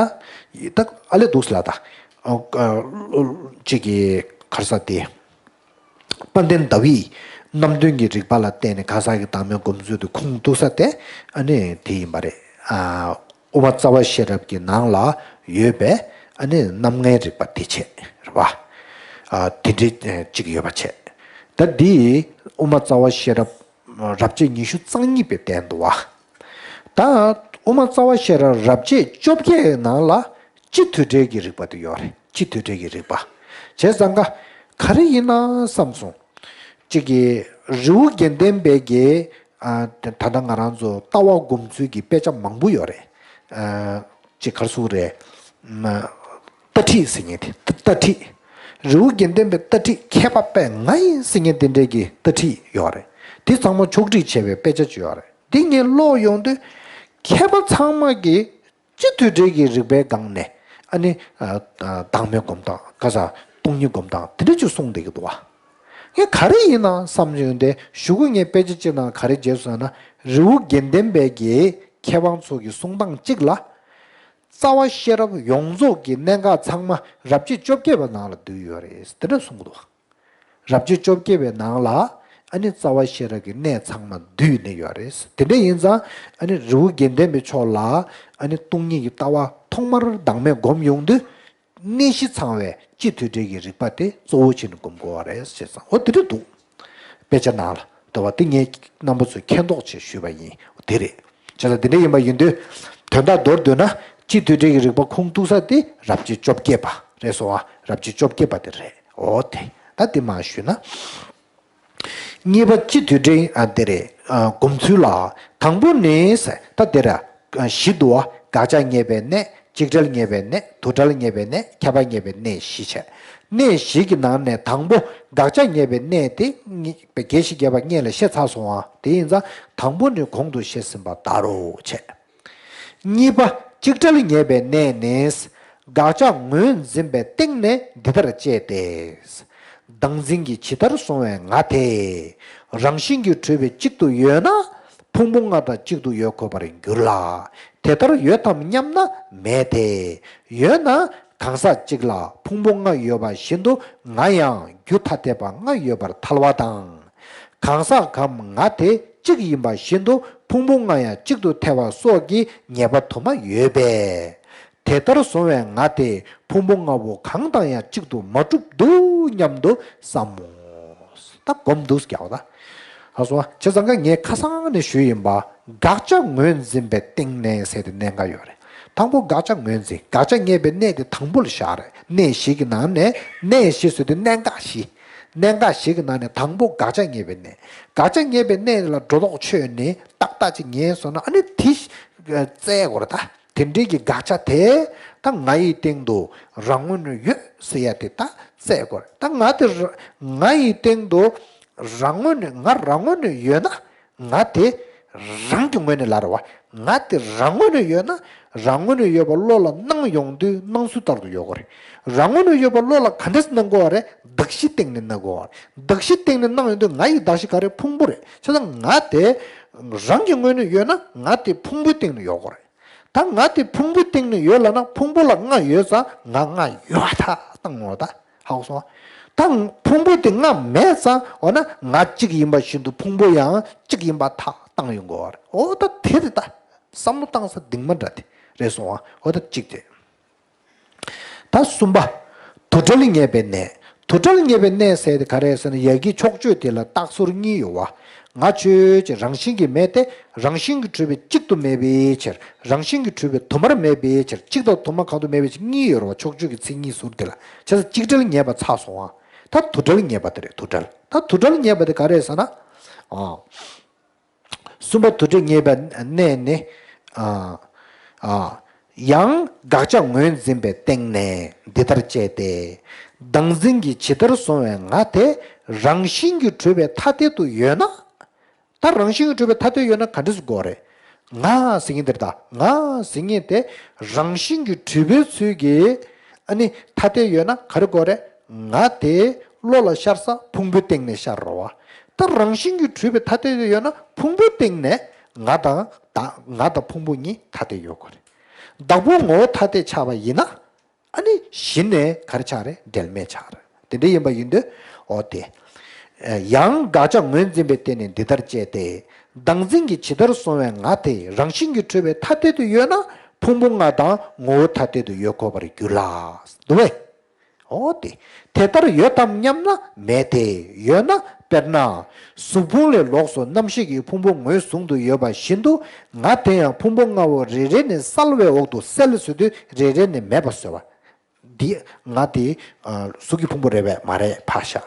ད་ཨ་ལས་འདུག་ལ་ད་ཅིག་གི་ག་རེ་ཟ་དེ། དཔལ་ལྡན་ཟླ་བས་རྣམ་བདུན་གྱི་རིགས་པ་ལ་བརྟེན་ནས་གང་ཟག་གི་བདག་མེད་སྒོམ་ཚུལ་དུ་ཁུངས་གཏུགས་ས་དེ་ཨ་ནི་དེ་ཡིན་པ་རེད། ཨ། དབུ་མ་རྩ་བ་ཤེས་རབ་ཀྱི་ནང་ལ་ཡོད་པའི་ཨ་ནི་རྣམ་ལྔའི་རིགས་པ་དེ་བྱས་རེད་བ། ཨ། དེ་འདྲའི་གཅིག་ཡོད་པ་བྱས། ད་འདི་དབུ་མ་རྩ་བ་ཤེས་རབ་རབ་བྱེད་ཉི་ཤུ་རྩ་གཉིས་པའི་དོན་དུ་བ། ད་དབུ་མ་རྩ་བ་ཤེས་རབ་རབ་བྱེད་བཅོ་བརྒྱད་ནང་ལ་སྤྱི་མཐུན་སྒྲིལ་གྱི་རིགས་པ་དེ་ཡོད་རེད། སྤྱི་མཐུན་སྒྲིལ་གྱི་རིགས་པ། བྱས་ཙང་ཀ་ག་རེ་ཡིན་ན་བསམ་སོང་། གཅིག་གི་རི་བོ་དགེ་ལྡན་པའི་གི་ཨ། ད་ལྟ་ང་རང་ཚོ་ལྟ་བ་སྒོམ་ཚུལ་གྱི་དཔེ་ཆ་མང་པོ་ཡོད་རེད། ཨ། གཅིག་ག་རེ་ཟེར་དགོས་རེད། ལྟ་ཁྲིད་ཟེར་མཁན་དེ། ལྟ་ཁྲིད། རི་བོ་དགེ་ལྡན་པའི་ལྟ་ཁྲིད་མཁས་པ་དཔེ་ང་ཡིན་ཟེར་མཁན་དེ་འདྲས་ཀྱི་ལྟ་ཁྲིད་ཡོད་རེད། དེ་ཚང་མ་ཕྱོགས་སྒྲིག་བྱས་པའི་དཔེ་ཆ་ཅིག་ཡོད་རེད། འདི་ངས་ཀློག་ཡོང་དུས་མཁས་པ་ཚང་མ་གིས་སྤྱི་མཐུན་སྒྲིལ་གྱི་རིགས་པའི་སྒང་ནས་ཨ་ནི་ཨ། ཨ། བདག་མེད་སྒོམ་སྟངས། ག་ས། སྟོང་ཉིད་སྒོམ་སྟངས་དེ་འདྲ་ཅིག་གསུངས་བསྡད་ཀྱི་འདུག་བ། ངས་ག་རེ་ཡིན་ན་བསམ་བྱུང་སྟེ་གཞུག་གུ་ངས་དཔེ་ཆ་གཅིག་ནང་ག་རེ་མཇལ་སོང་ན། རི་བོ་དགེ་ལྡན་པའི་གི་མཁས་དབང་ཚོ་གི་གསུང་སྟངས་གཅིག་ལ། རྩ་བ་ཤེས་རབ་ཡོངས་རྫོགས་ཀྱི་གནད་འགག་ཚང་མ་རབ་བྱེད་བཅོ་བརྒྱད་པའི་ནང་ལ་འདུས་ཡོད་རེད། དེ་འདྲ་གསུང་གི་འདུག་བ། རབ་བྱེད་བཅོ་བརྒྱད་པའི་ནང་ལ་ཨ་ནི་རྩ་བ་ཤེས་རབ་ཀྱི་གནད་ཚང་མ་འདུས་ནས་ཡོད་རེད། དེ་འདྲ་ཡིན་ཙང་ཨ་ནི་རི་བོ་དགེ་ལྡན་པའི་ཕྱོགས་ལ་ཨ་ནི་སྟོང་ཉིད་ཀྱི་ལྟ་བ་ཐོག་མར་བདག་མེད་སྒོམ་ཡོང་དུས། གནས་གཞི་ཚང་བའི་སྤྱི་མཐུན་སྒྲིལ་གྱི་རིགས་པ་དེ་གཙོ་བོ་བྱས་ནས་སྒོམ་དགོས་པ་རེད་ཟེར་ཙང་། འོ་དེ་འདྲ་འདུག་དཔེ་ཆ་ནང་ལ་འདུག་བ། དེ་ངས་རྣམ་པ་ཚོས་མཁྱེན་རྟོགས་ཆེད་ཞུས་པ་ཡིན། འོ་དེ་རེད། བྱས་ཙང་དེ་འདྲ་ཡིན་པ་ཡིན་དུས། དོན་དག་མདོར་བསྡུས་ན་སྤྱི་མཐུན་སྒྲིལ་གྱི་རིགས་པ་ཁུངས་གཏུགས་ས་དེ་རབ་བྱེད་བཅོ་བརྒྱད་པ་རེད་སོང་བ། རབ་བྱེད་བཅོ་བརྒྱད་པ་དེ་རེད། འོ་དེ་ད་དེ་མར་ཞུས་ན། གཉིས་པ་སྤྱི་མཐུན་སྒྲིལ། ཨ། དེ་རེད། ཨ། སྒོམ་ཚུལ་ལ། དང་པོ་ནི་ཟེར། ད་དེ་ར་བཞི་འདུག་བ། དགག་བྱ་རྙེད་པའི་གནས། གཅིག་བྲལ་རྙེད་པའི་གནས། དུ་བྲལ་རྙེད་པའི་གནས། ཁྱབ་པ་རྙེད་པའི་གནས་བཞི་བྱས། གནས་བཞི་གི་ནང་ནས་དང་པོ་དགག་བྱ་རྙེད་པའི་གནས་དེ་གཉིས་པའི་རྒྱས་བཤད་རྒྱས་པ་སྔོན་ལ་བཤད་ཚར་སོང་བ། དེ་ཡིན་ཙང་དང་པོ་ནི་གོང་དུ་བཤད་ཟིན་པ་ལྟར་རོ་བྱས། གཉིས་པ་གཅིག་བྲལ་རྙེད་པའི་གནས་ནི། དགག་བྱ་ངོས་འཛིན་པའི་སྟེང་ནས་འདི་ལྟར་དཔྱད་དེ། བདག་འཛིན་གྱིས་ཇི་ལྟར་བཟུང་བའི་ང་དེ། རང་བཞིན་གྱིས་གྲུབ་པའི་གཅིག་ཏུ་ཡོད་ན། ཕུང་པོ་ལྔ་དང་གཅིག་ཏུ་ཡོད་དགོས་པར་འགྱུར་ལ། དེ་ལྟར་ཡོད་དམ་སྙམ་ན་མེད་དེ། ཡོད་ན་གང་ཟག་གཅིག་ལ་ཕུང་པོ་ལྔ་ཡོད་པ་བཞིན་དུ་ང་ཡང་རྒྱུ་ཐ་དད་པ་ལྔ་ཡོད་པར་ཐལ་བ་དང་། གང་ཟག་གམ་ང་དེ་གཅིག་ཡིན་པ་བཞིན་དུ་ཕུང་པོ་ལྔ་ཡང་གཅིག་ཏུ་ཐལ་བ་སོགས་ཀྱི་ཉེས་པ་དུ་མ་ཡོད་པས། དེ་ལྟར་བཟུང་བའི་ང་དེ་ཕུང་པོ་ལྔ་པོ་གང་དང་ཡང་གཅིག་ཏུ་མ་གྲུབ་འདུག་སྙམ་དུ་བསམ་མོ། ད་སྒོམ་འདུག་ཀྱག་ད། ཨ་སོ། བྱས་ཙང་ཀ་ངས་ཁ་སང་ནས་ཞུས་ཡིན་པ། དགག་བྱ་ངོས་འཛིན་པའི་སྟེང་ནས་ཟེར་ཏེ་གནད་འགག་ཡོད་རེད། དང་པོ་དགག་བྱ་ངོས་འཛིན། དགག་བྱ་རྙེད་པའི་གནས་དེ་དང་པོ་ལ་བཞག་རེད། གནས་བཞི་གི་ནང་ནས་གནས་བཞི་ཟེར་དུས་གནད་འགག་བཞི། གནད་འགག་བཞི་གི་ནང་ནས་དང་པོ་དགག་བྱ་རྙེད་པའི་གནས། དགག་བྱ་རྙེད་པའི་གནས་ལ་སྒྲོ་འདོགས་ཆོད་ནས་ཏག་ཏག་ཅིག་ཉན་སོང་ན་ཨ་ནི་དེ་བཙལ་དགོས་རེད་ད། དེ་འདྲའི་གི་དགག་བྱ་དེ་ད་ང་ཡི་སྟེང་དུ་རང་ངོས་ནས་ཡོད་ཟེར་ཡ་དེ་ད་བཙལ་དགོས་རེད། ད་ང་དེ་ར་ང་ཡི་སྟེང་དུ་རང་ངོས་ནས་ང་རང་ངོས་ནས་ཡོད་ན་ང་དེ་ རང་གི་ངོས་ནས་ལབ་རེད་བ། ང་དེ་རང་ངོས་ནས་ཡོད་ན། རང་ངོས་ནས་ཡོད་པ་བློ་ལ་སྣང་ཡོང་དུས་སྣང་ཚུལ་ལྟར་དུ་ཡོད་དགོས་རེད། རང་ངོས་ནས་ཡོད་པ་བློ་ལ་ག་འདྲས་སྣང་དགོས་པ་རེད། གདགས་གཞིའི་སྟེང་ནས་སྣང་དགོས་པ་རེད། གདགས་གཞིའི་སྟེང་ནས་སྣང་ཡོང་དུས་ང་ཡི་གདགས་གཞི་ག་རེ། ཕུང་པོ་རེད། བྱས་ཙང་ང་དེ་རང་གི་ངོས་ནས་ཡོད་ན་ང་དེ་ཕུང་པོའི་སྟེང་ནས་ཡོད་དགོས་རེད། ད་ང་དེ་ཕུང་པོའི་སྟེང་ནས་ཡོད་ལབ་ན་ཕུང་པོ་ལ་ལྔ་ཡོད་ཙང་ང་ལྔ་ཡོད་པ་ཐག་བཏང་ངོ་། ད་ཧ་གོ་སོང་ང་། ད་ཕུང་པོ་དེ་ལྔ་མེད་ཙང་འོ་ན་ང་གཅིག་ཡིན་པ་བཞིན་དུ་ཕུང་པོ་ཡང་གཅིག་ཡིན་པ་ཐག་བཏང་ཡོང་དགོས་པ་རེད། འོ་ད་དེ་རེད། ད་བསམ་བློ་བཏང་ས་གདིང་མ་འདྲ་དེ་རེད་སོང་ང་། འོ་ད་གཅིག་དེ། ད་གསུམ་པ། དུ་བྲལ་ངེས་པའི་གནས། དུ་བྲལ་ངེས་པའི་གནས་ཟེར་དེ་ག་རེ་ཟེར་ན། ཡ་གི་ཕྱོགས་ཆོས་དེ་ལ་རྟགས་ཚུལ་གཉིས་ཡོད་པ། ང་ཆོས་ཅན། རང་བཞིན་གྱིས་མེད་དེ། རང་བཞིན་གྱིས་གྲུབ་པའི་གཅིག་ཏུ་མེད་པའི་ཕྱིར། རང་བཞིན་གྱིས་གྲུབ་པའི་དུ་མར་མེད་པའི་ཕྱིར། གཅིག་དང་དུ་མ་གང་དུ་མེད་པའི་ཕྱིར་གཉིས་ཡོད་རེད་བ། ཕྱོགས་ཆོས་ཀྱི་མཚན་ཉིད་ཟུར་དེ་ལ། བྱས་ཙང་གཅིག་བྲལ་ངེས་པ་ཚར་སོང་ང་། ད་དུ་བྲལ་ངེས་པ་དེ་རེད། དུ་བྲལ། ད་དུ་བྲལ་ངེས་པ་དེ་ག་རེ་ཟེར་ན། ཨ། གསུམ་པ་དུ་བྲལ་ངེས་པའི་གནས་ནི། ཨ། ཨ། ཡང་དགག་བྱ་ངོས་འཛིན་པའི་སྟེང་ནས་འདི་ལྟར་དཔྱད་དེ། བདག་འཛིན་གྱིས་ཇི་ལྟར་བཟུང་བའི་ང་དེ་རང་བཞིན་གྱིས་གྲུབ་པའི་ཐ་དད་དུ་ཡོད་ན། ད་རང་བཞིན་གྱིས་གྲུབ་པའི་ཐ་དད་ཡོད་ན་ག་འདྲས་དགོས་རེད། ང་ཟེར་མཁན་དེ་རེད། ད་ང་ཟེར་མཁན་དེ་རང་བཞིན་གྱིས་གྲུབ་པའི་ཚུལ་གྱིས་ཨ་ནི་ཐ་དད་ཡོད་ན་ག་རེ་དགོས་རེད། ང་དེ་བློ་ལ་ཤར་ས་ཕུང་པོའི་སྟེང་ནས་ཤར་རོ་བ། ད་རང་བཞིན་གྱིས་གྲུབ་པའི་ཐ་དད་དེ་ཡོད་ན་ཕུང་པོའི་སྟེང་ནས་ང་དང་བདག་ང་དང་ཕུང་པོ་གཉིས་ཐ་དད་ཡོད་དགོས་རེད། བདག་ཕུང་ངོ་བོ་ཐ་དད་ཆགས་པ་ཡིན་ན། ཨ་ནི་གཞི་ནས་ག་རེ་ཆགས་རེད། འབྲེལ་མེད་ཆགས་རེད། དེ་འདྲ་ཡིན་པ་ཡིན་དུས་འོ་དེ། ཡང་དགག་བྱ་ངོས་འཛིན་པའི་སྟེང་ནས་འདི་ལྟར་དཔྱད་དེ། བདག་འཛིན་གྱིས་ཇི་ལྟར་བཟུང་བའི་ང་དེ་རང་བཞིན་གྱིས་གྲུབ་པའི་ཐ་དད་དུ་ཡོད་ན་ཕུང་པོ་ལྔ་དང་ངོ་བོ་ཐ་དད་དུ་ཡོད་དགོས་པར་འགྱུར་ལ། འདུག་བས། འོ་དེ། དེ་ལྟར་ཡོད་དམ་སྙམ་ན་མེད་དེ། ཡོད་ན་དཔེར་ན། གཟུགས་ཕུང་ལས་ལོགས་སུ་རྣམ་ཤེས་ཀྱི་ཕུང་པོ་ངོས་བཟུང་དུ་ཡོད་པ་བཞིན་དུ་ང་དེ་ཡང་ཕུང་པོ་ལྔ་པོ་རེ་རེ་ནས་བསལ་བའི་འོག་ཏུ་བསལ་ཟེར་དུས་རེ་རེ་ནས་མེད་པ་བཟོས་པ། འདི་ང་དེ་གཟུགས་ཀྱི་ཕུང་པོ་རེད་པས་མ་རེད། ཕར་བཞག་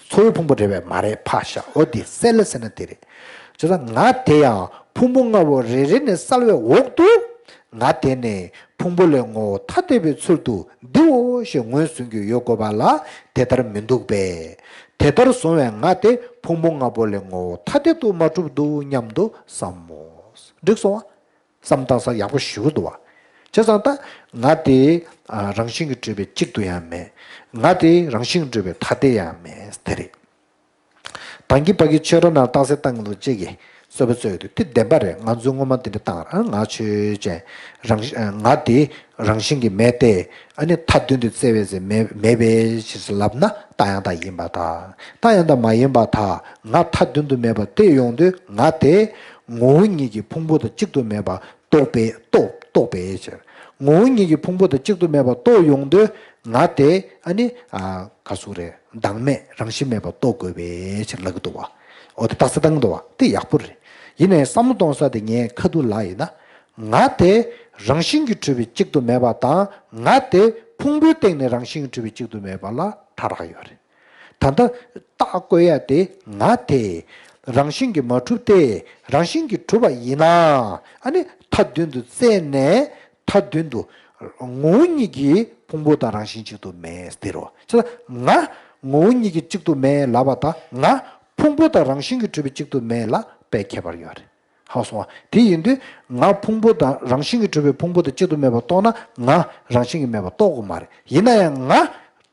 ཚོར་བའི་ཕུང་པོ་རེད་པས་མ་རེད། ཕར་བཞག་འོ་དེ་བསལ་ཟེར་ན་དེ་རེད། བྱས་ཙང་ང་དེ་ཡང་ཕུང་པོ་ལྔ་པོ་རེ་རེ་ནས་བསལ་བའི་འོག་ཏུ་ང་དེ་ནི་ཕུང་པོ་ལས་ངོ་བོ་ཐ་དད་པའི་ཚུལ་དུ་འདིའོ་ཞེས་ངོས་བཟུང་རྒྱུ་ཡོད་དགོས་པ་ལ་དེ་ལྟར་མི་འདུག་པས། དེ་ལྟར་བཟུང་བའི་ང་དེ་ཕུང་པོ་ལྔ་པོ་ལས་ངོ་བོ་ཐ་དད་དུ་མ་གྲུབ་འདུག་སྙམ་དུ་བསམ་མོ། འགྲིག་སོང་བ། བསམ་བཏང་ས་ཡག་པོ་ཞེ་པོ་འདུག་བ། བྱས་ཙང་ད་ང་དེ་རང་བཞིན་གྱིས་གྲུབ་པའི་གཅིག་ཏུ་ཡང་མེད། ང་དེ་རང་བཞིན་གྱིས་གྲུབ་པའི་ཐ་དད་ཡང་མེད་དེ་རེད། དང་གི་པ་གི་ཆོས་ར་ན་རྟགས་གསལ་བཏང་གི་འདུག་ཅེས་ཀྱི་རྩོད་པ་རྩོད་ཡོད་དུས་དེ་བདེན་པ་རེད། ང་ཚོས་སྔོན་མ་དེ་འདྲ་བཏང་ར། ང་ཆོས་ཅན། རང་ང་དེ་རང་བཞིན་གྱིས་མེད་དེ། ཨ་ནི་མཐའ་མདུན་དུ་བཙལ་བས་ཟེར་མེད་མེད་པའི་ཕྱིར་ཟེར་ལབ་ན་རྟགས་ཡང་དག་ཡིན་པར་ཐལ། རྟགས་ཡང་དག་མ་ཡིན་པར་ཐལ། ང་མཐའ་མདུན་དུ་མེད་པ་དེ་ཡོང་དུས་ང་དེ་ངོ་བོ་ཉིད་ཀྱི་ཕུང་པོ་དང་གཅིག་ཏུ་མེད་པ་རྟོགས་པའི་རྟོགས་རྟོགས་པའི་ཕྱིར། ངོ་བོ་ཉིད་ཀྱི་ཕུང་པོ་དང་གཅིག་ཏུ་མེད་པ་རྟོགས་ཡོང་དུས་ང་དེ་ཨ་ནི་ཨ་ག་ཟེར་རེད། བདག་མེད་རང་བཞིན་མེད་པར་རྟོགས་དགོས་པའི་ཕྱིར་ལབ་ཀྱི་འདུག་བ། འོ་དེ་རྟགས་གསལ་བཏང་གི་འདུག་བ། དེ་ཡག་པོ་རེད། ཡིན་ནའི་བསམ་བློ་གཏོང་ས་དེ་ངས་ཁ་ཐུག་ལབ་ཡིན་ན། ང་དེ་རང་བཞིན་གྱིས་གྲུབ་པའི་གཅིག་ཏུ་མེད་པ་དང་ང་དེ་ཕུང་པོའི་སྟེང་ནས་རང་བཞིན་གྱིས་གྲུབ་པའི་གཅིག་ཏུ་མེད་པ་ལ་ཕྲ་རགས་ཡོད་རེད། ད་ལྟ་རྟགས་བཀོད་ཡ་དེ་ང་དེ་རང་བཞིན་གྱིས་མ་གྲུབ་སྟེ་རང་བཞིན་གྱིས་གྲུབ་པ་ཡིན་ན་ཨ་ནི་མཐའ་མདུན་དུ་བཙལ་ནས་མཐའ་མདུན་དུ་ངོ་བོ་ཉིད་ཀྱི་ཕུང་པོ་དང་རང་བཞིན་གཅིག་ཏུ་མེད་དེ་རེད་བ། བྱས་ཙང་ང་ངོ་བོ་ཉིད་ཀྱིས་གཅིག་ཏུ་མེད་ལབ་པ་དང་ང་ཕུང་པོ་དང་རང་བཞིན་གྱིས་གྲུབ་པའི་གཅིག་ཏུ་མེད་ལ་དཔེ་ཁྱད་པར་ཡོད་རེད། ཧ་གོ་སོང་བ། དེ་ཡིན་དུས་ང་ཕུང་པོ་དང་རང་བཞིན་གྱིས་གྲུབ་པའི་ཕུང་པོ་དང་གཅིག་ཏུ་མེད་པ་རྟོགས་ན་ང་རང་བཞིན་གྱིས་མེད་པ་རྟོགས་དགོས་མ་རེད། ཡིན་ན་ཡང་ང་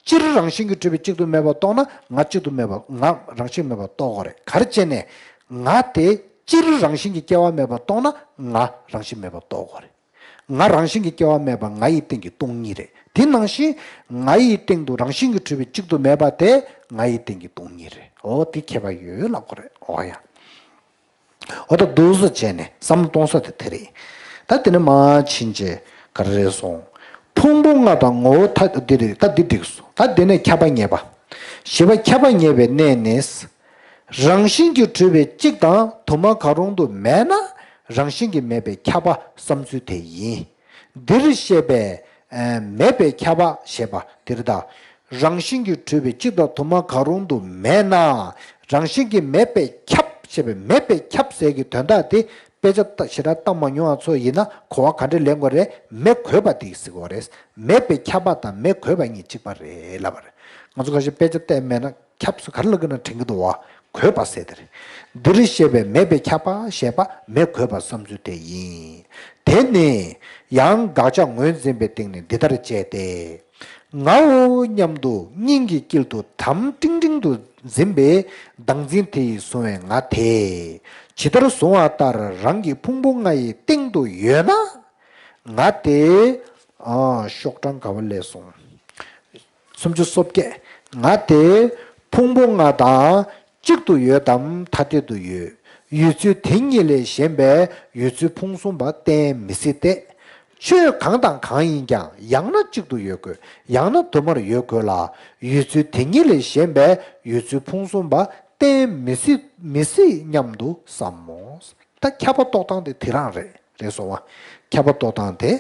སྤྱིར་རང་བཞིན་གྱིས་གྲུབ་པའི་གཅིག་ཏུ་མེད་པ་རྟོགས་ན་ང་གཅིག་ཏུ་མེད་པ་ང་རང་བཞིན་མེད་པ་རྟོགས་དགོས་རེད། ག་རེ་བྱས་ནས་ང་དེ་སྤྱིར་རང་བཞིན་གྱིས་སྐྱེ་བ་མེད་པ་རྟོགས་ན་ང་རང་བཞིན་མེད་པ་རྟོགས་དགོས་རེད། ང་རང་བཞིན་གྱིས་སྐྱེ་བ་མེད་པ་ང་ཡི་སྟེང་གི་སྟོང་ཉིད་རེད། དེ་ནང་བཞིན་ང་ཡི་སྟེང་དུ་རང་བཞིན་གྱིས་གྲུབ་པའི་གཅིག་ཏུ་མེད་པ་དེ་ང་ཡི་སྟེང་གི་སྟོང་ཉིད་རེད། འོ་དེ་ཁྱད་པར་ཡོད་ལབ་དགོས་རེད། འོ་ཡ། འོ་ད་འདུག་སེ་བྱས་ནས་བསམ་བློ་གཏོང་ས་དེ་དེ་རེད། ད་དེ་ནས་མར་ཕྱིན་རྗེས་ག་རེ་རེད་སོང་། ཕུང་པོ་ལྔ་དང་ངོ་བོ་ཐ་དད་རེད། ད་འདི་འགྲིག་སོང་། ད་དེ་ནས་ཁྱབ་པ་ངེས་པ། བཞི་པ་ཁྱབ་པ་ངེས་པའི་གནས་ནི། རང་བཞིན་གྱིས་གྲུབ་པའི་གཅིག་དང་དུ་མ་གང་རུང་དུ་མེད་ན་རང་བཞིན་གྱིས་མེད་པའི་ཁྱབ་པ་བསམ་ཚུལ་དེ་ཡིན། འདིར་བཤད་པའི་ཨ་མེད་པའི་ཁྱབ་པ་ཞེས་པ་འདིར་ད། རང་བཞིན་གྱིས་གྲུབ་པའི་གཅིག་དང་དུ་མ་གང་རུང་དུ་མེད་ན་རང་བཞིན་གྱིས་མེད་པའི་ཁྱབ་ཞེས་པའི་མེད་པའི་ཁྱབ་ཟེར་གྱི་དོན་དག་དེ་དཔེ་ཆ་ཞེ་དྲག་བལྟ་མ་མྱོང་བ་ཚོ་ཡིན་ན་གོ་བ་ག་འདྲ་ལེན་དགོས་རེད། མི་དགོས་པ་དེ་ཟེར་དགོས་རེད། མེད་པའི་ཁྱབ་པ་དང་མི་དགོས་པ་གཉིས་གཅིག་པ་རེད་ལབ་པ་རེད། ང་ཚོ་ཁ་ཤས་དཔེ་ཆ་བལྟས་མེད་ན་ཁྱབ་སུ་ག་རེ་ལབ་ཀྱི་ན་དྲན་གྱི་འདུག་བ། གོས་པ་ཟེར་དེ་རེད། འདིར་བཤད་པའི་མེད་པའི་ཁྱབ་པ་ཞེས་པ་མེ་གོས་པ་བསམ་ཚུལ་དེ་ཡིན། དེ་ནི་ཡང་དགག་བྱ་ངོས་འཛིན་པའི་སྟེང་ནས་འདི་ལྟར་བྱས་ཏེ། ངའོ་སྙམ་དུ་སྙིང་གི་དཀྱིལ་དུ་དམ་ཀྲིང་ཀྲིང་དུ་འཛིན་པའི་བདག་འཛིན་དེ་ཡིས་བཟུང་བའི་ང་དེ། ཇི་ལྟར་བཟུང་བ་ལྟར་རང་གི་ཕུང་པོ་ལྔ་ཡི་སྟེང་དུ་ཡོད་ན། ང་དེ། ཨ། ཤོག་གྲངས་ག་བ་སླེབས་སོང་། སུམ་ཅུ་སོ་བརྒྱད། ང་དེ་ཕུང་པོ་ལྔ་དང་གཅིག་ཏུ་ཡོད་དམ་ཐ་དད་དུ་ཡོད། ཡོད་ཚུལ་དེ་ཉིད་ལས་གཞན་པའི་ཡོད་ཚུལ་ཕུང་གསུམ་པ་བསྟན་མི་སྲིད་དེ། ཆོས་གང་དང་གང་ཡིན་ཀྱང་ཡང་ན་གཅིག་ཏུ་ཡོད་དགོས། ཡང་ན་དུ་མར་ཡོད་དགོས་ལ། ཡོད་ཚུལ་དེ་ཉིད་ལས་གཞན་པའི་ཡོད་ཚུལ་ཕུང་གསུམ་པ་བསྟན་མི་སྲིད་མི་སྲིད་སྙམ་དུ་བསམ་མོ། ད་ཁྱབ་པ་རྟོགས་སྟངས་དེ་དེ་རང་རེད། རེད་སོང་བ། ཁྱབ་པ་རྟོགས་སྟངས་དེ།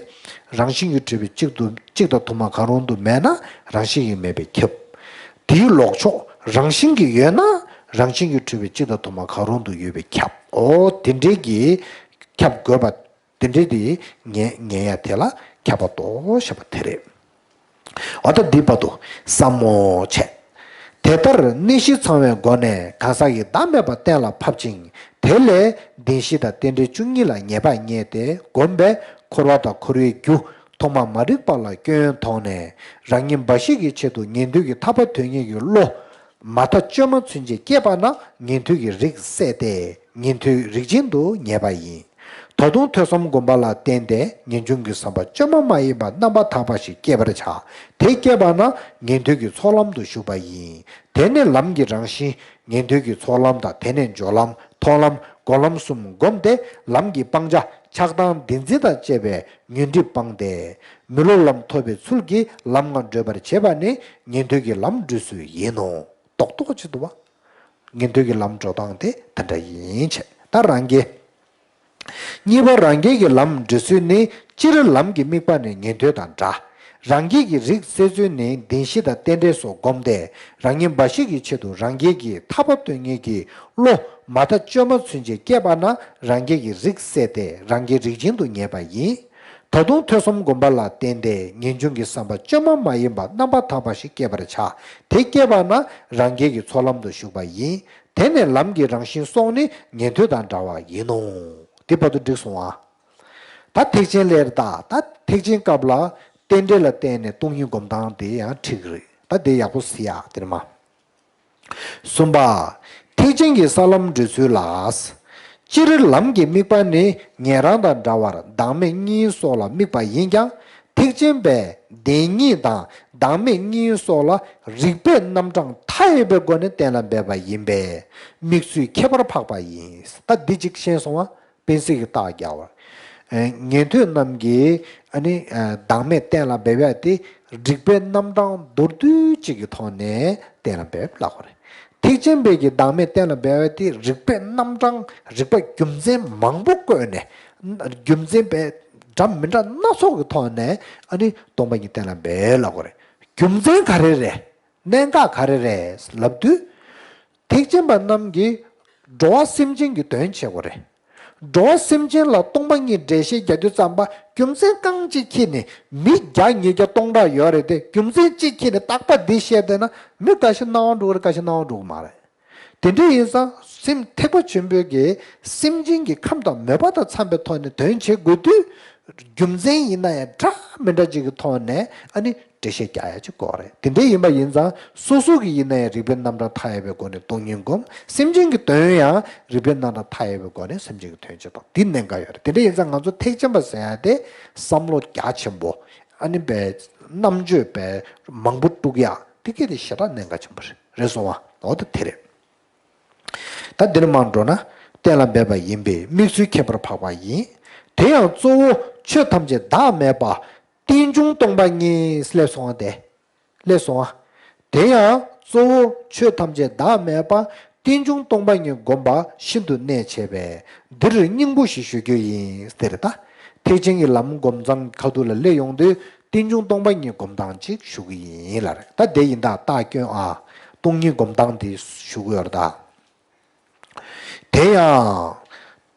རང་བཞིན་གྱིས་གྲུབ་པའི་གཅིག་ཏུ་གཅིག་དང་དུ་མ་གང་རུང་དུ་མེད་ན་རང་བཞིན་གྱིས་མེད་པས་ཁྱབ། དེའི་ལོག་ཕྱོགས་རང་བཞིན་གྱིས་ཡོད་ན་རང་བཞིན་གྱིས་གྲུབ་པའི་གཅིག་དང་དུ་མ་གང་རུང་དུ་ཡོད་པས་ཁྱབ། འོ་དེ་འདྲའི་གི་ཁྱབ་དགོས་པ། དེ་འདྲའི་དེ་ངེས་ངེས་ཡ་དེ་ལ་ཁྱབ་པ་རྟོགས་ཞེས་པ་དེ་རེད། འོ་ད་འདི་བར་དུ་བསམ་བློ་བྱས། དེ་ལྟར་གནས་གཞི་ཚང་བའི་སྒོ་ནས་གང་ཟག་གི་བདག་མེད་པ་གཏན་ལ་ཕབ་ཅིང་། དེ་ལས་བདེན་བཞི་དང་རྟེན་འབྲེལ་བཅུ་གཉིས་ལ་ངེས་པ་རྙེད་དེ་བསྒོམས་པས་འཁོར་བ་དང་འཁོར་བའི་རྒྱུ་ཐོག་མ་མ་རིག་པ་ལ་སྐྱོན་མཐོང་ནས། རང་ཉིད་འབའ་ཞིག་གི་ཆེད་དུ་ཉན་ཐོས་ཀྱི་ཐར་པ་དོན་གཉེར་གྱི་བློ་མ་མཐའ་བཅོས་མ་ཚུན་ཆད་སྐྱེས་པ་ན་ཉན་ཐོས་ཀྱི་རིགས་སད་དེ་ཉན་ཐོས་རིགས་ཅན་དུ་ངེས་པ་ཡིན། ད་དུང་ཐོས་བསམ་སྒོམ་པ་ལ་བརྟེན་ཏེ་ངེས་འབྱུང་གི་བསམ་པ་བཅོས་མ་མ་ཡིན་པ་རྣམ་པར་དག་པ་ཞིག་སྐྱེ་བར་བྱ། དེ་སྐྱེས་པ་ན་ཉན་ཐོས་ཀྱི་ཚོགས་ལམ་དུ་ཞུགས་པ་ཡིན། དེ་ནས་ལམ་གྱི་རང་བཞིན་ཉན་ཐོས་ཀྱི་ཚོགས་ལམ་དང་དེ་ནས་སྦྱོར་ལམ་མཐོང་ལམ་སྒོམ་ལམ་གསུམ་བསྒོམས་ཏེ་ལམ་གྱི་སྤང་བྱ་ཆགས་སྡང་བདེན་འཛིན་དང་བཅས་པའི་ཉོན་སྒྲིབ་སྤངས་ཏེ། མི་སློབ་ལམ་ཐོབ་པའི་ཚུལ་གྱིས་ལམ་ལྔ་བགྲོད་པར་བྱེད་པ་ནི་ཉན་ཐོས་ཀྱི་ལམ་བགྲོད་ཚུལ་ཡིན་ནོ། རྡོག་རྡོག་ཅིག་འདུག་བ། ཉན་ཐོས་ཀྱི་ལམ་འགྲོ་སྟངས་དེ་དེ་འདྲ་ཡིན་བྱས། ད་རང་རྒྱལ། གཉིས་པ་རང་རྒྱལ་གྱི་ལམ་འགྲོ་ཚུལ་ནི། སྤྱིར་ལམ་གྱི་དམིགས་པ་ནི་ཉན་ཐོས་དང་འདྲ། རང་རྒྱལ་གྱི་རིགས་སད་ཚུལ་ནི་བདེན་བཞི་དང་རྟེན་འབྲེལ་སོགས་བསྒོམས་ཏེ། རང་ཉིད་འབའ་ཞིག་གི་ཆེད་དུ་རང་རྒྱལ་གྱི་ཐར་པ་དོན་གཉེར་གྱི་བློ་མ་མཐའ་བཅོས་མ་ཚུན་ཆད་སྐྱེས་པ་ན་རང་རྒྱལ་གྱི་རིགས་སད་དེ་རང་རྒྱལ་རིགས་ཅན་དུ་ངེས་པ་ཡིན། ད་དུང་ཐོས་བསམ་སྒོམ་པ་ལ་བརྟེན་ཏེ་ངེས་འབྱུང་གི་བསམ་པ་བཅོས་མ་མ་ཡིན་པ་རྣམ་པར་དག་པ་ཞིག་སྐྱེ་བར་བྱ། དེ་སྐྱེས་པ་ན་རང་རྒྱལ་གྱི་ཚོགས་ལམ་དུ་ཞུགས་པ་ཡིན། དེ་ནས་ལམ་གྱི་རང་བཞིན་སོགས་ནི་ཉན་ཐོས་དང་འདྲ་བ་ཡིན་ནོ། དེ་བར་དུ་འགྲིག་སོང་ཨ། ད་ཐེག་ཆེན་ལས་རེད་ད། ད་ཐེག་ཆེན་སྐབས་ལ་རྟེན་འབྲེལ་ལ་བརྟེན་ནས་སྟོང་ཉིད་སྒོམ་སྟངས་དེ་ཡང་འགྲིག་གི་རེད། ད་དེ་ཡག་པོ་གཟིགས་ཡ་དེ་ནི་མ། གསུམ་པ། ཐེག་ཆེན་གྱི་ས་ལམ་བགྲོད་ཚུལ་ལ། སྤྱིར་ལམ་གྱི་དམིགས་པ་ནི་ཉན་རང་དང་འདྲ་བར་བདག་མེད་གཉིས་སོགས་ལ་དམིགས་པ་ཡིན་ཀྱང་། ཐེག་ཆེན་པས་བདེན་གཉིས་དང་བདག་མེད་གཉིས་སོགས་ལ་རིགས་པས་རྣམ་གྲངས་མཐའ་ཡས་པའི་སྒོ་ནས་གཏན་ལ་འབེབས་པ་ཡིན་པས་དམིགས་ཚུལ་ཁྱད་པར་འཕགས་པ་ཡིན། ད་འདི་གཅིག་ཤེས་སོང་བ། སྤེན་སྲིད་ཀྱི་རྟགས་རྒྱག་པ། ཨ། ཉན་ཐོས་རྣམས་ཀྱིས་ཨ་ནི་ཨ་བདག་མེད་གཏན་ལ་འབེབས་ཡ་དེ་རིགས་པའི་རྣམ་གྲངས་མདོར་བསྡུས་གཅིག་གི་ཐོག་ནས་གཏན་ལ་འབེབས་ལབ་པ་རེད། ཐེག་ཆེན་པས་ཀྱི་བདག་མེད་གཏན་ལ་འབེབས་ཡ་དེ་རིགས་པའི་རྣམ་གྲངས་རིགས་པ་རྒྱུ་མཚན་མང་པོ་བཀོད་ནས། རྒྱུ་མཚན་པས་འདྲ་མི་འདྲ་སྣ་ཚོགས་ཀྱི་ཐོག་ནས་ཨ་ནི་སྟོང་པ་ཉིད་གཏན་ལ་འབེབས་ལབ་པ་རེད། རྒྱུ་མཚན་ག་རེ་རེད། གནད་འགག་ག་རེ་རེད་ལབ་དུས། ཐེག་ཆེན་པ་རྣམས་ཀྱིས་འགྲོ་བ་སེམས་ཅན་གྱི་དོན་བྱེད་དགོས་རེད། འགྲོ་བ་སེམས་ཅན་ལ་སྟོང་པ་ཉིད་འགྲེལ་བཤད་རྒྱག་དུས་ཙམ་པ་རྒྱུ་མཚན་རྐང་གཅིག་ཁྱེར་ནས་མི་བརྒྱ་ཉིས་བརྒྱ་སྟོང་ཕྲག་ཡོད་རེད་དེ། རྒྱུ་མཚན་གཅིག་ཁྱེར་ནས་རྟག་པ་འདི་བཤད་བསྡད་ན་མི་འགའ་ཞིག་སྣང་བ་འགྲོ་གི་རེད། འགའ་ཞིག་སྣང་བ་འགྲོ་གི་མ་རེད། དེ་འདྲ་ཡིན་ཙང་སེམས་ཐེག་པ་ཆེན་པོའི་གི་སེམས་ཅན་གྱི་ཁམས་དང་མོས་པ་དང་འཚམས་པའི་ཐོག་ནས་དོན་བྱེད་དགོས་དུས། རྒྱུ་མཚན་ཡིན་ན་ཡང་འདྲ་མི་འདྲ་ཅིག་གི་ཐོག་ནས་ཨ་ནི་འགྲེལ་བཤད་རྒྱག་ཡ་ཅིག་དགོས་རེད། དེ་འདྲ་ཡིན་པ་ཡིན་ཙང་སོ་སོ་གི་ཡིན་ན་ཡང་རིགས་པའི་རྣམ་གྲངས་མཐའ་ཡས་པའི་སྒོ་ནས་སྟོང་ཉིད་སྒོམ། སེམས་ཅན་གྱི་དོན་ཡང་རིགས་པའི་རྣམ་གྲངས་མཐའ་ཡས་པའི་སྒོ་ནས་སེམས་ཅན་གྱི་དོན་བྱེད་སྟངས་འདི་གནད་འགག་ཡོད་རེད། དེ་འདྲ་ཡིན་ཙང་ང་ཚོ་ཐེག་ཆེན་པ་ཟེར་ཡ་དེ་བསམ་བློ་རྒྱ་ཆེན་པོ། ཨ་ནི་པའི་རྣམ་དཔྱོད་པའི་མང་པོ་དཀྲུག་ཡ་དེ་གལ་ཏེ་ཞེ་དྲག་གནད་འགག་ཆེན་པོ་རེད། རེད་སོང་བ། འོ་ད་དེ་རེད། ད་འདིར་མར་འགྲོ་ན། གཏན་ལ་འབེབས་པ་ཡིན་པས་དམིགས་ཚུལ་ཁྱད་པར་འཕགས་པ་ཡིན། དེ་ཡང་གཙོ་བོ་ཆོས་ཐམས་ཅད་བདག་མེད་པ། རྟེན་འབྱུང་སྟོང་པ་ཉིད། སླེབས་སོང་བ་དེ། སླེབས་སོང་བ། དེ་ཡང་གཙོ་བོ་ཆོས་ཐམས་ཅད་བདག་མེད་པ། རྟེན་འབྱུང་སྟོང་པ་ཉིད་བསྒོམ་པ་ཤིན་ཏུ་གནད་ཆེ་བས། འདིར་སྙིང་པོ་ཞིག་ཞུ་རྒྱུ་ཡིན། དེ་རེད་ད། ཐེག་ཆེན་གྱི་ལམ་སྒོམ་སྟངས་ཁ་ཐུག་ལ་སླེབས་ཡོང་དུས། རྟེན་འབྱུང་སྟོང་པ་ཉིད་སྒོམ་སྟངས་ཅིག་ཞུ་གི་ཡིན་ལ་རེད། ད་དེ་ཡིན་ད་རྟགས་སྐྱོན་ཨ། སྟོང་ཉིད་སྒོམ་སྟངས་དེ་ཞུ་གི་ཡོད་རེད་ད། དེ་ཡང་།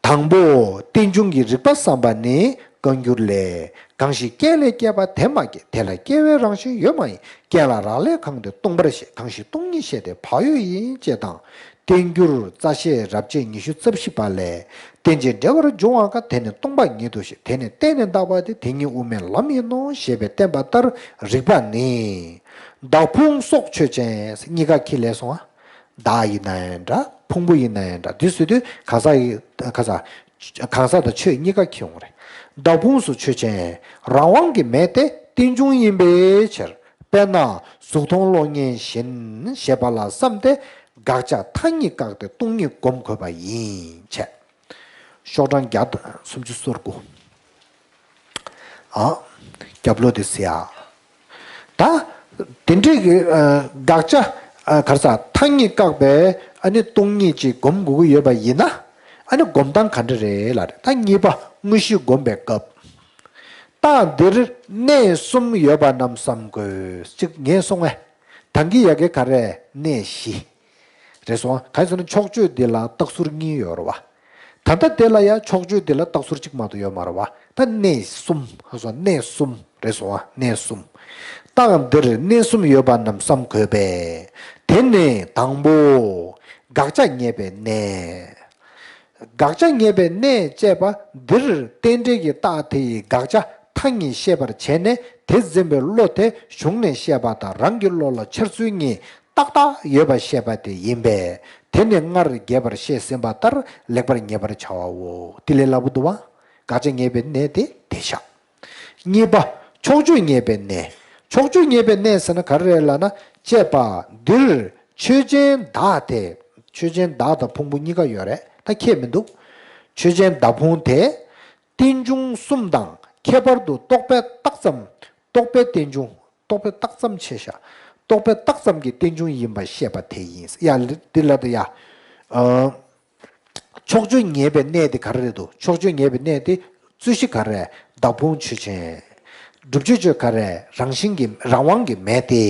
དང་པོ་རྟེན་འབྱུང་གི་རིགས་པ་བསམ་པ་ནི་བཀའ་འགྱུར་ལས། གང་ཞིག་རྐྱེན་ལས་སྐྱེས་པ་དེ་མ་སྐྱེས། དེ་ལ་སྐྱེ་བའི་རང་བཞིན་ཡོད་མ་ཡིན། རྐྱེན་ལ་རག་ལས་གང་དེ་སྟོང་པར་བཤད། གང་ཞིག་སྟོང་ཉིད་བཤད་དེ་བག་ཡོད་ཡིན། ཅེས་དང་། བསྟན་འགྱུར་རྩ་ཤེས་རབ་བྱེད་ཉི་ཤུ་རྩ་བཞི་པ་ལས། རྟེན་ཅིང་འབྲེལ་བར་འབྱུང་བ་འགའ། དེ་ནི་སྟོང་པ་ཉིད་དུ་ཤེས། དེ་ནི་བརྟེན་ནས་བཏགས་པ་སྟེ། དེ་ཉིད་དབུ་མའི་ལམ་ཡིན་ནོ། ཞེས་པས་བསྟན་པ་ལྟར་རིགས་པ་ནི། བདག་ཕུང་སོགས་ཆོས་ཅན། གཉིས་ཀ་ཁྱི་ལས་སོང་ང་། བདག་ཡིན་ན་ཡང་འདྲ། ཕུང་པོ་ཡིན་ན་ཡང་འདྲ། འདི་ཟེར་དུས་གང་ཟག་ཡི་གང་ཟག་གང་ཟག་དང་ཆོས་གཉིས་ཀ་ཁྱི་ཡོང་རེད། བདག་ཕུང་སོགས་ཆོས་ཅན། རང་དབང་གི་མེ་སྟེ་རྟེན་འབྱུང་ཡིན་པའི་ཕྱིར། དཔེར་ན་གཟུགས་མཐོང་གློག་བརྙན་བཞིན། ཞེས་པ་ལ་བསམ་སྟེ། དགག་བྱ་མཐའ་གཉིས་བཀག་སྟེ་སྟོང་ཉིད་སྒོམ་དགོས་པ་ཡིན་བྱས། ཤོག་གྲངས་བརྒྱ་དང་སུམ་ཅུ་སོ་དགུ། ཨ། རྒྱབ་ལོགས་དེ་གཟིགས་ཨ། ད། དེ་འདྲའི་གི་ཨ་དགག་བྱ་ཨ་ག་རེ་ཟ། མཐའ་གཉིས་བཀག་པའི་ཨ་ནི་སྟོང་ཉིད་ཅིག་སྒོམ་དགོས་ཀྱི་ཡོད་པ་ཡིན་ན། ཨ་ནི་སྒོམ་སྟངས་ག་འདྲ་རེད་ལབ་རེད། ད་གཉིས་པ་དངོས་གཞི་སྒོམ་པའི་སྐབས། རྟགས་འདིར་གནས་གསུམ་ཡོད་པ་རྣམས་བསམ་དགོས། གཅིག་ངས་སོང་ངས། ད་གིན་ཡ་གི་ག་རེ་གནས་བཞི། རེད་སོང་ང་། གང་ཡིན་ཟེར་ན་ཕྱོགས་ཆོས་འདི་ལ་རྟགས་ཟུར་གཉིས་ཡོད་རེད་བ། ད་ལྟ་དེ་ལ་ཡང་ཕྱོགས་ཆོས་འདི་ལ་རྟགས་ཟུར་གཅིག་མ་གཏོགས་ཡོད་མ་རེད་བ། ད་གནས་གསུམ་ཧ་སོང་། གནས་གསུམ་རེད་སོང་ང་། གནས་གསུམ། རྟགས་འདིར་གནས་གསུམ་ཡོད་པ་རྣམས་བསམ་དགོས་པས། དེ་ནི་དང་པོ། དགག་བྱ་ངེས་པའི་གནས། དགག་བྱ་ངེས་པའི་གནས་ཅེས་པ་འདིར་རྟེན་འབྲེལ་གྱི་རྟགས་དེ་ཡི་དགག་བྱ་མཐའ་གཉིས་ཤེས་པར་བྱས་ནས། དེ་འཛིན་པའི་བློ་དེ་གཞུང་ནས་བཤད་པ་དང་རང་གི་བློ་ལ་འཆར་ཚུལ་གཉིས་ཏག་ཏག་ཡོད་པ་བཤད་པ་དེ་ཡིན་པས། དེ་ནི་སྔར་རྒྱས་པར་བཤད་ཟིན་པ་ལྟར་ལེགས་པར་ངེས་པར་བྱ་བའོ། དེ་ལས་སླ་པོ་འདུག་བ། དགག་བྱ་ངེས་པའི་གནས་དེ་དེ་བཞག་གཉིས་པ། ཕྱོགས་ཆོས་ངེས་པའི་གནས། ཕྱོགས་ཆོས་ངེས་པའི་གནས་ཟེར་ན་ག་རེ་རེད་ལབ་ན། ཅེས་པ་འདིར་ཆོས་ཅན་བདག་དེ། ཆོས་ཅན་བདག་དང་ཕུང་པོ་གཉིས་ཀ་ཡོད་རེད། ད་ཁྱད་མི་འདུག་ཆོས་ཅན་བདག་ཕུང་དེ། རྟེན་འབྱུང་གསུམ་དང་ཁྱད་པར་དུ་རྟོག་པས་བཏགས་ཙམ། རྟོག་པའི་རྟེན་འབྱུང་། རྟོག་པས་བཏགས་ཙམ་ཆེ་ཤ། རྟོག་པས་བཏགས་ཙམ་གྱི་རྟེན་འབྱུང་ཡིན་པ་བཤད་པ་དེ་ཡིན། ཡ་འདི་ལ་ད་ཡ། ཨ། ཕྱོགས་ཆོས་ངེས་པའི་གནས་དེ་ག་རེ་རེད་འདུག་ཕྱོགས་ཆོས་ངེས་པའི་གནས་དེ་རྩོད་གཞི་ག་རེ། བདག་ཕུང་ཆོས་ཅན། སྒྲུབ་བྱེད་ཆོས་ག་རེ། རང་བཞིན་གྱི་རང་དབང་གི་མེ་སྟེ།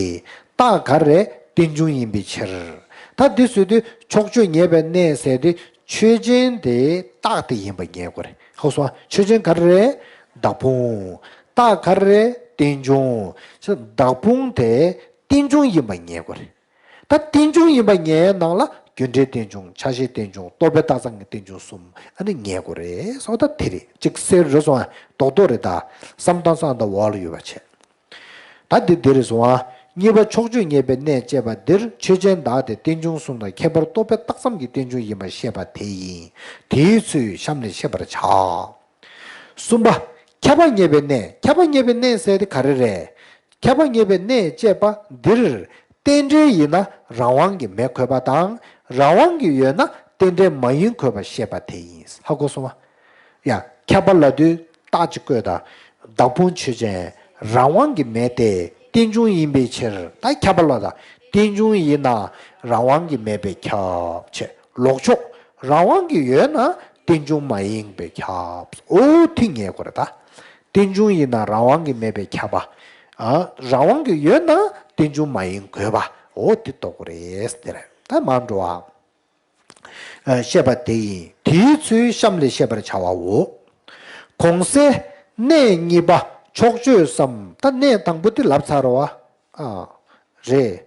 རྟགས་ག་རེ། རྟེན་འབྱུང་ཡིན་པའི་ཕྱིར། ད་འདི་ཟེར་དུས་ཕྱོགས་ཆོས་ངེས་པའི་གནས་ཟེར་དེ་ཆོས་ཅན་དེ་རྟགས་དེ་ཡིན་པ་ངེས་དགོས་རེད། ཧ་སོང་། ཆོས་ཅན་ག་རེ། བདག་ཕུང་། རྟགས་ག་རེ། རྟེན་འབྱུང་། བདག་ཕུང་དེ་རྟེན་འབྱུང་ཡིན་པ་ངེས་དགོས་རེད། ད་རྟེན་འབྱུང་ཡིན་པ་ངེས་ནང་ལ་རྒྱུ་འབྲས་རྟེན་འབྱུང་། ཆ་ཤས་རྟེན་འབྱུང་། རྟོག་པས་བཏགས་ཙམ་གྱི་རྟེན་འབྱུང་གསུམ་ཨ་ནི་ངེས་དགོས་རེད། སོ་ད་དེ་རེད། གཅིག་གསལ་རེད་སོང་ང་། རྡོག་རྡོག་རེད་ད། བསམ་སྟངས་སང་ད་འོག་ལ་ཡོད་པ་བྱས། ད་འདི་འདི་རེད་སོང་ང་། གཉིས་པ་ཕྱོགས་ཆོས་ངེས་པའི་གནས་ཅེས་པ་འདིར་ཆོས་ཅན་བདག་དེ་རྟེན་འབྱུང་གསུམ་དང་ཁྱད་པར་རྟོག་པས་བཏགས་ཙམ་གྱི་རྟེན་འབྱུང་ཡིན་པར་བཤད་པ་དེ་ཡིན། དེའི་ཚུལ་གཤམ་ནས་ཤེས་པར་བྱ། གསུམ་པ། ཁྱབ་པ་ངེས་པའི་གནས། ཁྱབ་པ་ངེས་པའི་གནས་ཟེར་དེ་ག་རེ་རེད། ཁྱབ་པ་ངེས་པའི་གནས་ཅེས་པ་འདིར། རྟེན་འབྲེལ་ཡིན་ན་རང་དབང་གི་མེ་འཁོད་པ་དང་། རང་དབང་གི་ཡོད་ན་རྟེན་འབྲེལ་མ་ཡིན་འཁོད་པ་བཤད་པ་དེ་ཡིན། ཧ་གོ་སོང་ང་། ཡ། ཁྱབ་པ་ལབ་དུས་རྟགས་ཅིག་བཀོད་དང་། བདག་ཕུང་ཆོས་ཅན། རང་དབང་གི་མེ་སྟེ། རྟེན་འབྱུང་ཡིན་པའི་ཕྱིར། ད་ཁྱབ་པ་ལབ་དང་། རྟེན་འབྱུང་ཡིན་ན་རང་དབང་གི་མེ་སྟེ་ཁྱབ་བྱས། ལོག་ཕྱོགས། རང་དབང་གི་ཡོད་ན་རྟེན་འབྱུང་མ་ཡིན་པས་ཁྱབ། འོ་དེ་ངེས་དགོས་རེད་ད། རྟེན་འབྱུང་ཡིན་ན་རང་དབང་གི་མེ་སྟེ་ཁྱབ་པ། ཨ། རང་དབང་གི་ཡོད་ན་རྟེན་འབྱུང་མ་ཡིན་འཁོད་པ། འོ་དེ་རྟོགས་དགོས་རེད་དེ་རེད། ད་མར་འགྲོ་ཨ། ཨ། བཤད་པ་དེ་ཡིན། དེའི་ཚུལ་གཤམ་ལས་ཤེས་པར་བྱ་བའོ། གོང་གསལ་གནས་གཉིས་པ་ཕྱོགས་ཆོས་སམ། ད་གནས་དང་པོ་དེ་ལབ་ཚར་བ། ཨ། རེད།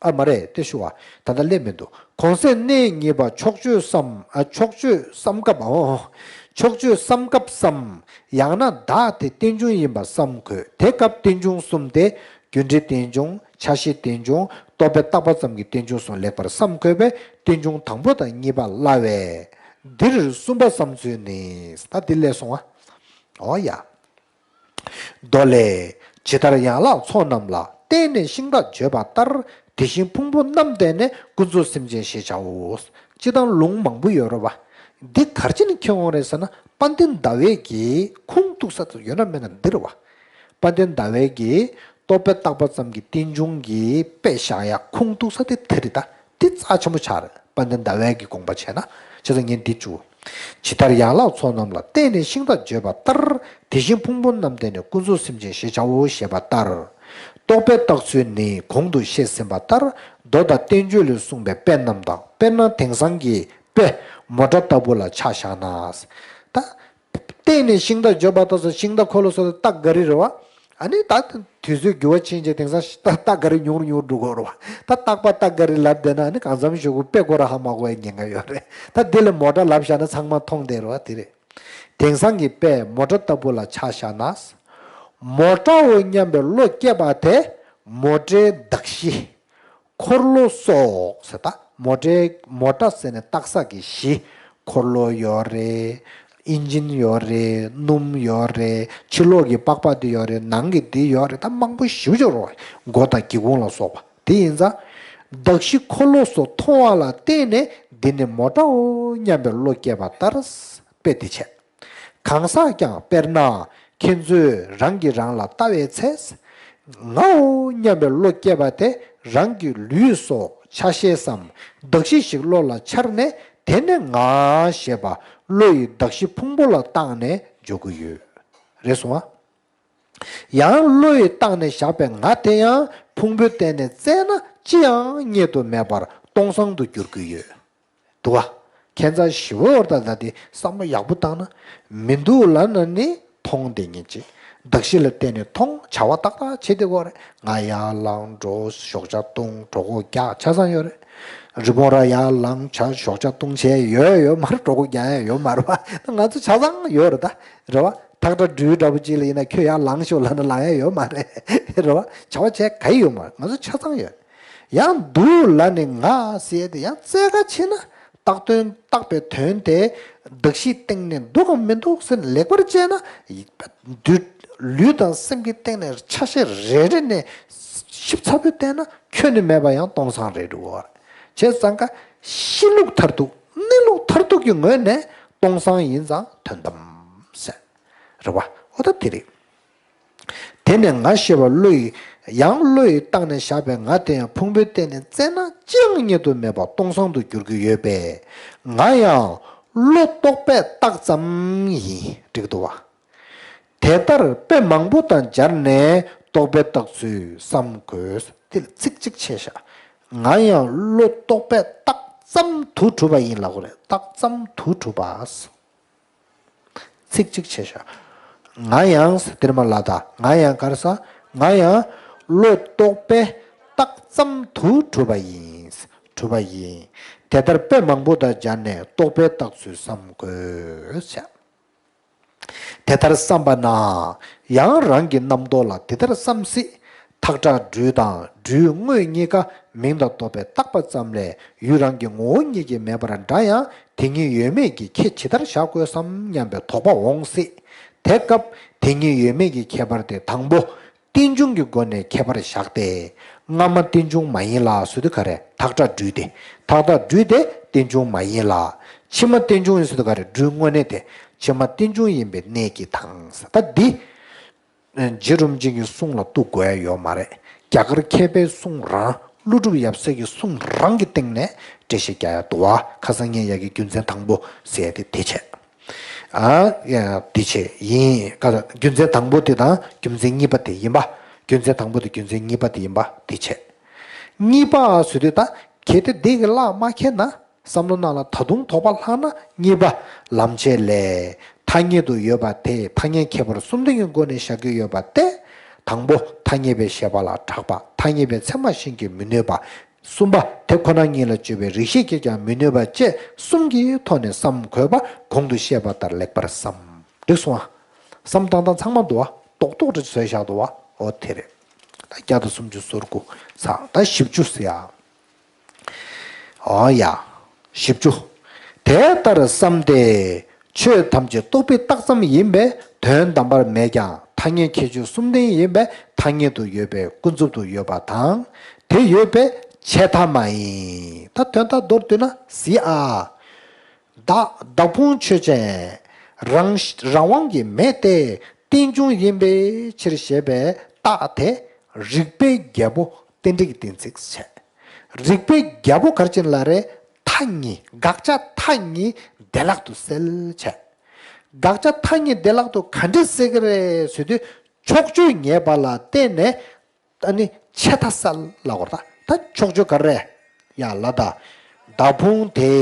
ཨ་མ་རེད་དེ་ཞུ་བ། ད་ལྟ་སླེབས་མི་འདུག་གོང་གསལ་གནས་གཉིས་པ་ཕྱོགས་ཆོས་སམ། ཨ། ཕྱོགས་ཆོས་སམ་སྐབས། ཨོ། ཕྱོགས་ཆོས་སམ་སྐབས་སམ། ཡང་ན་བདག་དེ་རྟེན་འབྱུང་ཡིན་པ་བསམ་དགོས། དེ་སྐབས་རྟེན་འབྱུང་གསུམ་སྟེ། རྒྱུ་འབྲས་རྟེན་འབྱུང་། ཆ་ཤས་རྟེན་འབྱུང་། རྟོག་པས་བཏགས་པ་ཙམ་གྱི་རྟེན་འབྱུང་གསུམ་ལེགས་པར་བསམ་དགོས་པས། རྟེན་འབྱུང་དང་པོ་དང་གཉིས་པ་སླ་བས། འདིར་གསུམ་པ་བསམ་ཚུལ་ནི། ད་འདི་ལས་སོང་ང་། འོ་ཡ། མདོ་ལས། ཇི་ལྟར་ཡན་ལག་ཚོགས་རྣམས་ལ། རྟེན་གནས་ཤིང་རྟ་བརྗོད་པ་ལྟར། དེ་བཞིན་ཕུང་པོ་རྣམས་བརྟེན་ནས། ཀུན་རྫོབ་སེམས་ཅན་ཞེས་བྱའོ། སྤྱིར་བཏང་ལུང་མང་པོ་ཡོད་རེད་བ། འདི་ག་རེ་བྱས་ནས་ཁྱེར་ཡོང་རེད་ཟེར་ན། དཔལ་ལྡན་ཟླ་བས་ཀྱི་ཁུངས་གཏུགས་ས་དེ་ཡོད་ན་མེད་ན་འདི་རེད་བ། དཔལ་ལྡན་ཟླ་བས་ཀྱི་རྟོག་པས་བཏགས་པ་ཙམ་གྱི་རྟེན་འབྱུང་གི་དཔེ་བཞག་ཡ་ཁུངས་གཏུགས་ས་དེ་དེ་རེད་ད། འདི་རྩ་ཆེན་པོ་ཆགས་རེད། དཔལ་ལྡན་ཟླ་བས་ཀྱི་དགོངས་པ་བྱས་ན། བྱས་ཙང་ངས་འདི་བཅུག་ཇི་ལྟར་ཡན་ལག་ཚོགས་རྣམས་ལ། རྟེན་གནས་ཤིང་རྟ་བརྗོད་པ་ལྟར། དེ་བཞིན་ཕུང་པོ་རྣམས་བརྟེན་ནས། ཀུན་རྫོབ་སེམས་ཅན་ཞེས་བྱའོ། ཞེས་པ་ལྟར། རྟོག་པས་བཏགས་ཚུལ་ནི་གོང་དུ་བཤད་ཟིན་པ་ལྟར། མདོ་དང་བསྟན་བཅོས་ལས་གསུངས་པའི་དཔེ་རྣམས་དང་། དཔེར་ན་དེང་སང་གི་དཔེ་མོ་ཊ་ལྟ་བུ་ལ་ཆ་བཞག་ན། ད། རྟེན་གནས་ཤིང་རྟ་བརྗོད་པ་ལྟར་སོགས། ཤིང་རྟ་འཁོར་ལོ་སོགས་ལ་རྟ་ག་རེ་རེད་བ། ཨ་ནི་ད། དུས་ཚོད་འགྱུར་བ་ཕྱིན་རྗེས་དེང་སང་ཏག་ཏག་ག་རེ་ཉུང་རུ་ཉུང་རུ་འགྲོ་གི་རེད་བ། ད་ཏག་པ་ཏག་ག་རེ་ལབ་བསྡད་ན་ནི་གང་འཚམ་ཞུ་གུ་དཔེ་ཁོ་ར་ཧ་མ་གོ་བའི་ཉེན་ཁ་ཡོད་རེད། ད་འདི་ལ་མོ་ཊ་ལབ་བཞག་ན་ཚང་མ་མཐོང་བསྡད་རེད་བ། དེ་རེད། དེང་སང་གི་དཔེ་མོ་ཊ་ལྟ་བུ་ལ་ཆ་བཞག་ན། མོ་ཊའོ་སྙམ་པའི་བློ་སྐྱེས་པ་དེ་མོ་ཊའི་གདགས་གཞི། འཁོར་ལོ་སོགས་ཟེར་ད། མོ་ཊའི་མོ་ཊ་ཟེར་ནས་བཏགས་ས་གི་གཞི། འཁོར་ལོ་ཡོད་རེད། ཨིན་ཇིན་ཡོད་རེད། སྣུམ་ཡོད་རེད། ཕྱི་ལོགས་ཀྱི་པགས་པ་འདི་ཡོད་རེད། ནང་གི་འདི་ཡོད་རེད། ད་མང་པོ་ཞེ་པོ་ཅིག་ཡོད་རེད། མགོ་དང་སྒེའུ་ཁུང་ལ་སོགས་པ་དེ་ཡིན་ཙང་། གདགས་གཞི་འཁོར་ལོ་སོགས་མཐོང་བ་ལ་བརྟེན་ནས་འདི་ནི་མོ་ཊའོ་སྙམ་པའི་བློ་སྐྱེས་པ་ལྟར། དཔེ་འདི་བྱས། གང་ཟག་ཀྱང་དཔེར་ན་ཁྱེད་ཚོས་རང་གིས་རང་ལ་ལྟ་བའི་ཚེ། ངའོ་སྙམ་པའི་བློ་སྐྱེས་པ་དེ་རང་གི་ལུས་སོགས་ཆ་ཤས་སམ་གདགས་གཞི་ཞིག་བློ་ལ་འཆར་ནས་དེ་ནི་ང་ཞེས་པ་བློ་ཡི་གདགས་གཞི་ཕུང་པོ་ལ་བཏགས་ནས་འཇོག་གི་ཡོད། རེད་སོང་ཨ། ཡང་བློ་ཡིས་བཏགས་ནས་བཞག་པའི་ང་དེ་ཡང་ཕུང་པོའི་སྟེང་ནས་བཙལ་ན་ཅི་ཡང་རྙེད་དུ་མེད་པར་སྟོང་སང་དུ་འགྱུར་གྱི་ཡོད། འདུག་ག་ཁྱད་མཚར་ཞེ་པོ་ཡོད་རེད་ད། ད་དེ་བསམ་བློ་ཡག་པོ་བཏང་ན། མི་འདུག་ལབ་ན་ནི་མཐོང་བསྡད་མཁན་ཅིག་གདགས་གཞི་ལ་བརྟེན་ནས་མཐོང་བྱ་བ་ཏག་ཏག་བྱེད་བསྡད་ཀྱི་ཡོད་རེད། ང་ཡར་ལངས་འགྲོ་ཞོགས་ཇ་བཏུང་གྲོད་ཁོག་རྒྱགས་ཆ་ཚང་ཡོད་རེད། རི་བོང་རྭ་ཡར་ལངས་བྱ་ཞོགས་ཇ་བཏུང་བྱས་ཡོད་ཡོད་མ་རེད། གྲོད་ཁོག་རྒྱགས་ཡ་ཡོད་མ་རེད་པ། ང་ཚོ་ཆ་ཚང་ཡོད་རེད་ད། རེད་བ། ཐག་ཁྲ་སྦྲུལ་འདྲ་པོ་ཅིག་ལ་ཡིན་ན་ཁྱོད་ཡར་ལངས་ཤོག་ལབ་ན་ལངས་ཡ་ཡོད་མ་རེད། རེད་བ། བྱ་བ་བྱས་ག་ཡི་ཡོད་མ་རེད། ང་ཚོ་ཆ་ཚང་ཡོད། ཡང་འདུག་ལབ་ནས་ང་ཟེར་ཏེ་ཡང་བཙལ་ག་ཕྱིན་ན་བཏགས་དོན་བཏགས་པའི་དོན་དེ་གདགས་གཞིའི་སྟེང་ནས་འདུག་གམ་མི་འདུག་ཟེར་ནས་ལེགས་པར་དཔྱད་ན། ལུས་དང་སེམས་ཀྱི་སྟེང་ནས་ཆ་ཤས་རེ་རེ་ནས་ཞིབ་ཚགས་པོས་བལྟས་ན་ཁྱོན་ནས་མེད་པ་ཡང་སྟོང་སང་རེད་འདུག་བྱས་ཙང་ཀ་གཤིས་ལུགས་མཐར་ཐུག་གནས་ལུགས་མཐར་ཐུག་གི་ངོས་ནས་སྟོང་སང་ཡིན་ཙང་དོན་དམ་ཟེར། རེད་བ། འོ་ད་དེ་རེད། དེ་ནས་ང་ཞེས་པ་བློ་ཡི། ཡང་བློ་ཡིས་བཏགས་ནས་བཞག་པའི་ང་དེ་ཡང་ཕུང་པོའི་སྟེང་ནས་བཙལ་ན་ཅི་ཡང་རྙེད་དུ་མེད་པ་སྟོང་སང་དུ་འགྱུར་གྱི་ཡོད་པས། ང་ཡང་བློ་རྟོག་པས་བཏགས་ཙམ་ཡིན། འགྲིག་འདུག་བ། དེ་ལྟར་དཔེ་མང་པོ་དང་སྦྱར་ནས་རྟོག་པས་བཏགས་ཚུལ་བསམ་དགོས། དེ་ལ་ཚིག་གཅིག་ཆད་བཞག་ང་ཡང་བློ་རྟོག་པས་བཏགས་ཙམ་དུ་གྲུབ་པ་ཡིན་ལབ་དགོས་རེད། བཏགས་ཙམ་དུ་གྲུབ་པ། ཚིག་གཅིག་བྱས་ཤག་ང་ཡང་དེར་མ་ལ་ད་ང་ཡང་གར་ས། ང་ཡང་བློ་རྟོག་པས་བཏགས་ཙམ་དུ་གྲུབ་པ་ཡིན། གྲུབ་པ་ཡིན། དེ་ལྟར་དཔེ་མང་པོ་དང་སྦྱར་ནས་རྟོག་པས་བཏགས་ཚུལ་བསམ་དགོས་ཤག་དེ་ལྟར་བསམ་པ་ན། ཡང་རང་གི་རྣམ་རྟོག་ལ་དེ་ལྟར་བསམ་སྲིད། ཐག་ཁྲ་སྦྲུལ་དང་སྦྲུལ་དངོས་གཉིས་ཀ་མིང་དང་ཐོགས་པས་བཏགས་པ་ཙམ་ལས་ཡུལ་རང་གི་ངོ་བོ་ཉིད་ཀྱིས་མེད་པར་འདྲ་ཡང་དེ་གཉིས་ཡོད་མེད་ཀྱི་ཁྱད་ཇི་ལྟར་བཞག་དགོས་སམ་སྙམ་པའི་དོགས་པ་འོང་སྲིད། དེ་སྐབས་དེ་གཉིས་ཡོད་མེད་ཀྱི་ཁྱད་པར་དེ་དང་པོ། རྟེན་འབྱུང་གི་སྒོ་ནས་ཁྱད་པར་བཞག་སྟེ། སྔ་མ་རྟེན་འབྱུང་མ་ཡིན་ལ་ཟེར་དུས་ག་རེ། ཐག་ཁྲ་སྦྲུལ་དེ། ཐག་ཁྲ་སྦྲུལ་དེ་རྟེན་འབྱུང་མ་ཡིན་ལ། ཕྱི་མ་རྟེན་འབྱུང་ཡིན་ཟེར་དུས་ག་རེ། སྦྲུལ་དངོས་གནས་དེ། ཕྱི་མ་རྟེན་འབྱུང་ཡིན་པའི་གནད་ཀྱིས་དང་ཟེར། ད་འདི། རྗེ་རིན་པོ་ཆེ་གི་གསུང་ལ་གཏུག་དགོས་ཡ་ཡོད་མ་རེད། རྒྱ་གར་མཁས་པའི་གསུང་རང་། ཀླུ་སྒྲུབ་ཡབ་སྲས་ཀྱི་གསུང་རང་གི་སྟེང་ནས་འགྲེལ་བཤད་རྒྱག་ཡ་འདུག་བ། ཁ་སང་ངས་ཡ་གི་རྒྱུ་མཚན་དང་པོ་ཟེར་ཡ་དེ་དེ་བྱས། ཨ། ཡ། དེ་བྱས་ཡིན། ཀ་རྒྱུ་མཚན་དང་པོ་དེ་དང་རྒྱུ་མཚན་གཉིས་པ་དེ་ཡིན་པ། རྒྱུ་མཚན་དང་པོ་དེ་རྒྱུ་མཚན་གཉིས་པ་དེ་ཡིན་པ་དེ་བྱས། གཉིས་པ་ཟེར་དུས་ད་གལ་ཏེ་འདི་གི་བཀླག་མ་མཁྱེན་ན། བསམ་བློ་ནང་ལ་ད་དུང་དོགས་པ་ལྷག་ན། གཉིས་པ། ལམ་བྱེད་ལས། ཐ་སྙད་དུ་ཡོད་པ་དེ་ཐ་སྙད་ཁྱད་པར་གསུམ་ལྡན་གྱི་སྒོ་ནས་བཞག་གི་ཡོད་པ་སྟེ། དང་པོ། ཐ་སྙད་པའི་ཤེས་པ་ལ་གྲགས་པ། ཐ་སྙད་པའི་ཚད་མ་གཞན་གྱིས་མི་གནོད་པ། གསུམ་པ། དེ་ཁོ་ན་ཉིད་ལ་དཔྱོད་པའི་རིགས་ཤེས་ཀྱིས་ཀྱང་མི་གནོད་པ་བཅས་གསུམ་གྱི་ཐོག་ནས་བསམ་དགོས་པ་གོང་དུ་བཤད་པ་ལྟར་ལེགས་པར་བསམ། འགྲིག་སོང་ཨ། བསམ་སྟངས་དང་ཚང་མ་འདུག་བ། རྡོག་རྡོག་རེ་བཟོས་བཞག་འདུག་བ། འོ་དེ་རེད། ད་བརྒྱ་དང་སུམ་ཅུ་སོ་དགུ་ཚར། ད་བཞི་བཅུ་ཟེར་ཡ། འོ་ཡ། བཞི་བཅུ། དེ་ལྟར་བསམ་སྟེ། ཆོས་ཐམས་ཅད་རྟོག་པས་བཏགས་ཙམ་ཡིན་པས་དོན་དམ་པར་མེད་ཀྱང་ཐ་སྙད་ཁྱད་ཆོས་གསུམ་ལྡན་ཡིན་པས་ཐ་སྙད་དུ་ཡོད་པས་ཀུན་རྫོབ་ཏུ་ཡོད་པ་དང་། དེ་ཡོད་པས་ཆད་མཐའ་མ་ཡིན། ད་དོན་དག་མདོར་བསྡུས་ན་གཟིགས་ཨ། བདག་བདག་ཕུང་ཆོས་ཅན། རང་རང་དབང་གི་མེད་དེ་རྟེན་འབྱུང་ཡིན་པའི་ཕྱིར་ཞེས་པའི་རྟགས་དེ་རིགས་པའི་རྒྱལ་པོ་རྟེན་འབྲེལ་གྱི་གཏན་ཚིགས་བྱས། རིགས་པའི་རྒྱལ་པོ་ག་རེ་བྱས་ནས་ལབ་རེད། མཐའ་གཉིས། དགག་བྱ་མཐའ་གཉིས་བདེ་བླག་ཏུ་སེལ་བྱས། དགག་བྱ་མཐའ་གཉིས་བདེ་བླག་ཏུ་ག་འདྲས་སེལ་གྱི་རེད་ཟེར་དུས། ཕྱོགས་ཆོས་ངེས་པ་ལ་བརྟེན་ནས། ཨ་ནི་ཆད་མཐའ་སེལ་ལབ་དགོས་རེད་ད། ད་ཕྱོགས་ཆོས་ག་རེ་རེད། ཡ་ལ་ད། བདག་ཕུང་དེ་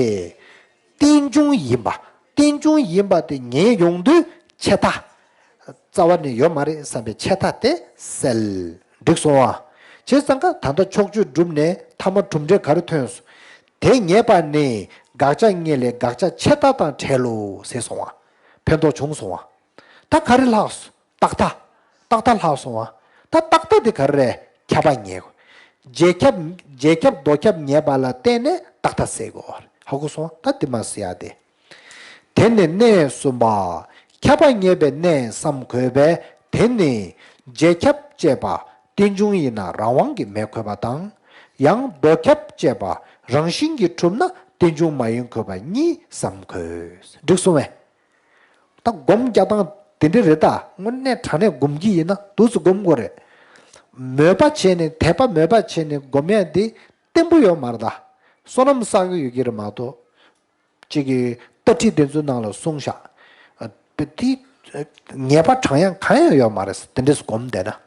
རྟེན་འབྱུང་ཡིན་པ། རྟེན་འབྱུང་ཡིན་པ་དེ་ངེས་ཡོང་དུས་ཆད་མཐའ་ རྩ་བ་ནས་ཡོད་མ་རེད་བསམ་པའི་ཆད་ལྟ་དེ་སེལ། འགྲིག་སོང་ཨ། བྱས་ཙང་ཀ་ད་ལྟ་ཕྱོགས་ཆོས་སྒྲུབ་ནས་ཐ་མ་གྲུབ་འབྲས་ག་རེ་ཐོན་སོང་། དེ་ངེས་པ་ནི་དགག་བྱ་ངེས་ལས་དགག་བྱ་ཆད་ལྟ་དང་བྲལ་ལོ་ཟེར་སོང་ཨ། ཕན་ཐོགས་བྱུང་སོང་ཨ། ད་ག་རེ་ལྷག་སོང་། རྟག་མཐའ། རྟག་མཐའ་ལྷག་སོང་བ། ད་རྟག་མཐའ་དེ་ག་རེ་རེད། ཁྱབ་པ་ངེས་དགོས། རྗེས་ཁྱབ། རྗེས་ཁྱབ་ལྡོག་ཁྱབ་ངེས་པ་ལ་བརྟེན་ནས་རྟག་མཐའ་སེལ་དགོས། ཧ་གོ་སོང་། ད་དེ་མ་ཟེར་ཡ་དེ། དེ་ནི་གནས་གསུམ་པ། ཁྱབ་པ་ངེས་པའི་གནས་སམ་དགོས་པས། དེ་ནི་རྗེས་ཁྱབ་བཅས་པ་རྟེན་འབྱུང་ཡིན་ན་རང་དབང་གིས་མེད་དགོས་པ་དང་། ཡང་ལྡོག་ཁྱབ་བཅས་པ་རང་བཞིན་གྱིས་གྲུབ་ན་རྟེན་འབྱུང་མ་ཡིན་དགོས་པ་གཉིས་སམ་དགོས། འགྲིག་སོང་བས། ད་སྒོམ་རྒྱག་སྟངས་དེ་འདྲ་རེད་ད། དངོས་གནས་དྲང་གནས་སྒོམ་གྱི་ཡིན་ན་འདུག་སེ་སྒོམ་དགོས་རེད། མོས་པ་བྱས་ནས་དད་པ་མོས་པ་བྱས་ནས་སྒོམ་ཡ་དེ་བརྟན་པོ་ཡོད་མ་རེད་ད། བསོད་ནམས་བསགས་ཀྱི་ཡོད་ཀྱི་རེད་མ་གཏོགས། གཅིག་གི་ལྟ་ཁྲིད་དེ་ཚོའི་ནང་ལ་གསུངས་ཤག་དེ་ངེས་པ་དྲང་ཡ་གང་ཡང་ཡོད་མ་རེད། དེ་འདྲས་སྒོམ་བསྡད་ན།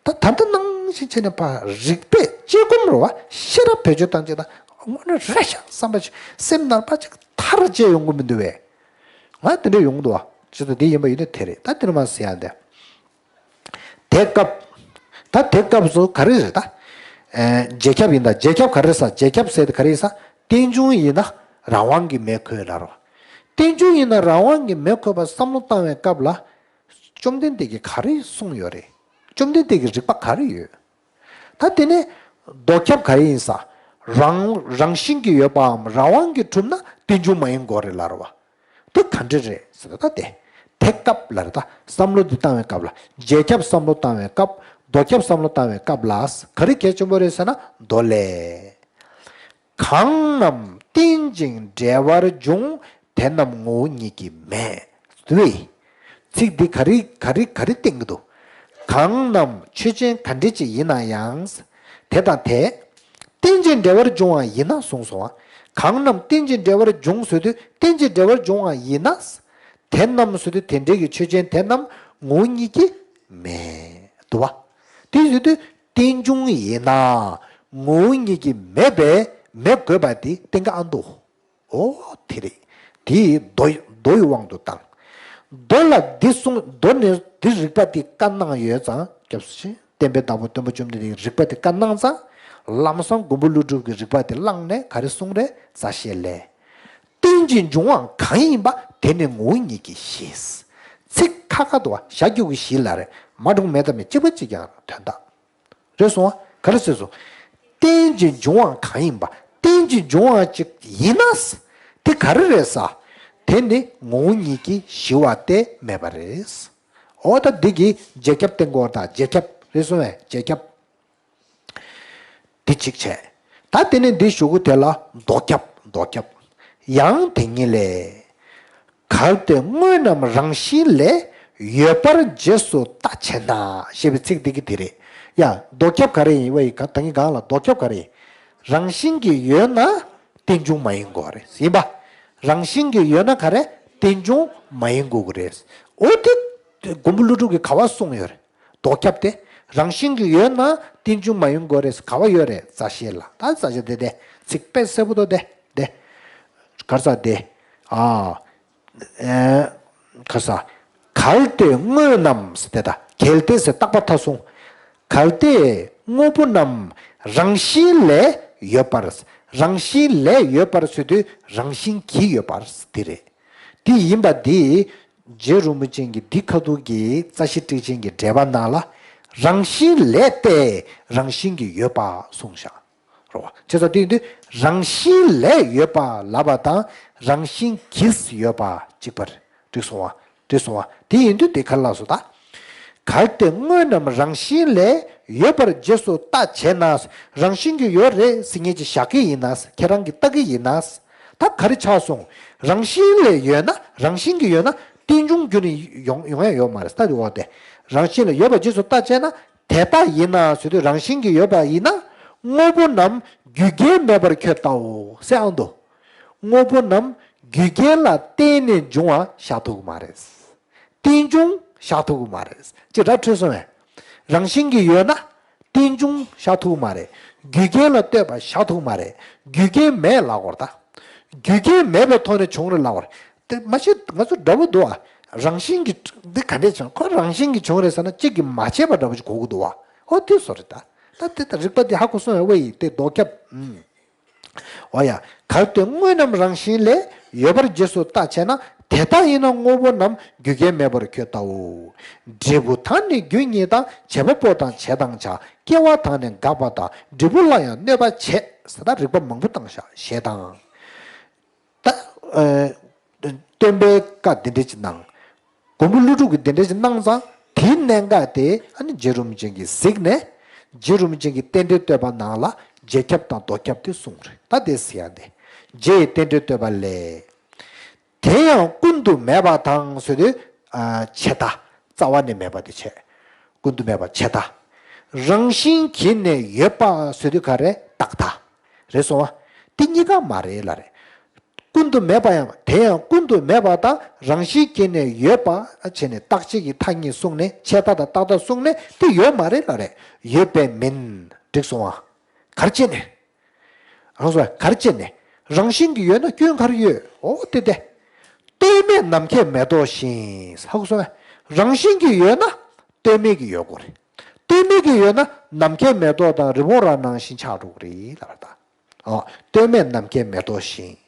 ད་ད་ལྟ་ནང་བཞིན་བྱས་ནས་ཕར་རིག་པས་དཔྱད་སྒོམ་རེད་བ། ཤེས་རབ་བེད་སྤྱོད་བཏང་བྱས་ད་དངོས་གནས་རེད་ཤག་བསམ་པ་ཞིག་སེམས་ནང་ཕར་ཅིག་ཐར་བྱས་ཡོང་གི་མི་འདུག་བས། ང་དེ་འདྲ་ཡོང་གི་འདུག་བ། ཅི་ཙམ་དེ་ཡིན་པ་ཡིན་ན་དེ་རེད། ད་དེ་ནས་མར་ཟེར་ཡ་འདི། དེ་སྐབས། ད་དེ་སྐབས་སུ་ག་རེ་རེད་ད། ཨེ། རྗེས་ཁྱབ་ཡིན་ད། རྗེས་ཁྱབ་ག་རེ་ཟ། རྗེས་ཁྱབ་ཟེར་དེ་ག་རེ་ཟ། རྟེན་འབྱུང་ཡིན་ན་རང་དབང་གིས་མེད་དགོས་ལབ་རེད་བ། རྟེན་འབྱུང་ཡིན་ན་རང་དབང་གིས་མེད་དགོས་པ་བསམ་བློ་བཏང་བའི་སྐབས་ལ། བཅོམ་ལྡན་འདས་ཀྱིས་ག་རེ་གསུངས་ཡོད་རེད། བཅོམ་ལྡན་འདས་ཀྱི་རིགས་པ་ག་རེ་ཡོད། ད་དེ་ནས་ལྡོག་ཁྱབ་ག་རེ་ཡིན་ས། རང་རང་བཞིན་གྱིས་ཡོད་པའམ་རང་དབང་གིས་གྲུབ་ན་རྟེན་འབྱུང་མ་ཡིན་དགོས་རེད་ལབ་རེད་བ། དེ་ག་འདྲ་རེད་ཟེར་ན་ད་དེ། དེ་སྐབས་ལ་རེད་ད། བསམ་བློ་འདི་བཏང་བའི་སྐབས་ལ། རྗེས་ཁྱབ་བསམ་བློ་བཏང་བའི་སྐབས། ལྡོག་ཁྱབ་བསམ་བློ་བཏང་བའི་སྐབས་ལ་ག་རེ་གལ་ཆེན་པོ་རེད་ཟེར་ན་མདོ་ལས། གང་རྣམས་རྟེན་ཅིང་འབྲེལ་བར་འབྱུང་། དེ་རྣམས་ངོ་བོ་ཉིད་ཀྱིས་མེད། དུས། ཚིག་འདི་ག་རེ་ག་རེ་ག་རེ་བསྟན་གྱི་འདུག་གང་རྣམས་ཆོས་ཅན་ག་འདྲ་ཅིག་ཡིན་ན་ཡང་། དེ་དང་དེ། རྟེན་ཅིང་འབྲེལ་བར་འབྱུང་བ་ཡིན་ན་གསུངས་སོང་བ། གང་རྣམས་རྟེན་ཅིང་འབྲེལ་བར་འབྱུང་ཟེར་དུས་རྟེན་ཅིང་འབྲེལ་བར་འབྱུང་བ་ཡིན་ན། དེ་རྣམས་ཟེར་དུས་དེ་འདྲའི་གི་ཆོས་ཅན་དེ་རྣམས་ངོ་བོ་ཉིད་ཀྱིས་མེད་དུ་བ། དེ་ཟེར་དུས་རྟེན་འབྱུང་ཡིན་ན་ངོ་བོ་ཉིད་ཀྱིས་མེད་པས་མེད་དགོས་པ་དེ་གཏན་འཁེལ་ཨ་འདུག་འོ་དེ་རེད། དེ་མདོ་མདོ་ཡི་དབང་དུ་བཏང་། མདོ་ལ་འདི་གསུངས། མདོ་ནས་འདི་རིགས་པ་དེ་བཀའ་གནང་ཡོད་ཙང་སྐྱབས་སུ་མཆི། བསྟན་པའི་བདག་པོ་སྟོན་པ་བཅོམ་ལྡན་འདས་ཀྱི་རིགས་པ་དེ་བཀའ་གནང་ཙང་། ལམ་སང་མགོན་པོ་ཀླུ་སྒྲུབ་ཀྱི་རིགས་པ་དེ་བླངས་ནས་ག་རེ་གསུངས་རེད། རྩ་ཤེ་ལས། རྟེན་ཅིང་འབྱུང་བ་གང་ཡིན་པ། དེ་ནི་ངོ་བོ་ཉིད་ཀྱིས་ཤེས། ཚིག་ཁ་ཁ་འདུག་བ། བཞག་རྒྱུ་གི་གཞི་ལ་རེད། མ་འགྲོ་མེད་དམ་མེད་གཅིག་པ་གཅིག་རྐྱང་དོན་དག་རེད་སོང་བ། ག་རེ་ཟེར་སོང་། རྟེན་ཅིང་འབྱུང་བ་གང་ཡིན་པ། རྟེན་ཅིང་འབྱུང་བ་གཅིག་ཡིན་ན། དེ་ག་རེ་རེད་ས། དེ་ནི་ངོ་བོ་ཉིད་ཀྱིས་ཞི་བ་སྟེ་མེད་པ་རེད། འོ་ད་འདི་གི་རྗེས་ཁྱབ་བསྟན་དགོས་ད། རྗེས་ཁྱབ་རེད་སོང་བས། རྗེས་ཁྱབ། འདི་གཅིག་བྱས། ད་དེ་ནས་འདི་གཞུག་གུ་དེ་ལ་ལྡོག་ཁྱབ། ལྡོག་ཁྱབ། ཡང་དེ་ཉིད་ལས། གལ་ཏེ་དངོས་རྣམས་རང་བཞིན་ལས་ཡོད་པར་རྗེས་སུ་ལྟ་བྱེད་ན། ཞེས་པའི་ཚིག་འདི་གི་དེ་རེད། ཡ། ལྡོག་ཁྱབ་ག་རེ་ཡིན་པ་ཡི་ག་ད་གིན་གང་ལ་ལྡོག་ཁྱབ་ག་རེ་ཡིན། རང་བཞིན་གྱིས་ཡོད་ན་རྟེན་འབྱུང་མ་ཡིན་དགོས་རེད། ཡིན་པ། རང་བཞིན་གྱིས་ཡོད་ན་ག་རེ་རྟེན་འབྱུང་མ་ཡིན་དགོས་ཀྱི་རེད། འོ་དེ་མགོན་པོ་ཀླུ་སྒྲུབ་ཀྱིས་ག་བ་གསུངས་ཡོད་རེད། ལྡོག་ཁྱབ་དེ་རང་བཞིན་གྱིས་ཡོད་ན་རྟེན་འབྱུང་མ་ཡིན་དགོས་རེད། ག་བ་ཡོད་རེད། རྩ་ཤེ་ལ། ད་རྩ་ཤེ་དེ་དེ་ཚིག་དཔེ་གསལ་པོ་འདུག་དེ་དེ། ག་རེ་ཟ་དེ། ཨ། ཨེ། ག་རེ་ཟ། གལ་ཏེ་དངོས་རྣམས་དེ་ད་གལ་ཏེ་ཟེར་རྟག་པ་མཐའ་གསུམ། གལ་ཏེ་དངོས་པོ་རྣམས་རང་བཞིན་ལས་ཡོད་པར། རང་བཞིན་ལས་ཡོད་པར་ཟེར་དུས་རང་བཞིན་གྱིས་ཡོད་པར་དེ་རེད། དེ་ཡིན་པ་འདི། རྗེ་རིན་པོ་ཆེ་གིས་འདི་ཁ་ཐུག་གི་རྩ་ཤེ་ཊཱིཀ་ཆེན་གྱི་འགྲེལ་པ་ནང་ལ། རང་བཞིན་ལས་ཏེ་རང་བཞིན་གྱིས་ཡོད་པ་གསུངས་བཞག་རེད་བ། བྱས་ཙང་དེ་ཡིན་དུས་རང་བཞིན་ལས་ཡོད་པ་ལབ་པ་དང་རང་བཞིན་གྱིས་ཡོད་པ་གཅིག་པ་རེད། འགྲིག་སོང་བ། འགྲིག་སོང་བ། དེ་ཡིན་དུས་དེ་ག་རེ་ལབ་སོང་ད། གལ་ཏེ་དངོས་རྣམས་རང་བཞིན་ལས་ཡོད་པར་རྗེས་སུ་ལྟ་བྱས་ན། རང་བཞིན་གྱིས་ཡོད་རེད་ཟེར་མཁན་ཅིག་བཞག་གི་ཡིན་ན། ཁྱེད་རང་གིས་ལྟ་གི་ཡིན་ན། ད་ག་རེ་ཆགས་སོང་། རང་བཞིན་ལས་ཡོད་ན། རང་བཞིན་གྱིས་ཡོད་ན་རྟེན་འབྱུང་ཁྱོན་ནས་ཡོང་ཡོང་ཡ་ཡོད་མ་རེད། ད་དེ་འོ་དེ་རང་བཞིན་ལས་ཡོད་པར་རྗེས་སུ་ལྟ་བྱས་ན། དེ་ལྟ་ཡིན་ན་ཟེར་དུས་རང་བཞིན་གྱིས་ཡོད་པ་ཡིན་ན། དངོས་པོ་རྣམས་རྒྱུ་རྐྱེན་མེད་པར་ཁྱོད་ལྟའོ་ཟེར་ཨང་འདུག་དངོས་པོ་རྣམས་རྒྱུ་རྐྱེན་ལ་བརྟེན་ནས་འབྱུང་བ་བཞག་ཐུབ་ཀྱི་མ་རེད། རྟེན་འབྱུང་བཞག་ཐུབ་ཀྱི་མ་རེད། ཅེས་ར་འཕྲོད་སོང་བས། རང་བཞིན་གྱིས་ཡོད་ན་རྟེན་འབྱུང་བཞག་ཐུབ་ཀྱི་མ་རེད། རྒྱུ་རྐྱེན་ལ་ལྟོས་པ་བཞག་ཐུབ་ཀྱི་མ་རེད། རྒྱུ་རྐྱེན་མེད་ལབ་དགོས་རེད་ད། རྒྱུ་རྐྱེན་མེད་པའི་ཐོག་ནས་བྱུང་རེད་ལབ་དགོས་རེད། དེ་མ་གཞི་ང་ཚོ་འདྲ་པོ་འདུག་ཨ། རང་བཞིན་གྱིས་འདི་ག་འདྲས་བྱུང་། ཁོ་རང་བཞིན་གྱིས་བྱུང་རེད་ཟེར་ན་གཅིག་གིས་མ་བྱས་པ་འདྲ་པོ་ཞིག་གོ་གི་འདུག་བ། ཨོ་དེ་བཟོ་རེད་ད། ད་དེ་ད་རིགས་པ་དེ་ཧ་གོ་སོང་ཡ། ཝེ་ཡི་དེ་ལྡོག་ཁྱབ། ཨུམ། འོ་ཡ། གལ་ཏེ་དངོས་རྣམས་རང་བཞིན་ལས། ཡོད་པར་རྗེས་སུ་བལྟ་བྱས་ན། དེ་ལྟ་ཡིན་ན་དངོས་པོ་རྣམས། རྒྱུ་རྐྱེན་མེད་པར་ཁྱོད་ལྟའོ། འབྲས་བུ་དང་ནི་རྒྱུ་ཉིད་དང་། བྱས་པ་པོ་དང་བྱེད་དང་བྱ། སྐྱེ་བ་དང་ནི་འགག་པ་དང་། འབྲས་བུ་ལ་ཡང་གནོད་པ་བྱེད། ཟེར་ད་རིགས་པ་མང་པོ་བཏང་ཤག་ཞེས་དང་། ད། ཨ། སྟོན་པའི་བཀའ་འདི་འདྲ་ཅིག་གནང་། མགོན་པོ་ཀླུ་སྒྲུབ་ཀྱིས་འདི་འདྲ་ཅིག་གནང་ཙང་། དེའི་གནད་འགག་དེ་ཨ་ནི་རྗེ་རིན་པོ་ཆེ་གིས་གཟིགས་ནས། རྗེ་རིན་པོ་ཆེ་གིས་རྟེན་འབྲེལ་བསྟོད་པ་ནང་ལ་རྗེས་ཁྱབ་དང་ལྡོག་ཁྱབ་དེ་གསུངས་རེད། ད་དེ་གཟིགས་ཡ་དེ། རྗེ་ཡི་རྟེན་འབྲེལ་བསྟོད་པ་ལས། དེ་ཡང་ཀུན་ཏུ་མེད་པ་དང་ཟེར་དུས། ཨ། ཆད་ལྟ། རྩ་བ་ནས་མེད་པ་དེ་བྱས། ཀུན་ཏུ་མེད་པ་ཆད་ལྟ། རང་བཞིན་གྱིས་ནི་ཡོད་པ་ཟེར་དུས་ག་རེ། རྟག་མཐའ། རེད་སོང་བ། དེ་གཉིས་ཀ་མ་རེད་ལབ་རེད། ཀུན་ཏུ་མེད་པ་ཡང་། དེ་ཡང་ཀུན་ཏུ་མེད་པ་དང་རང་བཞིན་གྱིས་ནི་ཡོད་པ་བྱས་ནས་རྟག་ཆད་ཀྱི་མཐའ་གཉིས་གསུངས་ནས། ཆད་ལྟ་དང་རྟག་མཐའ་གསུངས་ནས་དེ་ཡོད་མ་རེད་ལབ་རེད། ཡོད་པས་མིན། འགྲིག་སོང་བ། ག་རེ་བྱས་ནས། རང་སོ་ག་རེ་བྱས་ནས། རང་བཞིན་གྱིས་ཡོད་ན་སྐྱོན་ག་རེ་ཡོད། འོ་དེ་དེ། ལྟོས་མེད་ནམ་མཁའི་མེ་ཏོག་བཞིན། ཧ་གོ་སོང་ངས། རང་བཞིན་གྱིས་ཡོད་ན་ལྟོས་མེད་ཀྱི་ཡོད་དགོས་རེད། ལྟོས་མེད་ཀྱི་ཡོད་ན་ནམ་མཁའི་མེ་ཏོག་དང་རི་བོང་རྭ་ནང་བཞིན་ཆགས་འགྲོ་གི་རེད་ལབ་པ་དང་། ཨོ། ལྟོས་མེད་ནམ་མཁའི་མེ་ཏོག་བཞིན།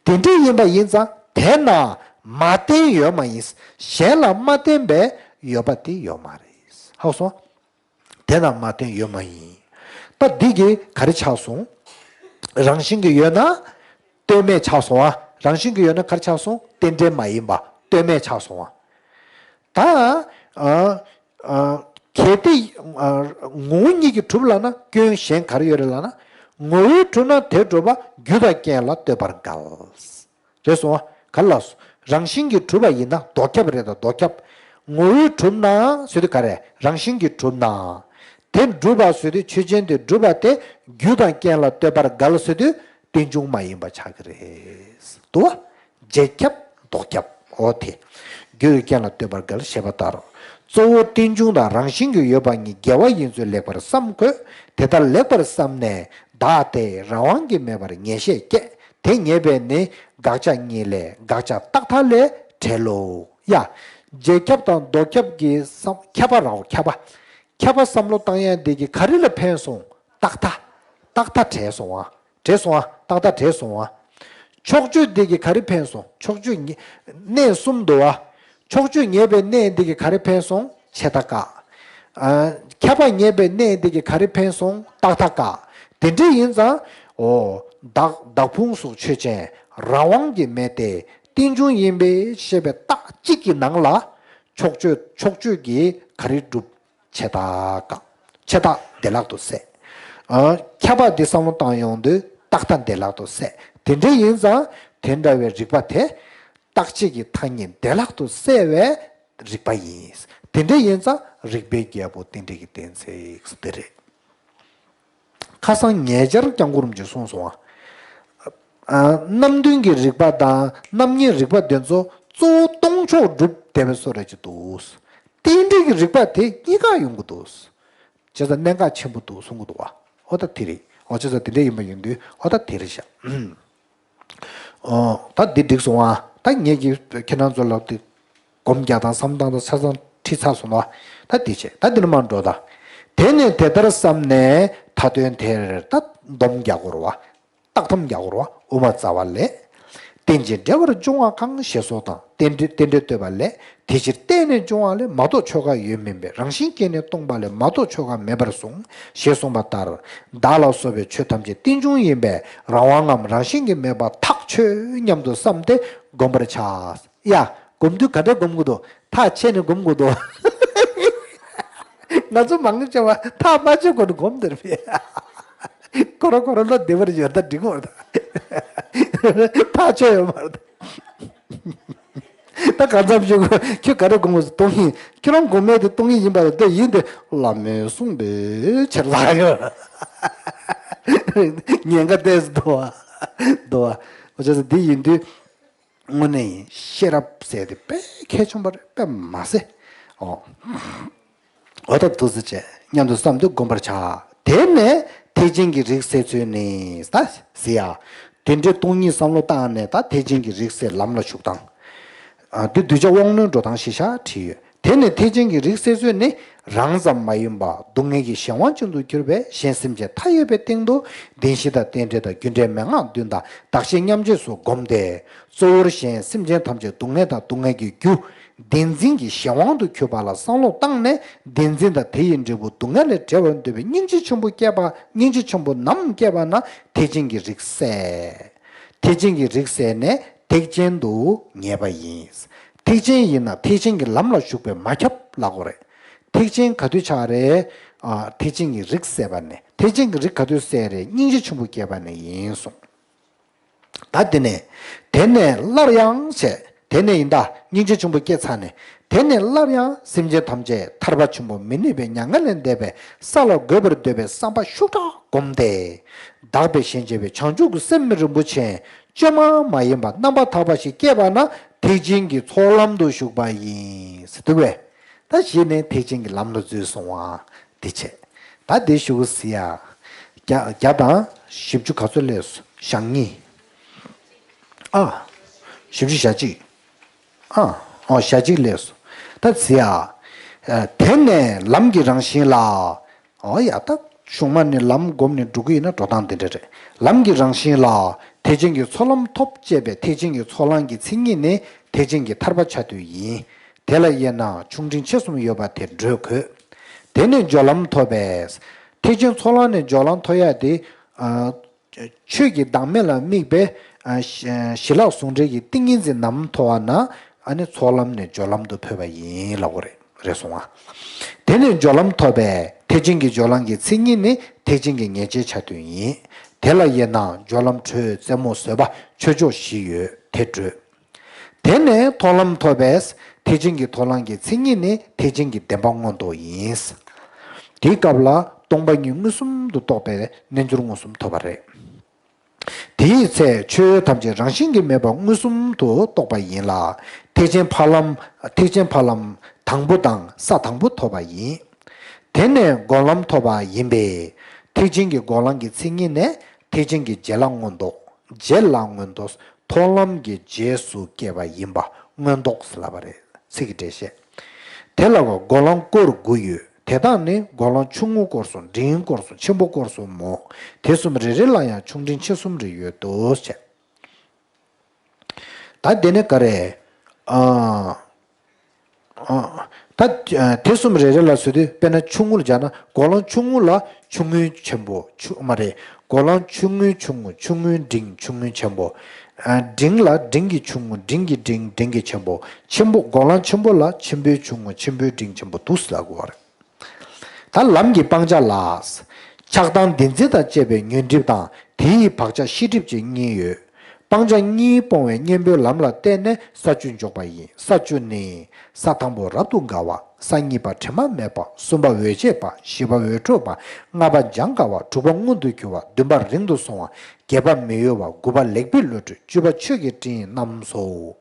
དེ་འདྲ་ཡིན་པ་ཡིན་ཙང་དེ་ན་མ་བརྟེན་ཡོད་མ་ཡིན། གཞན་ལ་མ་བརྟེན་པའི་ཡོད་པ་དེ་ཡོད་མ་རེད། ཧ་གོ་སོང་། དེ་ན་མ་བརྟེན་ཡོད་མ་ཡིན། ད་འདི་གི་ག་རེ་ཆགས་སོང་། རང་བཞིན་གྱིས་ཡོད་ན་ལྟོས་མེད་ཆགས་སོང་བ། རང་བཞིན་གྱིས་ཡོད་ན་ག་རེ་ཆགས་སོང་། རྟེན་འབྲེལ་མ་ཡིན་པ་ལྟོས་མེད་ཆགས་སོང་བ། ད། ཨ། ཨ། གལ་ཏེ། ཨ། ངོ་བོ་ཉིད་ཀྱིས་གྲུབ་ལབ་ན་སྐྱོན་གཞན་ག་རེ་ཡོད་རེད་ལབ་ན། ངོ་བོས་གྲུབ་ན་དེ་གྲུབ་པ་རྒྱུ་དང་རྐྱེན་ལ་ལྟོས་པར་འགལ། རེད་སོང་བ། ག་རེ་ལབ་སོང་། རང་བཞིན་གྱིས་གྲུབ་པ་ཡིན་ན་ལྡོག་ཁྱབ་རེད་ད་ལྡོག་ཁྱབ། ངོ་བོས་གྲུབ་ན་ཟེར་དུས་ག་རེ། རང་བཞིན་གྱིས་གྲུབ་ན། དེ་གྲུབ་པ་ཟེར་དུས་ཆོས་ཅན་དེ་གྲུབ་པ་དེ་རྒྱུ་དང་རྐྱེན་ལ་ལྟོས་པར་འགལ་ཟེར་དུས་རྟེན་འབྱུང་མ་ཡིན་པ་ཆགས་ཀྱི་རེད། འདུག་བ། རྗེས་ཁྱབ་ལྡོག་ཁྱབ། འོ་དེ། རྒྱུ་དང་རྐྱེན་ལ་ལྟོས་པར་འགལ་ཞེས་པ་ལྟར། གཙོ་བོ་རྟེན་འབྱུང་དང་རང་བཞིན་གྱིས་ཡོད་པ་གཉིས་འགལ་བ་ཡིན་ཚུལ་ལེགས་པར་བསམ་དགོས། དེ་ལྟར་ལེགས་པར་བསམས་ནས་བདག་དེ་རང་དབང་གིས་མེད་པར་ངེས་ཤེས་སྐྱེ། དེ་ངེས་པས་ནི་དགག་བྱ་གཉིས་ལས་དགག་བྱ་རྟག་མཐའ་ལས་བྲལ་ལོ། ཡ། རྗེས་ཁྱབ་དང་ལྡོག་ཁྱབ་ཀྱི་བསམ་ཁྱབ་པ་རང་ཁྱབ་པ། ཁྱབ་པ་བསམ་བློ་བཏང་ཡ་འདི་གི་ག་རེ་ལ་ཕན་སོང་། རྟག་མཐའ། རྟག་མཐའ་བྲལ་སོང་བ། བྲལ་སོང་བ། རྟག་མཐའ་བྲལ་སོང་བ། ཕྱོགས་ཆོས་འདི་གི་ག་རེ་ཕན་སོང་། ཕྱོགས་ཆོས་ཉེ་གནས་གསུམ་འདུག་བ། ཕྱོགས་ཆོས་ངེས་པའི་གནས་འདི་གི་ག་རེ་ཕན་སོང་། ཆད་མཐའ་བཀག་ཨ། ཁྱབ་པ་ངེས་པའི་གནས་འདི་གི་ག་རེ་ཕན་སོང་། རྟག་མཐའ་བཀག་དེ་འདྲ་ཡིན་ཙང་། འོ། བདག་བདག་ཕུང་སོགས་ཆོས་ཅན་རང་དབང་གིས་མེད་དེ་རྟེན་འབྱུང་ཡིན་པས་ཞེས་པའི་རྟགས་གཅིག་གི་ནང་ལ་ཕྱོགས་ཆོས་ཕྱོགས་ཆོས་ཀྱིས་ག་རེ་སྒྲུབ། ཆད་མཐའ་བཀག་ཆད་མཐའ་བདེ་བླག་ཏུ་བསལ། ཨ། ཁྱབ་པ་འདི་བསམ་བློ་བཏང་ཡོང་དུས་རྟག་མཐའ་བདེ་བླག་ཏུ་བསལ། དེ་འདྲ་ཡིན་ཙང་དེ་འདྲ་བའི་རིགས་པ་དེ། རྟག་ཆད་ཀྱི་མཐའ་གཉིས་བདེ་བླག་ཏུ་བསལ་བའི་རིགས་པ་ཡིན། དེ་འདྲ་ཡིན་ཙང་རིགས་པའི་རྒྱལ་པོ་རྟེན་འབྲེལ་གྱི་གཏན་ཚིགས་དེ་རེད། ཁ་སང་ཉེ་ཆར་སྐྱབས་མགོན་རིན་པོ་ཆེས་གསུངས་སོང་བ། ཨ། རྣམ་བདུན་གྱི་རིགས་པ་དང་རྣམ་གཉིས་རིགས་པ་དེ་ཚོ་གཙོ་བོ་སྟོང་ཕྱོགས་སྒྲུབ་བསྡད་པའི་བཟོ་འདྲ་ཅིག་འདུག་རྟེན་འབྲེལ་གྱི་རིགས་པ་དེ་གཉིས་ཀ་ཡོང་གི་འདུག་བྱས་ཙང་གནད་འགག་ཆེན་པོ་འདུག་གསུང་གི་འདུག་བ། ཨོ་ད་དེ་རེད། ཨོ་བྱས་ཙང་དེ་འདྲ་ཡིན་པ་ཡིན་དུས་ཨོ་ད་དེ་རེད་ཤག་ཨོ། ད་འདི་འགྲིག་སོང་ཨ། ད་ངེད་ཀྱིས་ཁྱེད་རང་ཚོ་ལ་དེ་སྒོམ་རྒྱག་དང་བསམ་སྟངས་དང་ཆ་ཚང་ཁྲིད་ཚར་སོང་ཨ། ད་འདི་བྱས། ད་འདི་ནས་མར་འགྲོ་ད། དེ་ནས་དེ་ལྟར་བསམས་ནས་མཐའ་དོན་དེར་ད་སྡོམ་རྒྱག་དགོས་རེད་བ། རྟགས་ཐམ་རྒྱག་དགོས་རེད་བ། དབུ་མ་རྩ་བ་ལས། རྟེན་ཅིང་འབྲེལ་བར་འབྱུང་བ་གང་ཞེས་སོགས་དང་རྟེན་འབྲེལ་རྟེན་འབྲེལ་བསྟོད་པ་ལས། དེ་ཕྱིར་བརྟེན་ནས་འབྱུང་བ་ལས་མ་གཏོགས་ཆོས་འགའ་ཡོད་མིན་པས་རང་བཞིན་སྐྱེས་ནས་སྟོང་པ་ལས་མ་གཏོགས་ཆོས་འགའ་མེད་པར་གསུངས་ཞེས་གསུངས་པ་ལྟར། བདག་ལ་སོགས་པའི་ཆོས་ཐམས་ཅད་རྟེན་འབྱུང་ཡིན་པས་རང་དབང་ངམ་རང་བཞིན་གྱིས་མེད་པ་ཐག་ཆོད་སྙམ་དུ་བསམས་ཏེ་སྒོམ་པར་བྱ། ཡ། སྒོམ་དུས་ག་འདྲ་སྒོམ་དགོས་འདུག་ཐག་ཆད་ནས་སྒོམ་དགོས་འདུག་ང་ཚོ་མང་ཆེ་བ་ཐག་མ་ཆད་གོང་ནས་སྒོམ་བསྡད་པས། ཁོ་རང་ཁོ་རང་བློ་བདེ་བར་ཡོད་ད་འགྲིག་གོ། ཐག་ཆོད་ཡོད་མ་རེད། ད་གང་འཚམ་ཞིག་ཁྱོད་ག་རེ་སྒོམ་དགོས་སུ་སྟོང་ཉིད། ཁྱོད་རང་སྒོམ་མེད་དེ་སྟོང་ཉིད་ཡིན་པ་རེད། དེ་ཡིན་ཏེ་བླ་མས་གསུངས་པའི་ཕྱིར་ལ་ཡོད། ཉེན་ཁ་ཏོག་ཙམ་འདུག་བ། འདུག་བ། འོ་བྱས་ཙང་འདི་ཡིན་དུས། དངོས་གནས་ཤེས་རབ་ཟེར་དེ་དཔེ་གལ་ཆེན་པོ་རེད། དཔེ་མ་ཟད། ཨོ། འོ་ད་འདུག་སེ་བྱས་སྙམ་དུ་བསམ་དུས་སྒོམ་པར་བྱ། དེ་ནས་ཐེག་ཆེན་གྱི་རིགས་སད་ཚུལ་ནི། ད་ཟེར་ཡ། དེ་འདྲའི་སྟོང་ཉིད་བསམ་བློ་བཏང་ནས་ད་ཐེག་ཆེན་གྱི་རིགས་སད་ལམ་ལ་ཞུགས་དང་། ཨ། འདི་གདུལ་བྱ་དབང་རྣོན་འགྲོ་སྟངས་ཤེས་བྱ་བྲིས་ཡོད། དེ་ནས་ཐེག་ཆེན་གྱི་རིགས་སད་ཚོད་ནི། རང་ཙམ་མ་ཡིན་པ་སྡུག་བསྔལ་གྱི་གཞན་དབང་ཅན་དུ་གྱུར་པའི་གཞན་སེམས་ཅན་མཐའ་ཡས་པའི་སྟེང་དུ་བདེན་བཞི་དང་རྟེན་འབྲེལ་དང་རྒྱུ་འབྲས་མན་ངག་བདུན་དང་བདག་གཞན་མཉམ་བརྗེས་སུ་བསྒོམས་ཏེ། གཙོ་བོར་གཞན་སེམས་ཅན་ཐམས་ཅད་སྡུག་བསྔལ་དང་སྡུག་བསྔལ་གྱི་རྒྱུ། བདེན་འཛིན་གྱི་གཞན་དབང་དུ་གྱུར་པ་ལ་བསམ་བློ་བཏང་ནས། བདེན་འཛིན་དང་དེ་ཡི་འབྲས་བུ་སྡུག་བསྔལ་ལས་བྲལ་བར་འདོད་པའི་སྙིང་རྗེ་ཆེན་པོ་སྐྱེས་པ། སྙིང་རྗེ་ཆེན་པོ་ནམ་སྐྱེས་པ་ན་ཐེག་ཆེན་གྱི་རིགས་སད། ཐེག་ཆེན་གྱི་རིགས་སད་ནས་ཐེག་ཆེན་དུ་ངེས་པ་ཡིན། ཐེག་ཆེན་ཡིན་ན་ཐེག་ཆེན་གྱི་ལམ་ལ་ཞུགས་པས་མ་ཁྱབ་ལབ་དགོས་རེད། ཐེག་ཆེན་ག་དུས་ཆགས་རེད། ཨ། ཐེག་ཆེན་གྱི་རིགས་སད་པ་ནས། ཐེག་ཆེན་གྱི་རིགས་ག་དུས་སད་རེད། སྙིང་རྗེ་ཆེན་པོ་སྐྱེས་པ་ནས་ཡིན་གསུངས། ད་དེ་ནས། དེ་ནས་སླར་ཡང་བྱས། དེ་ནས་ཡིན་ད། སྙིང་རྗེ་ཆེན་པོ་སྐྱེས་ཚར་ནས། དེ་ནས་སླར་ཡང་སེམས་ཅན་ཐམས་ཅད་ཐར་པ་ཆེན་པོ་མི་ནུས་པའི་མྱ་ངན་ལས་འདས་པའི་ས་ལ་འགོད་པར་འདོད་པའི་བསམ་པ་ཤུགས་དྲག་བསྒོམས་ཏེ། བདག་པས་གཞན་གཅེས་པའི་བྱང་ཆུབ་ཀྱི་སེམས་རིན་པོ་ཆེ་བཅོས་མ་མ་ཡིན་པ་རྣམ་པར་དག་པ་ཞིག་སྐྱེས་པ་ན་ཐེག་ཆེན་གྱི་ཚོགས་ལམ་དུ་ཞུགས་པ་ཡིན། ཟེར་འདུག་པས། ད་གཞི་ནས་ཐེག་ཆེན་གྱི་ལམ་ལ་འཛུལ་སོང་བ། དེ་བྱས། ད་དེ་ཞུ་གི་ཟེར་ཡ། བརྒྱ་བརྒྱ་དང་བཞི་བཅུ་ག་ཚོད་སླེབས་སོང་། ཞག་གཉིས། ཨ། བཞི་བཅུ་ཞེ་གཅིག། ཨ། ཨོ། ཞེ་གཅིག་སླེབས་སོང་། ད་ཟེར་ཡ། ཨ། དེ་ནས་ལམ་གྱི་རང་བཞིན་ལ། ཨོ་ཡ། ད་གཞུག་མ་ནས་ལམ་བསྒོམས་ནས་འགྲོ་གི་ཡིན་ན་འགྲོ་སྟངས་དེ་འདྲ་རེད། ལམ་གྱི་རང་བཞིན་ལ། ཐེག་ཆེན་གྱི་ཚོགས་ལམ་ཐོབ་ཅེས་པའི་ཐེག་ཆེན་གྱི་ཚོགས་ལམ་གྱི་མཚན་ཉིད་ནི་ཐེག་ཆེན་གྱི་ཐར་པ་ཆ་དུས་ཡིན། དེ་ལ་དབྱེ་ན་ཆུང་འབྲིང་ཆེ་གསུམ་ཡོད་པ་དེ་འགྲོས་དགོས། དེ་ནས་སྦྱོར་ལམ་ཐོབ་པས། ཐེག་ཆེན་ཚོགས་ལམ་ནས་སྦྱོར་ལམ་ཐོབ་ཡ་དེ། ཨ། ཆོས་ཀྱི་བདག་མེད་ལ་དམིགས་པའི། ཨ། ཞི་ཞི་ལྷག་ཟུང་འབྲེལ་གྱི་ཏིང་ངེ་འཛིན་ནམ་ཐོབ་པ་ན། ཨ་ནི་ཚོགས་ལམ་ནས་སྦྱོར་ལམ་དུ་འཕོས་པ་ཡིན་ལབ་དགོས་རེད། རེད་སོང་ང་། དེ་ནས་སྦྱོར་ལམ་ཐོབ་པས་ཐེག་ཆེན་གྱི་སྦྱོར་ལམ་གྱི་མཚན་ཉིད་ནི་ཐེག་ཆེན་གྱི་ཉེར་སྤྱོད་ཆ་དུས་ཡིན། དེ་ལ་དབྱེ་ན་སྦྱོར་ལམ་དྲོད་རྩེ་མོ་བཟོད་པ་ཆོས་མཆོག་བཞི་ཡོད་དེ་འགྲོས། དེ་ནས་མཐོང་ལམ་ཐོབ་པས་ཐེག་ཆེན་གྱི་མཐོང་ལམ་གྱི་མཚན་ཉིད་ནི་ཐེག་ཆེན་གྱི་བདེན་པ་མངོན་རྟོགས་ཡིན། དེའི་སྐབས་ལ་སྟོང་པ་ཉིད་མངོན་སུམ་དུ་རྟོགས་པའི་རྣལ་འབྱོར་མངོན་སུམ་ཐོབ་པ་རེད། དེའི་ཚེ་ཆོས་ཐམས་ཅད་རང་བཞིན་གྱིས་མེད་པ་མངོན་སུམ་དུ་རྟོགས་པ་ཡིན་ལ། ཐེག་ཆེན་ཕ་ལམ། ཐེག་ཆེན་ཕ་ལམ་དང་པོ་དང་ས་དང་པོ་ཐོབ་པ་ཡིན། དེ་ནས་སྒོམ་ལམ་ཐོབ་པ་ཡིན་པས། ཐེག་ཆེན་གྱི་སྒོམ་ལམ་གྱི་མཚན་ཉིད་ནི་ཐེག་ཆེན་གྱི་རྗེས་ལ་མངོན་རྟོགས། རྗེས་ལ་མངོན་རྟོགས་མཐོང་ལམ་གྱི་རྗེས་སུ་སྐྱེས་པ་ཡིན་པ་མངོན་རྟོགས་ལབ་པ་རེད། ཚིག་གི་འགྲེལ་བཤད། དེ་ལ་སྒོམ་ལམ་སྐོར་དགུ་ཡོད། དེ་དག་ནི་སྒོམ་ལམ་ཆུང་ངུ་སྐོར་གསུམ། འབྲིང་སྐོར་གསུམ། ཆེན་པོ་སྐོར་གསུམ་མོ། དེ་གསུམ་རེ་རེ་ལ་ཡང་ཆུང་འབྲིང་ཆེ་གསུམ་རེ་ཡོད་དོ་ཞེས། ད་དེ་ནི་ག་རེ། ཨ། ཨ། ད་དེ་གསུམ་རེ་རེ་ལ་བཟོ་དུས་དཔེར་ན་ཆུང་ངུ་ལ་སྦྱར་ན་སྒོམ་ལམ་ཆུང་ངུ་ལ་ཆུང་ངུའི་ཆེན་པོ་ཆུ་མ་རེད། སྒོམ་ལམ་ཆུང་ངུའི་ཆུང་ངུ། ཆུང་ངུའི་འབྲིང་། ཆུང་ངུའི་ཆེན་པོ། ཨ། འབྲིང་ལ་འབྲིང་གི་ཆུང་ངུ། འབྲིང་གི་འབྲིང་། འབྲིང་གི་ཆེན་པོ། ཆེན་པོ། སྒོམ་ལམ་ཆེན་པོ་ལ་ཆེན་པོའི་ཆུང་ངུ། ཆེན་པོའི་འབྲིང་། ཆེན་པོ་འདུག་ཟེར་ལབ་དགོས་པ་རེད། ད་ལམ་གྱི་སྤང་བྱ་ལ། ཆགས་སྡང་བདེན་འཛིན་དང་བཅས་པའི་ཉོན་སྒྲིབ་དང་དེ་ཡི་བག་ཆགས་ཤེས་སྒྲིབ་ཅེས་གཉིས་ཡོད། སྤང་བྱ་གཉིས་སྤོང་བའི་གཉེན་པོའི་ལམ་ལ་བརྟེན་ནས་ས་བཅུ་འཇོག་པ་ཡིན། ས་བཅུ་ནི། ས་དང་པོ་རབ་ཏུ་དགའ་བ། ས་གཉིས་པ་དྲི་མ་མེད་པ། གསུམ་པ་འོད་བྱེད་པ། བཞི་པ་འོད་འཕྲོ་བ། ལྔ་པ་འཇམ་དཀའ་བ། དྲུག་པ་མངོན་དུ་གྱུར་པ། བདུན་པ་རིང་དུ་སོང་བ། བརྒྱད་པ་མི་གཡོ་བ། དགུ་པ་ལེགས་པའི་བློ་གྲོས། བཅུ་པ་ཆོས་ཀྱི་སྤྲིན་རྣམས་སོ།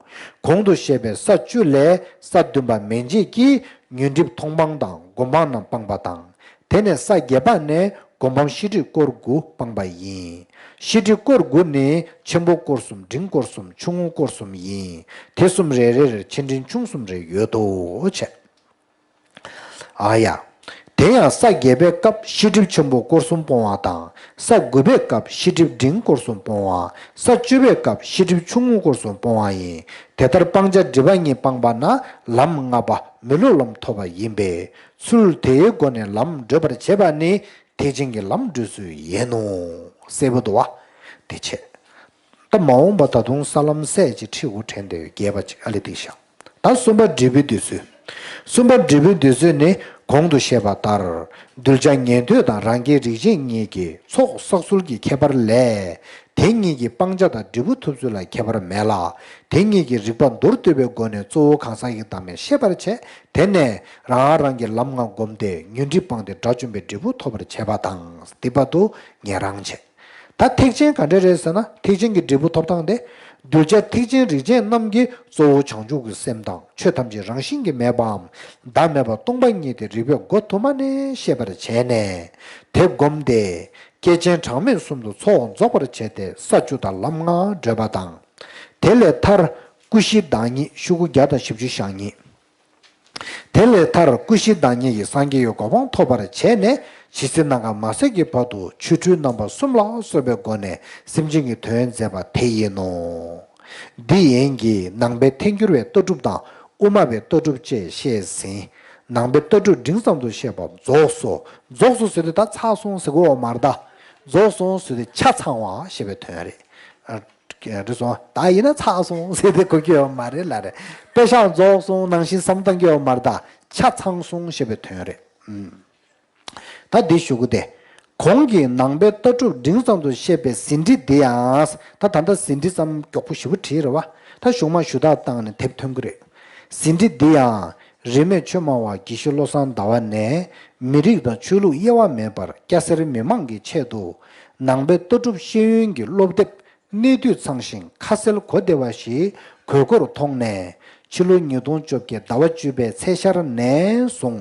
གོང་དུ་བཤད་པའི་ས་བཅུ་ལས་ས་བདུན་པ་མན་ཆད་ཀྱིས་ཉོན་སྒྲིབ་མཐོང་སྤང་དང་སྒོམ་སྤང་རྣམས་སྤངས་པ་དང་། དེ་ནས་ས་བརྒྱད་པ་ནས་སྒོམ་སྤང་ཤེས་སྒྲིབ་སྐོར་དགུ་སྤངས་པ་ཡིན། ཤེས་སྒྲིབ་སྐོར་དགུ་ནི་ཆེན་པོ་སྐོར་གསུམ། འབྲིང་སྐོར་གསུམ། ཆུང་ངུ་སྐོར་གསུམ་ཡིན། དེ་གསུམ་རེ་རེར་ཆེ་འབྲིང་ཆུང་གསུམ་རེ་ཡོད་དོ་ཅེས། ཨ་ཡ། དེ་ཡང་ས་བརྒྱད་པའི་སྐབས་ཤེས་སྒྲིབ་ཆེན་པོ་སྐོར་གསུམ་སྤོང་བ་དང་། ས་དགུ་པའི་སྐབས་ཤེས་སྒྲིབ་འབྲིང་སྐོར་གསུམ་སྤོང་བ། ས་བཅུ་པའི་སྐབས་ཤེས་སྒྲིབ་ཆུང་ངུ་སྐོར་གསུམ་སྤོང་བ་ཡིན། དེ་ལྟར་སྤང་བྱ་སྒྲིབ་པ་གཉིས་སྤངས་པ་ན་ལམ་ལྔ་པ་མི་སློབ་ལམ་ཐོབ་པ་ཡིན་པས། ཚུལ་དེའི་སྒོ་ནས་ལམ་བགྲོད་པར་བྱེད་པ་ནི་ཐེག་ཆེན་གྱི་ལམ་བགྲོད་ཚུལ་ཡིན་ནོ། གསལ་པོ་འདུག་བ། དེ་བྱས། ད་མ་འོངས་པ་ད་དུང་ས་ལམ་སད་ཅིག་ཁྲིད་དགོས་དྲན་ཏེ་རྒྱས་པ་ཅིག་ཨ་ལེ་ཏིག་ཤག་ད་གསུམ་པ་འབྲས་བུའི་འདོད་ཚུལ། གསུམ་པ་འབྲས་བུའི་འདོད་ཚུལ་ནི་གོང་དུ་བཤད་པ་ལྟར། གདུལ་བྱ་ཉན་ཐོས་དང་རང་རྒྱལ་རིགས་ཅན་གཉིས་ཀྱི་ཚོགས་བསགས་ཚུལ་གྱི་ཁྱད་པར་ལས། དེ་གཉིས་ཀྱི་སྤང་བྱ་དང་འབྲས་བུ་ཐོབ་ཚུལ་ལ་ཁྱད་པར་མེད་ལ། དེ་གཉིས་ཀྱི་རིགས་པ་མདོར་བསྡུས་པའི་སྒོ་ནས་གཙོ་བོ་གང་ཟག་གི་བདག་མེད་ཤེས་པར་བྱས། དེ་ནས་རང་རང་གི་ལམ་ལྔ་བསྒོམས་ཏེ་ཉོན་སྒྲིབ་སྤངས་ཏེ་དགྲ་བཅོམ་པའི་འབྲས་བུ་ཐོབ་པར་བྱེད་པ་དང་། སྡིག་པ་དུ་ཉན་རང་བྱེད། ད་ཐེག་ཆེན་ག་འདྲ་རེད་ཟེར་ན། ཐེག་ཆེན་གྱི་འབྲས་བུ་ཐོབ་སྟངས་དེ། གདུལ་བྱ་ཐེག་ཆེན་རིགས་ཅན་རྣམས་ཀྱི་གཙོ་བོ་བྱང་ཆུབ་ཀྱི་སེམས་དང་ཆོས་ཐམས་ཅད་རང་བཞིན་གྱིས་མེད་པའམ་བདག་མེད་པ་སྟོང་པ་ཉིད་དེ་རིགས་པས་མགོ་ཐུག་མ་ནས་ཤེས་པར་བྱས་ནས་དེ་བསྒོམས་ཏེ། བསྐལ་ཆེན་གྲངས་མེད་གསུམ་དུ་ཚོགས་རྫོགས་པར་བྱས་ཏེ་ས་བཅུ་དང་ལམ་ལྔ་བགྲོད་པ་དང་། དེ་ལས་ཐར། ཀུ་ཤའི་བདག་ཉིད་ཤོག་གུ་བརྒྱ་དང་བཞི་བཅུ་ཞེ་གཉིས། དེ་ལས་མཐར་ཀུ་ཤའི་བདག་ཉིད་ཀྱིས་སངས་རྒྱས་ཀྱི་གོ་འཕང་ཐོབ་པར་བྱས་ནས་ཇི་སྲིད་ནམ་མཁའ་མ་ཟད་ཀྱི་བར་དུ་ཆོ་འཕྲུལ་རྣམ་པ་གསུམ་ལ་སོགས་པའི་སྒོ་ནས་སེམས་ཅན་གྱི་དོན་མཛད་པ་དེ་ཡིན་ནོ། འདི་ཡན་གྱིས་ནང་པའི་ཐལ་འགྱུར་བའི་ལྟ་གྲུབ་དང་དབུ་མ་པའི་ལྟ་གྲུབ་བཅས་བཤད་ཟིན། ནང་པའི་ལྟ་གྲུབ་འབྲིང་ཙམ་དུ་བཤད་པ་རྫོགས་སོ། རྫོགས་སོ་ཟེར་དུས་ད་ཚར་སོང་ཟེར་དགོས་པ་མ་རེད་ད། རྫོགས་སོང་ཟེར་དུས་ཆ་ཚང་བ་ཞེས་པའི་དོན་རེད། རེད་སོང་ད་ཡིན་ན་ཚར་སོང་ཟེར་དེ་གོ་རྒྱུ་ཡོད་མ་རེད་ལ་རེད། དཔེ་ཤག་རྫོགས་སོང་ནང་བཞིན་བསམ་བཏང་རྒྱུ་ཡོད་མ་རེད་ད། ཆ་ཚང་སོང་ཞེས་པའི་དོན་རེད། ཨུམ། ད་འདི་ཞུ་གི་སྟེ། གོང་གི་ནང་པའི་ལྟ་གྲུབ་འབྲིང་ཙམ་དུ་བཤད་པའི་ཟིན་བྲིས་འདི་ཡང་། ད་ད་ལྟ་ཟིན་བྲིས་ཙམ་མགྱོགས་པོ་ཞེ་པོ་བྲིས་རེད་བ། ད་གཞུག་མ་ཞུ་དག་བཏང་ནས་དེབ་ཐོན་གི་རེད། ཟིན་བྲིས་འདི་ཡང་རིས་མེད་ཆོས་སྨྲ་བ་དགེ་བཤེས་བློ་བཟང་ཟླ་བ་ནས་མི་རིགས་དང་ཆོས་ལུགས་དབྱེ་བ་མེད་པར་སྐྱ་སེར་མི་མང་གི་ཆེད་དུ་ནང་པའི་ལྟ་གྲུབ་ཤེས་ཡོན་གྱི་སློབ་དེབ་གནད་བསྡུས་ཚང་ཞིང་ཁ་གསལ་གོ་བདེ་བ་ཞིག་དགོས་མཁོར་མཐོང་ནས་ཕྱི་ལོ་ཉིས་སྟོང་བཅོ་བརྒྱད་ཟླ་བ་བཅུ་པའི་ཚེས་ཤར་ནས་བཟུང་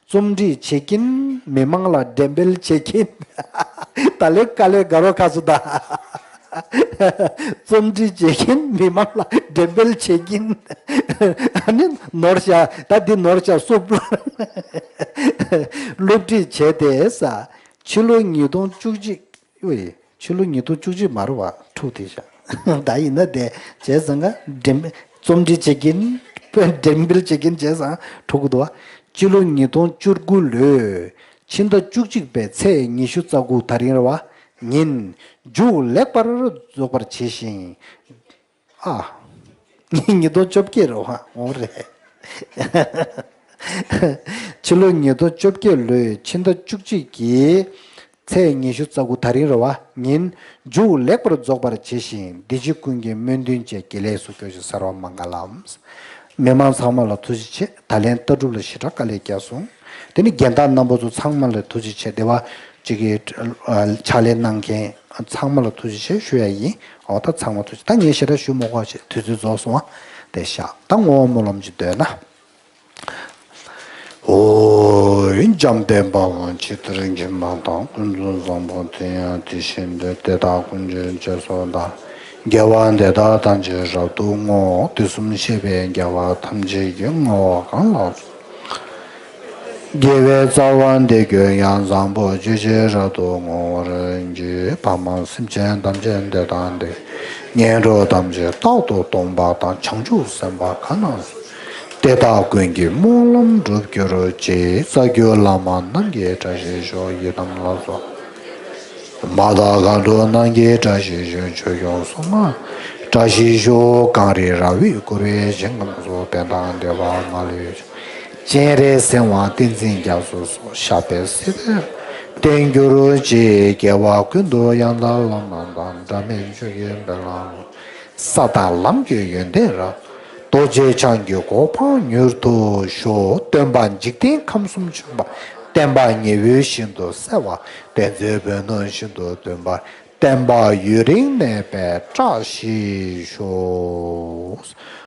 རྩོམ་སྒྲིག་བྱེད་ཀྱིན་མི་མང་ལ་འགྲེམས་སྤེལ་བྱེད་ཀྱིན། ད་ལན་དཀའ་ལས་དགའ་རོགས་ཁ་སུ་ད། རྩོམ་སྒྲིག་བྱེད་ཀྱིན་མི་མང་ལ་འགྲེམས་སྤེལ་བྱེད་ཀྱིན། ཨ་ནི་ནོར་ཤ་ད་འདི་ནོར་ཤ་སུབ། སློབ་ཁྲིད་བྱས་ཏེ་ས། ཕྱི་ལོ་ཉིས་སྟོང་བཅུ་གཅིག་ཨོ་ཡེ། ཕྱི་ལོ་ཉིས་སྟོང་བཅུ་གཅིག་མ་རུ་བ་འཁྲུག་དེ་ཤ། ད་ཡིན་ན་དེ་བྱས་ཙང་ག་འགྲེམས་རྩོམ་སྒྲིག་བྱེད་ཀྱིན་འགྲེམས་སྤེལ་བྱེད་ཀྱིན་བྱས་ཙང་འཁྲུག་གི་འདུག་བ། ཕྱི་ལོ་ཉིས་སྟོང་བཅུ་དགུ་ལོའི་ཕྱི་ཟླ་བཅུ་གཅིག་པའི་ཚེས་ཉི་ཤུ་རྩ་དགུ་ད་རིང་རེད་བ། ཉིན་མཇུག་ལེགས་པར་རྫོགས་པར་བྱས་ཤིང་། ཨ། ཉིས་སྟོང་བཅོ་བརྒྱད་རེད་བ། འོ་རེད། ཕྱི་ལོ་ཉིས་སྟོང་བཅོ་བརྒྱད་ལོའི་ཕྱི་ཟླ་བཅུ་གཅིག་གི་ཚེས་ཉི་ཤུ་རྩ་དགུ་ད་རིང་རེད་བ། ཉིན་མཇུག་ལེགས་པར་རྫོགས་པར་བྱས་ཤིང་བདེ་སྐྱིད་ཀུན་གྱི་སྨོན་འདུན་བཅས་དགེ་ལེགས་སུ་སྐྱོ་ཞིང་གསལ་བ་མང་ག་ལམ། མི་མང་ཚང་མ་ལ་ཐུགས་རྗེ་ཆེ། ད་ལན་ལྟ་གྲུབ་ལ་ཞེ་དྲག་དཀའ་ལས་བརྒྱབ་སོང་། དེ་ནི་རྒན་བདག་རྣམ་པ་ཚོ་ཚང་མ་ལ་ཐུགས་རྗེ་ཆེ། དེ་བ་གཅིག་གི་ཕྱག་ལས་གནང་མཁན་ཚང་མ་ལ་ཐུགས་རྗེ་ཆེ་ཞུ་ཡ་ཡིན། འོ་ད་ཚང་མ་ཐུགས་རྗེ། ད་ངས་ཞེ་དྲག་ཞུ་མ་དགོས་ཞེས་དུས་ཚོད་རྫོགས་སོང་བ། དེ་བཞག་ད་བསྔོ་བ་སྨོན་ལམ་ཅིག་འདོན་ན། ཨོ། འཇམ་དཔལ་དཔའ་བོས་ཇི་ལྟར་མཁྱེན་པ་དང་། ཀུན་ཏུ་བཟང་པོ་དེ་ཡང་དེ་བཞིན་ཏེ། དེ་དག་ཀུན་གྱི་རྗེས་སུ་བདག་དགེ་བ་འདི་དག་ཐམས་ཅད་རབ་ཏུ་བསྔོ། དུས་གསུམ་གཤེགས་པའི་རྒྱལ་བ་ཐམས་ཅད་ཀྱིས། བསྔོ་བ་གང་ལགས་སོ། དགེ་བའི་རྩ་བ་འདི་ཀུན་ཡང་། བཟང་པོ་སྤྱོད་ཕྱིར་རབ་ཏུ་བསྔོ་བར་བགྱི། ཕ་མ་སེམས་ཅན་ཐམས་ཅད་འདི་ལྟ་སྟེ། ངན་འགྲོ་ཐམས་ཅད་རྟག་ཏུ་སྟོངས་པ་དང་། བྱང་ཆུབ་སེམས་དཔའ་གང་རྣམས་སུ། དེ་དག་ཀུན་གྱི་སྨོན་ལམ་འགྲུབ་གྱུར་ཅིག །རྩ་བརྒྱུད་བླ་མ་རྣམས་ཀྱི་བཀྲ་ཤིས་ཤོག །ཡི་དམ་ལ་སོགས་མ་དག་མཁའ་འགྲོ་རྣམས་ཀྱི་བཀྲ་ཤིས་ཤོག །ཆོས་སྐྱོང་སྲུང་མ་བཀྲ་ཤིས་ཤོག །གངས་རི་ར་བས་བསྐོར་བའི་ཞིང་ཁམས་སུ། ཕན་དང་བདེ་བ་མ་ལུས་སྤྱན་རས་གཟིགས་དབང་བསྟན་འཛིན་རྒྱ་མཚོའི་སོགས། ཞབས་པད་སྲིད་མཐའི་བསྟན་གྱུར་ཅིག །རྒྱལ་བ་ཀུན་ཏུ་ཡང་དག་བླ་མ་དང་། འབྲལ་མེད་ཆོས་ཀྱི་དཔལ་ལ། ས་དང་ལམ་གྱི་ཡོན་ཏན་རབ། རྡོ་རྗེ་འཆང་གི་གོ་འཕང་མྱུར་དུ་ཤོག །སྟོན་པ་འཇིག་རྟེན་ཁམས་གསུམ་མཆོད་པ། བསྟན་པ་ཉི་འོད་བཞིན་དུ་གསལ་བ། བསྟན་འཛིན་པོད་ནག་བཞིན་དུ་ཐོན་པ། བསྟན་པ་ཡུན་རིང་གནས་པའི་བཀྲ་ཤིས་ཤོག །